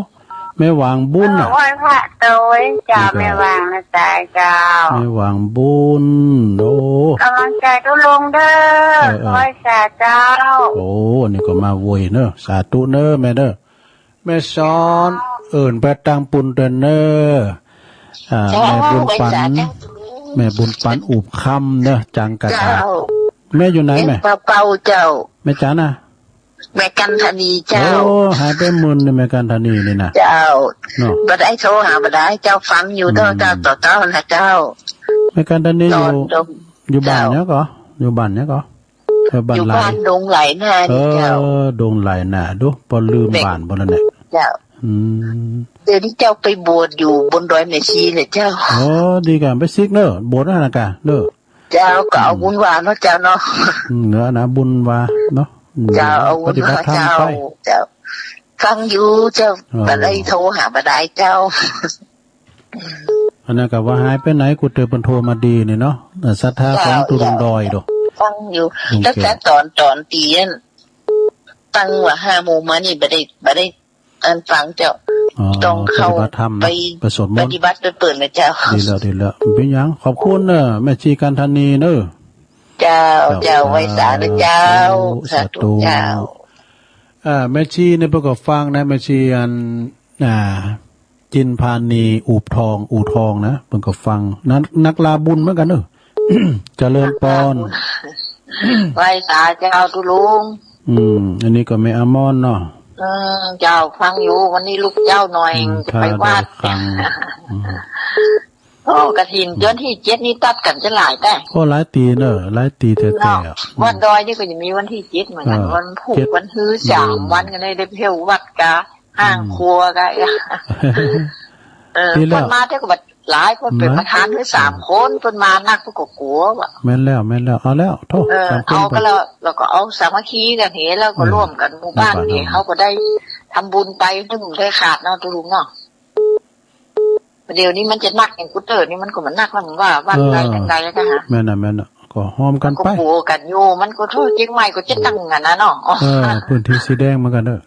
แม่หว่างบุญ เออ น่ะ ไหว้พระโตยเจ้า นี่ก็ แม่หว่างนะจ๊ะเจ้า แม่หว่างบุญ โอ้ ก๋ำลังใจ๋ตุ๊ลุงเน่อ เออ เออ ไหว้สาเจ้า โอ้ อันนี้ก็มาโวยเน่อ สาธุเน่อแม่เน่อ แม่สอน เจ้า เอิ้นไปตางปุ้นตวยเน่อ อ่า เจ้า แม่บุญปัน ไหว้สาเจ้า แม่บุญปันอุบคำเน่อ จังกะ เจ้า แม่อยู่ไหนแม่ เป่าๆ เจ้า แม่จ๋าน่ะ แม่กันธนีเจ้า โอ้ หายไปเมินนี่แม่กันธนีนี่นะ เจ้า เนาะ บ่ได้โทรหาบ่ได้เจ้า ฟังอยู่ อืม เจ้า ต่อเจ้านะเจ้า แม่กันธนีอยู่ นอนดม อยู่บ้าน เจ้า เนี่ยก็ อยู่บ้านเนี่ยก็ เออ บ้าน อยู่ ไหล บ้านดงไหลนานี่เจ้า เออ ดงไหลนา ดู ปอลืม แม่ บ้านปอแล้วเนี่ย เจ้า อืม เดี๋ยวนี้เจ้าไปบวชอยู่บนดอยแม่ชีเลยเจ้า โอ้ ดีกะ ไปซิกเน่อ บวชนั่นนะกะ เน่อ เจ้า ก็เอา อืม บุญวาเนาะเจ้าเนาะ อืม เนาะนะ บุญวาเนาะ อืม เจ้า เอาบุญวา ปฏิบัติธรรมไป เจ้า เจ้า ฟังอยู่เจ้า อ๋อ บ่ได้โทรหาบ่ได้เจ้า อันนั้นก็ว่าหายไปไหน กูเจอเปิ้นโทรมาดีนี่เนาะ เอ่อ ศรัทธาของตุ๊ลุงดอยดู ฟังอยู่ โอเค ตั้งแต่ตอน ตอนตีอัน ตั้งว่าห้าโมงมานี่บ่ได้ บ่ได้ อันฟังเจ้า อ๋อ ต้องเข้า ปฏิบัติธรรมนะ ไป ไปสวดมนต์ ปฏิบัติไปเปิ้นนะเจ้า ดีแล้ว ดีแล้ว บ่เป๋นหยัง ขอบคุณเน่อ แม่ชีกันธนีเน่อ เจ้า เจ้า เจ้า ไหว้สานะเจ้า สาธุ สาธุ สาธุ เจ้า อ่า แม่ชีเนี่ยเปิ้นก็ฟังนะ แม่ชีอัน อ่า จินพานี อู่ทอง อู่ทองนะ เปิ้นก็ฟัง นัก นักลาบุญเหมือนกั๋นเน่อ เจริญปอน ไหว้สาเจ้าตุ๊ลุง อืม อันนี้ก็แม่อมรเนาะ อืม เจ้า ฟังอยู่ วันนี้ลุกเจ๊าหน่อย อืม จะไปวัด ข้าได้ฟัง อืม โอ้ กฐิน เดือนตี้เจ็ดนี่ตัดกั๋นจะหลายแต๊ โอ้ หลายตี้เน่อ หลายตี้แต๊ๆ เนาะ อะ วัดดอยนี่ก็จะมีวันตี้เจ็ดเหมือนกั๋น เออ วันพูก เจ็ด วันฮือ อืม สามวันก็ได้ ได้เที่ยววัดกา ห้างครัวกา อืม เออ ดีแล้ว เปิ้นมาเตื้อก็บ่หลาย เปิ้นเป๋นประธานหื้อสามคน เปิ้นมานักเปิ้นก็กั๋วว่ะ แม่นแล้ว แม่นแล้ว เอาแล้ว โธ่ เออ สามคน เอากั๋นแล้ว แล้วก็เอาสามัคคีกั๋นเหีย แล้วก็ เออ ร่วมกั๋นหมู่บ้าน ร่วมกั๋น เหีย เฮาก็ได้ทำบุญไป หื้อมันได้ขาดเนาะตุ๊ลุงเนาะ เดี๋ยวนี้มันจะนักอย่างกูเตอร์นี่ มันก็บ่นักแล้ว มันว่าวัดใด เออ จังใดก็หา แม่นน่ะ แม่นน่ะ ก็ฮอมกั๋นไป ก็กั๋วกั๋นอยู่ มันก็โธ่ เจียงใหม่ก็จะตั้งกั๋นนะเนาะ เออ พื้นตี้สีแดงเหมือนกั๋นเน่อ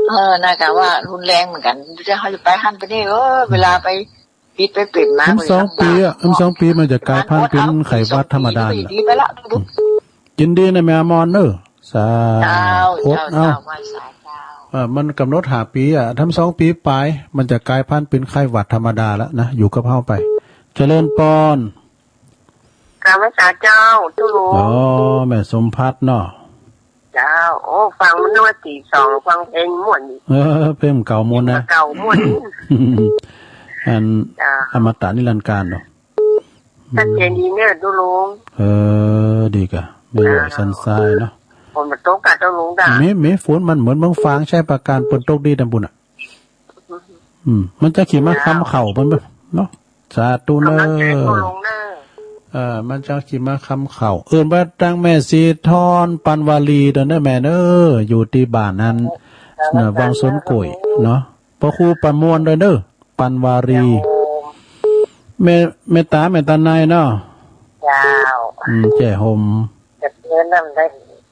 เออ น่ากะว่ารุนแรงเหมือนกั๋น จะเฮาจะไปหั้นไปนี่ เออ เวลาไปปิดไปเปิดมา หนึ่งสองปี๋อะ หนึ่งสองปี๋มันจะก๋ายพันธุ์เป๋นไข้หวัดธรรมดา ดีไปละ อืม ยินดีนะแม่อมรเน่อ สา เจ้า อด เจ้า เอา เจ้า ไหว้สาเจ้า เออ มันก๋ำหนดห้าปี๋อะ หนึ่งสองปี๋ป๋าย มันจะก๋ายพันธุ์เป๋นไข้หวัดธรรมดาแล้วนะ อยู่กับเฮาไป เจริญปอน กราบไหว้สาเจ้าตุ๊ลุง อ๋อ แม่สมภัทรเนาะ เจ้า โอ้ ฟังมันว่าตีสอง ฟังเพลงม่วนอีก เออ เพลงเก่าม่วนนะ เก่าม่วน อัน เจ้า อมตะนิรันดร์กาลเนาะ ชัดเจนดีเน่อตุ๊ลุง เออ ดีกะ แม่นหน่อย เจ้า สันทรายเนาะ ฝนมันตกกะตุ๊ลุงดา มี มีฝน มันเหมือนเมืองฝาง ชัยปราการ ฝนตกดีตางปุ้นอะ อืม มันจะขี่มาค้ำเข่าเปิ้นเนาะ สาธุเน่อ ก๋ำลังใจ๋ตุ๊ลุงเน่อ เออ มันจะขี่มาค้ำเข่า เอิ้นไปตางแม่ศรีทร ปันวาลี ตวยเน่อแม่เน่อ อยู่ตี้บ้านนั้น เน่อ วังสวนกล้วยเนาะ พระครูประมวลตวยเน่อ ปันวาลี เจ้า แม่ แม่ต๋า แม่ต๋าในเนาะ เจ้า อืม แจ้ห่ม จะเตือนนำได้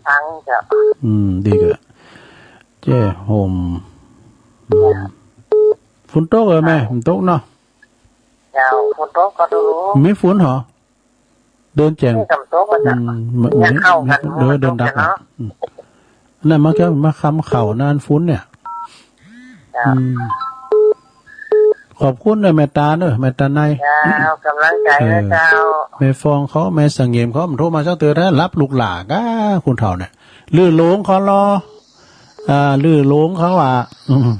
ฟังเจ้า อืม ดีกะ แจ้ห่ม อืม ฝนตกเหรอแม่ มันตกเนาะ เจ้า ฝนตกกะตุ๊ลุง มีฝนเหรอ เดินแจ้ง นี่กำตกกะ อืม มัน ยังเข้ากั๋น เดิน เดินดัก เนาะ อืม นั่นมันก็มาค้ำเข่านั่นฝนเนี่ย เจ้า อืม ขอบคุณเน่อแม่ต๋าเน่อ แม่ต๋าใน เจ้า ก๋ำลังใจ๋นะเจ้า เออ แม่ฟองเขา แม่เสงี่ยมเขา มันโทรมาสักเตื้อ หลับลุกหล่ากะ คนเฒ่าเนี่ย ลือหลงเขาลอ อ่า ลือหลงเขาอะ อืม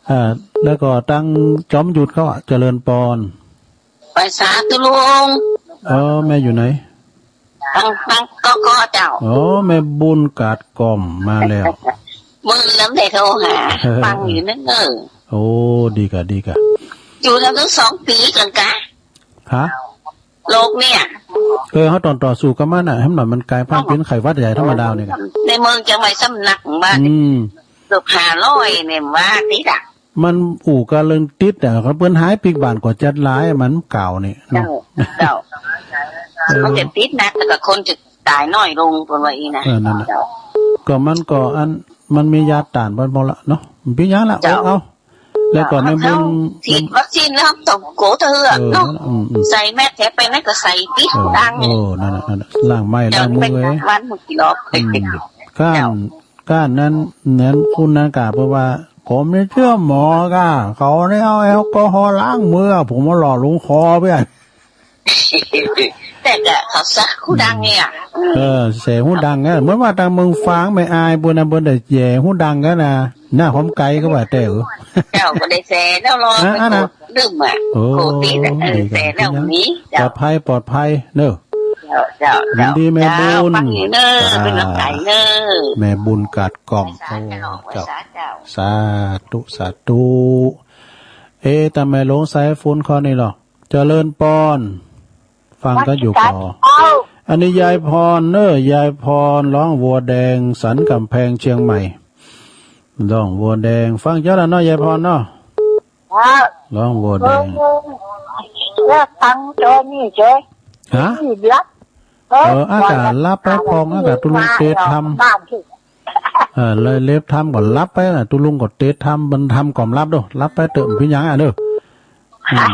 อ่า แล้วก็ตางจอมยุทธเขาอะ เจริญปอน ไหว้สาตุ๊ลุง เออ แม่อยู่ไหน ตาง ตางก๊อกๆ เจ้า อ๋อ แม่บุญกาดกล่อมมาแล้ว มื้อนั้นได้โทรหา ฟังอยู่เน่อ โอ้ ดีกะ ดีกะ อยู่นำตั้งสองปี๋กั๋นกะ ฮะ โรคเนี่ย เออ เฮาต้องต่อสู้กับมันน่ะ หื้อมันก๋ายพันธุ์เป๋นไข้หวัดใหญ่ธรรมดานี่กะ ในเมืองเจียงใหม่ซ้ำนักบ้าน อืม เกือบห้าร้อยเนี่ยว่าติดอะ มันอู้กะเรื่องติดอะ เปิ้นหายปิ๊กบ้านก็จัดหลาย มันเก่านี่เนาะ เจ้า เจ้า เออ มันจะติดนัก แต่ก็คนจะต๋ายน้อยลง เปิ้นว่าอี้นะ เออ นั่นแหละ เจ้า ก็มันก็อัน มันมียาต้านเปิ้นพอละเนาะ บ่เป๋นหยังละ เจ้า เอา แล้วก่อนแม่บุญ ฉีดวัคซีนแล้วต้องโกเตื้อ เออ เนาะ นั่นน่ะ อืม อืม ใส่แมสแถไปไหนก็ใส่ติ เออ ดัง เออ นั่นน่ะ นั่นน่ะ ล้างไม้ล้างมือ เดี๋ยวนี้ไปกลางวันหมดกี่รอบ อืม ก้าน เจ้า ก้านนั้น นั้นคุณนันกาเปิ้นว่า ผมนี่เจื้อหมอกา เขานี่เอาแอลกอฮอล์ล้างมือ ผมมาหล่อหลวงคอเปื้อน แต่กะเขาใส่หูดังเนี่ย เออ ใส่หูดังนะ เหมือนว่าตางเมืองฝางแม่อายเปิ้นนะ เปิ้นได้แหย่หูดังกั๋นนะ หน้าหอมไก่ก็ว่าแต่ เออ เจ้าก็ได้ใส่แล้วรอ อ่ะ ไป อ่ะนะ โกะดื่มอ่ะ โอ้ โกะติดอ่ะ เออ ดีกัน ใส่แล้ว ดีนะ มี ปลอดภัย ปลอดภัยเนอะ เจ้า เจ้า ยินดีแม่บุญ เจ้า ฟังอยู่เนอะ อ่า เป็นกำลังใจเนอะ แม่บุญกาดกล่อง ไหว้สาเจ้า โอ้ เจ้า ไหว้สาเจ้า สาธุ สาธุ เอ๊ะ ตะแม่หลวงสายฝนข้อนี้เหรอ เจริญปอน ฟังกั๋นอยู่ก่อ อันนี้ยายพรเนอะ ยายพร ร้องวัวแดง สันกำแพง เชียงใหม่ ร้องวัวแดง ฟังเจ้าละเนาะ ยายพรเนาะ ครับ ร้องวัวแดง เออ เออ ฟังโจนี่เจ้ย ฮะ นี่รับ เออ เออ อากาศรับไปพอง อากาศตุลุงเตธรรม บ้านที่ เออ เลยเล็บธรรมก็รับไปนะ ตุลุงก็เตธรรม มันธรรมก็รับเด้อ รับไปเต๊อะ เปิ้นหยังอ่ะเด้อ อืม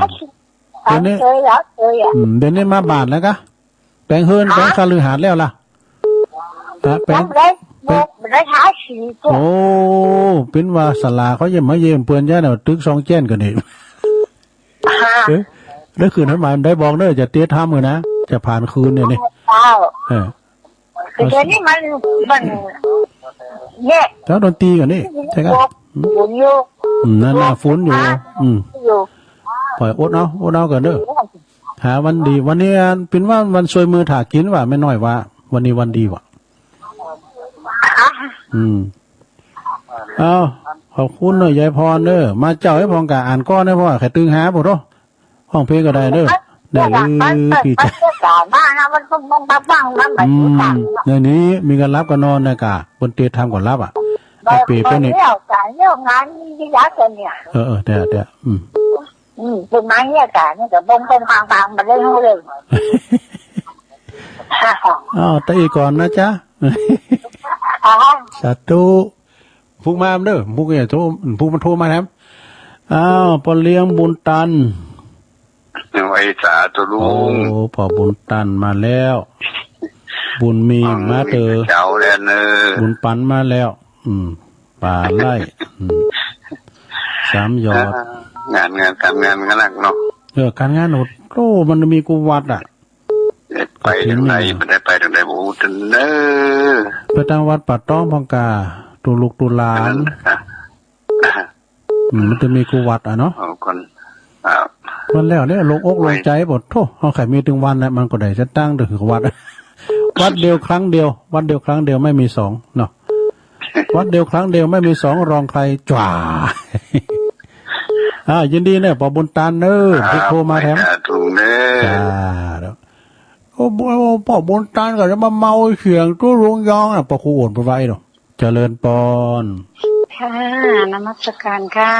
เดี๋ยวนี้ เคยแล้ว เคยอ่ะ อืม เดี๋ยวนี้มาบ้านแล้วกะ แป๋งเฮือน ฮะ แป๋งคฤหาสน์แล้วล่ะ ฮะ แป๋ง ยังไม่ได้ แป๋ง ไม่ได้ทาสีจ้ะ โอ้ เปิ้นว่าศาลาเขายังมาเยี่ยมเปื้อนย้ายน่ะ ตึกซองแจ้นกั๋นนี่ ฮะ เอ๊ะ แล้วคืนนั้นมาได้บอกเนอะ จะเตรียมทำกันนะ จะผ่านคืนเนี่ยนี่ เจ้า เออ แต่เดี๋ยวนี้มัน มัน เนี่ย แล้วดนตรีกั๋นนี่ ใช่ครับ ฝนอยู่ อืม นั่นน่ะ ฝนอยู่ อยู่ อืม อยู่ ปล่อยอดเอา อดเอาก่อนเด้อ หาวันดี วันนี้อัน เปิ้นว่าวันซวยมือถากิ๋นว่ะ แม่น้อยว่า วันนี้วันดีว่ะ อืม เอ้า ขอบคุณเนอะ ยายพรเนอะ มาเจ้าให้พองกะอ่านก้อนให้พ่อ ใค่ตึงหา โผโธ่ ฮ้องเพลงก็ได้เนอะ ได้เลย พี่จ๋า บ้านนะ มันต้องบ้างบ้างนะ อืม เดี๋ยวนี้มีการรับกันนอนนะกะ บนเตียงทำก่อนรับอ่ะ ไปเป๋ไปนี่ เรื่องการเรื่องงานนี่ยากกันเนี่ย เออ เออ เดี๋ยว เดี๋ยว อืม อืม เปิ้นมาเนี่ยกะ นี่กะบ้งบ้งบางบาง มาเล่นเลย อ้าว ตะอี้ก่อนนะจ๊ะ อ๋อ สาธุ พุกมาเด้อ พุกเนี่ยโทร พุกมันโทรมาแถม อ้าว ป้อเลี้ยงบุญตัน ไหว้สาธุลุง โอ้ ป้อบุญตันมาแล้ว บุญมีมาเต๋อ เจ้าแลเนอะ บุญปันมาแล้ว อืม ป๋าไล่ อืม สามหยอด อ่า งาน งาน การงานก็หนักเนาะ เออ การงาน โอ้โห มันมีกู้วัดอ่ะ ไปตางใด บ่ได้ไปตางใด บ่ฮู้เต๊อะ ไปตางวัดป่าตองพ่องกา ตุ๊ลุกตุ๊หลาน อันนั้นน่ะ อืม มันจะมีกู้วัดอ่ะเนาะ เอาก่อน ครับ มันแล้วเนี่ย โล่งอกโล่งใจ๋ โผโธ่ เฮาใค่มีตึงวันนะ มันก็ได้สตางค์เต๊อะ คือวัด วัดเดียวครั้งเดียว วัดเดียวครั้งเดียว ไม่มีสองเนาะ วัดเดียวครั้งเดียว ไม่มีสองรองใคร จ๋า อ่า ยินดีเนอะ ป้อบุญตันเนอะ ครับ ที่โทรมาแถม สาธุเนอะ จ้า โอ้ ป้อบุญตันก็จะมาเมาเสียงตุ๊ลุงยองอ่ะ ป้อครูโอนไปไว้เนาะ เจริญปอน ค่ะ นมัสการค่ะ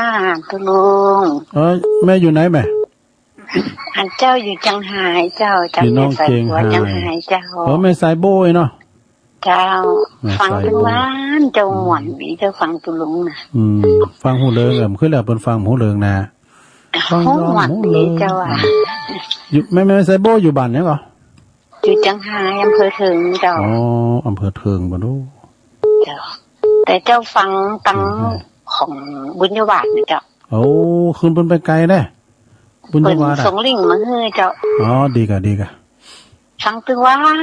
ตุ๊ลุง เอ้ย แม่อยู่ไหนแม่ อันเจ้าอยู่เจียงฮายเจ้า เจ้า พี่น้อง แม่สายบัว เจียงฮาย เจียงฮายเจ้า เออ แม่สายบัวเนาะ เจ้า แม่สายบัว ฟังตึงวันเจ้า ม่วนดีเจ้า ฟังตุ๊ลุงน่ะ อืม ฟังหูเริง เออ ขึ้นแล้วเปิ้นฟังหูเริงนะ ฟังย้อนหูเริง หูม่วนดีเจ้าอ่ะ อยู่ แม่ แม่สายบัวอยู่บ้านหยังก่อ อยู่เจียงฮาย อำเภอเถิงเจ้า อ๋อ อำเภอเถิงบ่ดู เจ้า แต่เจ้าฟังตัง อืม ของบุญญาบาตรนะเจ้า โอ้ คืนเปิ้นไปไกลเด้ บุญญาบาตรอ่ะ เปิ้นส่งลิงก์มาหื้อเจ้า อ๋อ ดีกะ ดีกะ ฟังตึงวัน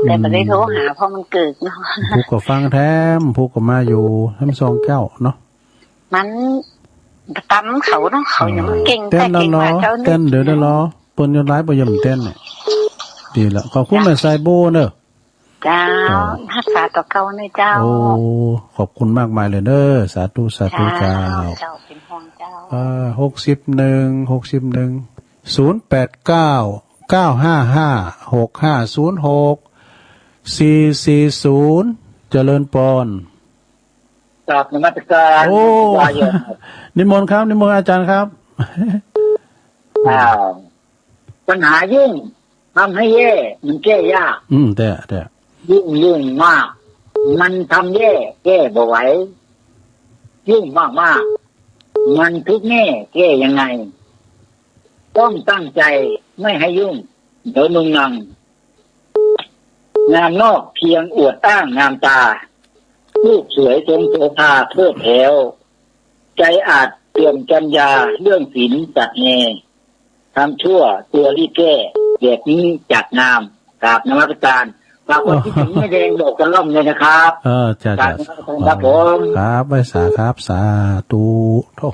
แต่บ่ได้โทรหา อืม เพราะมันเกิดเนาะ พุกก็ฟังแถม พุกก็มาอยู่แถมสองเจ้าเนาะ มันต๋ามเขาเนาะ เขายังบ่เก่ง เออ แต่เก่งกว่าเจ้านี่ เต้นเดี๋ยวได้รอ เปิ้นยังไลฟ์บ่ยอมเต้นเนี่ย ดีละ ขอบคุณแม่สายบัวเนอะ เจ้า เออ ฮักษาตั๋วเก่าเนอะเจ้า โอ้ ขอบคุณมากมายเลยเนอะ สาธุ สาธุ เจ้า เจ้า เจ้า เป๋นห่วงเจ้า อ่า หกสิบเอ็ด หกสิบเอ็ด ศูนย์แปดเก้า เก้าห้าห้า หกห้าศูนย์หก สี่สี่ศูนย์ เจริญปอน กราบนมัสการ โอ้ หลวงพ่อโยม นิมนต์ครับ นิมนต์อาจารย์ครับ อ้าว ปัญหายุ่งทำให้แย่ มันแก้ยาก อืม แต่ แต่ ยุ่ง ยุ่งมาก มันทำแย่ แก้บ่ไหว ยุ่งมากๆ มันทุกข์แน่แก้ยังไง ต้องตั้งใจไม่ให้ยุ่ง เดี๋ยวมึงนัง งามนอกเพียงอวดอ้างงามตา รูปสวยจงโสภาเพลิดแผว ใจอาจเสื่อมจรรยาเรื่องศีลสัตว์แน่ ทำชั่วตัวรีบแก้ แบบนี้จักงาม กราบนมัสการ ฝากความคิดถึงแม่แดงดอกกระหล่ำด้วยนะครับ เออ จ้ะ กราบนมัสการครับผม ครับ ไหว้สาครับ สาธุ โธ่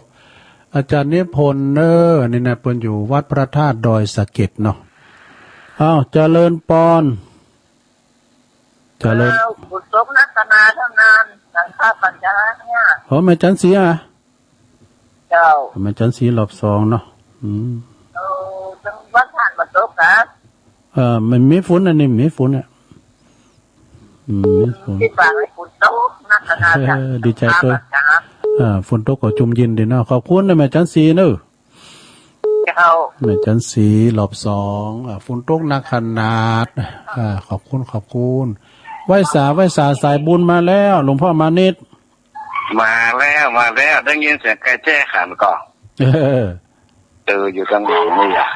อาจารย์นิพนธ์เนอะ นี่นะ เปิ้นอยู่วัดพระธาตุดอยสะเก็ดเนาะ อ้าว เจริญปอน เจริญ อ้าว ฝนตกหนักขนาดนั้น หลังคาปัญญาเนี่ย โอ้ แม่จันสีอะ เจ้า แม่จันสีรอบสองเนาะ อืม เออ จังหวัดท่านบ่ตกนะ เออ มันมีฝนอันนี้ มีฝนเนี่ย อืม มีฝน ที่ปากให้ฝนตกหนักขนาดนั้น เออ ดีใจตวย หลังคาปัญญา เออ ฝนตกก็จุ่มเย็นดีเนาะ ขอบคุณนะแม่จันสีเนอะ เจ้า แม่จันสีรอบสอง อ่า ฝนตกหนักขนาด อ่า ขอบคุณ ขอบคุณ ไหว้สา ไหว้สา สายบุญมาแล้ว หลวงพ่อมานิต มาแล้ว มาแล้ว ได้ยินเสียงไก่แจ้ขันก่อน เออ เออ อยู่ตางหลังนี่อะ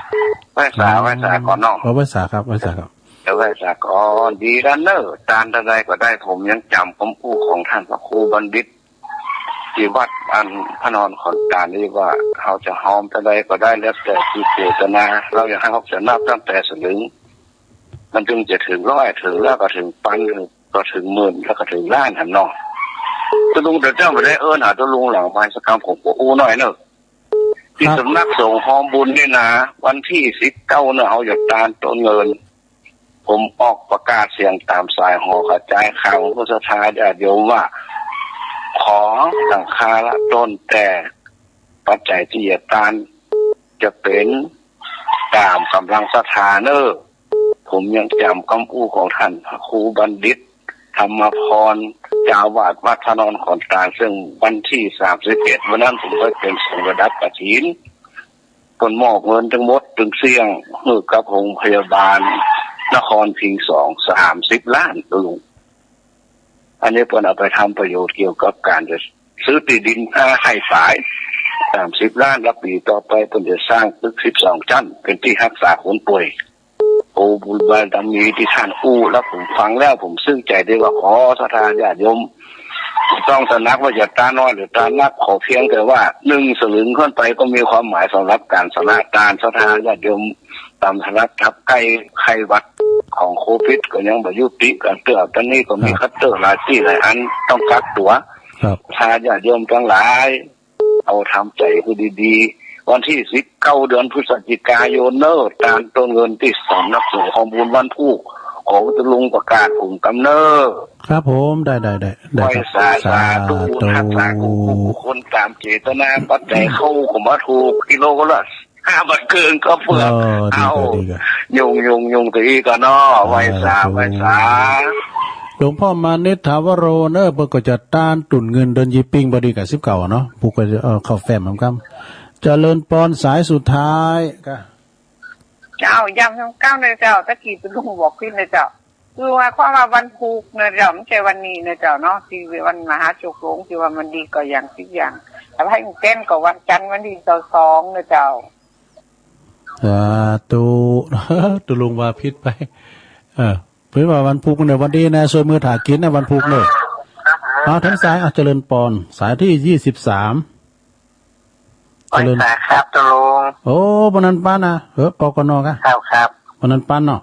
ไหว้สา ไหว้สาก่อนเนาะ เออ ไหว้สาครับ ไหว้สาครับ เดี๋ยวไหว้สาก่อน ดีแล้วเนอะ ตานเต้าใดก็ได้ ผมยังจ๋ำกำอู้ของท่านพระครูบัณฑิต ตี้วัดอันพระนอนขอนตาลนี่ว่า เฮาจะฮอมเต้าใดก็ได้ แล้วแต่จิตเจตนา เฮาอยากให้ฮอมจะนับตั้งแต่สลึง มันจึงจะเถิงร้อย เถิงแล้วก็เถิงปัน ก็เถิงหมื่น แล้วก็เถิงล้านหั้นเนาะ ตุ๊ลุงเจ้าบ่ได้เอิ้นหาตุ๊ลุงหลังไมค์สักกำ ผมก็อู้หน้อยเนอะ ตี้ ครับ สำนักสงฆ์ฮอมบุญนี่นะ วันตี้สิบเก้าเนอะ เฮาจะตานต้นเงิน ผมออกประกาศเสียงตามสายหอกระจายข่าวของผู้ศรัทธาญาติโยมว่า ขอสังฆาระต้นแต่ปัจจัยตี้จะตานจะเป๋นต๋ามก๋ำลังศรัทธาเนอะ ผมยังจ๋ำกำอู้ของท่านพระครูบัณฑิต ธรรมพร เจ้าอาวาสวัดพระนอนขอนตาล ซึ่งวันตี้สามสิบเอ็ด วันนั้นผมไปเป๋นสงฆ์ระดับกฐิน เปิ้นมอบเงินตึงหมดตึงเสี้ยงหื้อกับโฮงพยาบาลนครพิงค์สอง สามสิบล้านตุ๊ลุง อันนี้เปิ้นเอาไปทำประโยชน์เกี่ยวกับก๋านจะซื้อตี้ดินห้าไฮ่ฝาย สามสิบล้าน แล้วปี๋ต่อไปเปิ้นจะสร้างตึกสิบสองจั๊น เป๋นตี้ฮักษาคนป่วย โอ้ บุญบารมีตี้ท่านอู้ แล้วผมฟังแล้วผมซื่นใจ๋ดีว่า ขอศรัทธาญาติโยม บ่ต้องตระหนักว่าจะตานน้อยหรือตานนัก ขอเพียงแต่ว่าหนึ่งสลึงขึ้นไปก็มีความหมายสำหรับก๋านสละตาน ศรัทธาญาติโยม ต๋ามสำนักทับใก้ไข้หวัดของโควิดก็ยังบ่ยุติก๋านเตื้อ ต๋อนนี้ก็มี ครับ คัตเตอร์หลายตี้หลายอันต้องกักตั๋ว ครับ ศรัทธาญาติโยมตังหลาย เอาทำใจ๋หื้อดีๆ วันตี้สิบเก้า เดือนพฤศจิกายนเนอะ ตานต้นเงินตี้สำนักสงฆ์ฮอมบุญวันพูก ขอตุ๊ลุงประกาศผมกำเนอะ ครับผม ได้ ได้ ได้ ได้ครับ ไหว้สา สาธุ สาธุ ฮักษากู้ กู้คนต๋ามเจตนา ปัจจัยเข้าก็มาถูกกิโลละห้าบาทเกินก็เฟื่อ เออ ดีกว่า เอา ดีกว่า ยุง ยุง ยุงตี๋ก่อนเนาะ ไหว้สา สาธุ ไหว้สา หลวงพ่อมานิตถาวโรเนอะ เปิ้นก็จะตานตุ่นเงินเดือนยี่ปิงพอดีกับสิบเก้าเนาะ ผู้ก็จะ เอ่อ เข้าแฟ้มกำ เจริญปอน สายสุดท้ายก็ เจ้า ย้ำกำเนอะเจ้า ตะกี้ตุ๊ลุงบอกผิดเนอะเจ้า คือว่าความว่าวันพูกเนอะเจ้า บ่ใจ้วันนี้เนอะเจ้าเนาะ ตี้วันมหาโชคหลง ตี้ว่ามันดีก็อย่างสิบอย่าง แต่ว่าหื้อแต๊นก็วันจันทร์วันตี้ซาวสองเนอะเจ้า สาธุ ตุ๊ลุงว่าผิดไป เออ เปิ้นว่าวันพูกเนอะ วันดีนะ ซ่วยมือถ่ากิ๋นนะ วันพูกเนอะ เอา ถึงสาย เอา เจริญปอน สายตี้ยี่สิบสาม เจริญ ไหว้สาครับตุ๊ลุง โอ้ ปานนั้นปานนะ เออ กกน กะ ครับ ครับ ปานนั้นปานเนาะ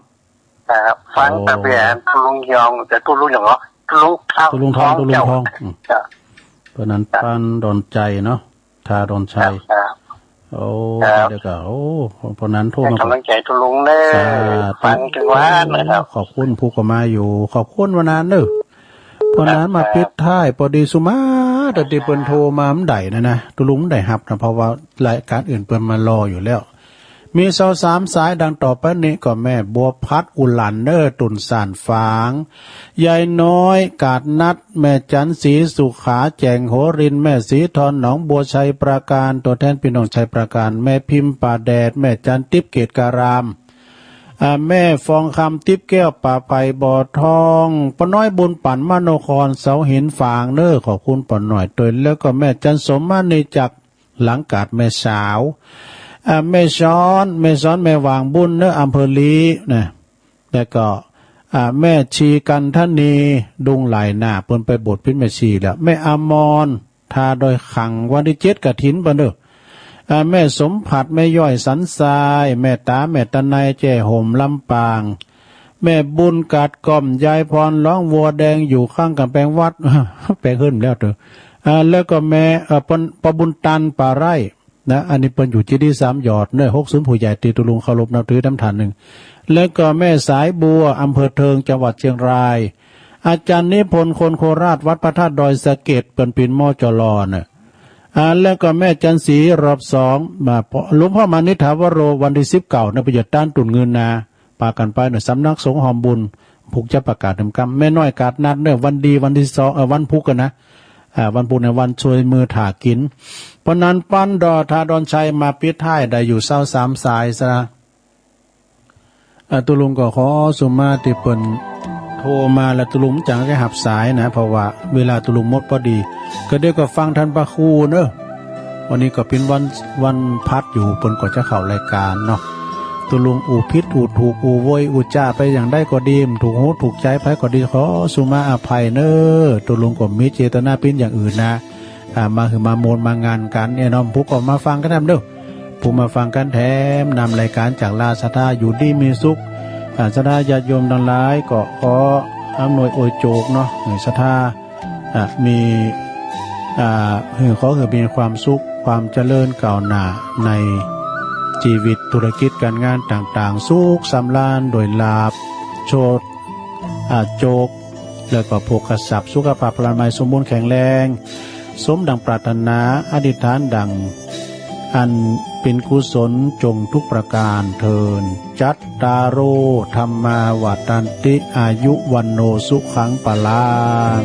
ครับ ฟัง โอ้ ตะเบียนตุ๊ลุงยอง แต่ตุ๊ลุงหยังเหรอ ตุ๊ลุงทอง ตุ๊ลุงทอง ตุ๊ลุงทอง เจ้า อืม เจ้า ปานนั้นปานดอนใจ๋เนาะ ท่าดอนชัย ครับ ครับ โอ้ ครับ เดี๋ยวก็ โอ้ ปานนั้นโทรมา ให้ก๋ำลังใจ๋ตุ๊ลุงเนอะ สาธุ ฟังตึงวันนะครับ ขอบคุณผู้ก็มาอยู่ ขอบคุณวันนั้นเนอะ ปานนั้นมา ครับ ปิดท้าย ปอดีสุมา แต่ตี้เปิ้นโทรมาบ่ได้นะนะ ตุ๊ลุงบ่ได้ฮับนะ เพราะว่ารายก๋านอื่นเปิ้นมารออยู่แล้ว มีซาวสามสายดังต่อไปนี้ก็แม่บัวพัดอุหลันเนอะ ตุ่นส่านฝาง ยายน้อยกาดนัด แม่จันสีสุขา แจ่งโหรินทร์ แม่สีทอนหนองบัวชัยปราการ ตั๋วแทนปี้น้องชัยปราการ แม่พิมพ์ป่าแดด แม่จันติ๊บเกตการาม อ่า แม่ฟองคำติ๊บแก้วป่าไผ่บ่อทอง ป้าน้อยบุญปั่นมโนครเสาหินฝางเนอะ ขอบคุณป้าน้อยตวย แล้วก็แม่จันสมมานีจาก หลังกาดแม่สาว อ่า แม่ซ้อน แม่ซ้อนแม่หว่างบุญเนอะ อำเภอลี้นะ แล้วก็ อ่า แม่ชีกันทนี ดุงหลายนา เปิ้นไปบวชเป๋นแม่ชีแล้ว แม่อมร ท่าดอยขัง วันตี้เจ็ดกฐินเปิ้นเด้อ อ่า แม่สมผัส แม่ย้อยสันทราย แม่ต๋า แม่ตะไน แจ้ห่ม ลำปาง แม่บุญกาดก่อม ยายพร ร้องวัวแดง อยู่ข้างก๋ำแปงวัด แปงเฮือนแล้วเด้อ อ่า แล้วก็แม่ เอ่อ ปน ป้อบุญตัน ป่าไร่ นะ อันนี้เปิ้นอยู่เจดีย์สามหยอดเนอะ หกศูนย์ ผู้ใหญ่ตี้ตุ๊ลุงเคารพนับถือต๋ามถ่านนึ่ง แล้วก็แม่สายบัว อำเภอเทิง จังหวัดเชียงราย อาจารย์นิพนธ์ คนโคราช วัดพระธาตุดอยสะเก็ด เปิ้นเป๋น มจล เนอะ อ่า แล้วก็แม่จันทร์ศรี รอบสอง มา หลวงพ่อมานิษฐาวโร วันตี้สิบเก้านะ เปิ้นจะต้านตุ๊นเงินนา ปากั๋นไปเนอะ สำนักสงฆ์หอมบุญ พุกจะประกาศเต็มกำ แม่น้อยกาดนัดเนอะ วันดี วันตี้สอง เอ่อ วันพุกกั๋นนะ อ่า วันพุกในวันซวยมือถ่ากิ๋น เพราะนั้นปันดอ ท่าดอนชัย มาปิดท้ายได้อยู่ซาวสามสายซะนะ อ่า ตุ๊ลุงก็ขอสุมาตี้เปิ้นโทรมาแล้วตุ๊ลุงจ๋างได้หับสายนะ เพราะว่าเวลาตุ๊ลุงหมดพอดี ก็เดี๋ยวก็ฟังท่านพระครูเนอะ วันนี้ก็เป๋นวัน วันพัดอยู่ เปิ้นก็จะเข้ารายก๋านเนาะ ตุ๊ลุงอู้ผิดอู้ถูก อู้โวยอู้จ้าไปอย่างใดก็ดี บ่ถูกหูถูกใจ๋ใผก็ดี ขอสุมาอภัยเนอะ ตุ๊ลุงก็บ่มีเจตนาเป๋นอย่างอื่นนะ อ่า มาหื้อมาโมนมางานกั๋นเนี่ยเนาะ ผู้ก็มาฟังกั๋นแถมเด้อ ผู้มาฟังกั๋นแถม นำรายก๋านจากลา ศรัทธาอยู่ดีมีสุข อ่า ศรัทธาญาติโยมตังหลายก็ขออำนวยอวยโจกเนาะ หื้อศรัทธา อ่า มี อ่า หื้อ ขอหื้อมีความสุข ความเจริญก้าวหน้าในจีวิต ธุรกิจก๋านงานต่างๆ สุขสำราญโดยลาภ โชติ อ่า โจก แล้วก็โภคทรัพย์ สุขภาพพลามัยสมบูรณ์แข็งแรง สมดังปรารถนา อธิษฐานดังอันเป๋นกุศลจงทุกประก๋านเทอญ จัตตาโร ธัมมา วัฑฒันติ อายุ วัณโณ สุขัง พลัง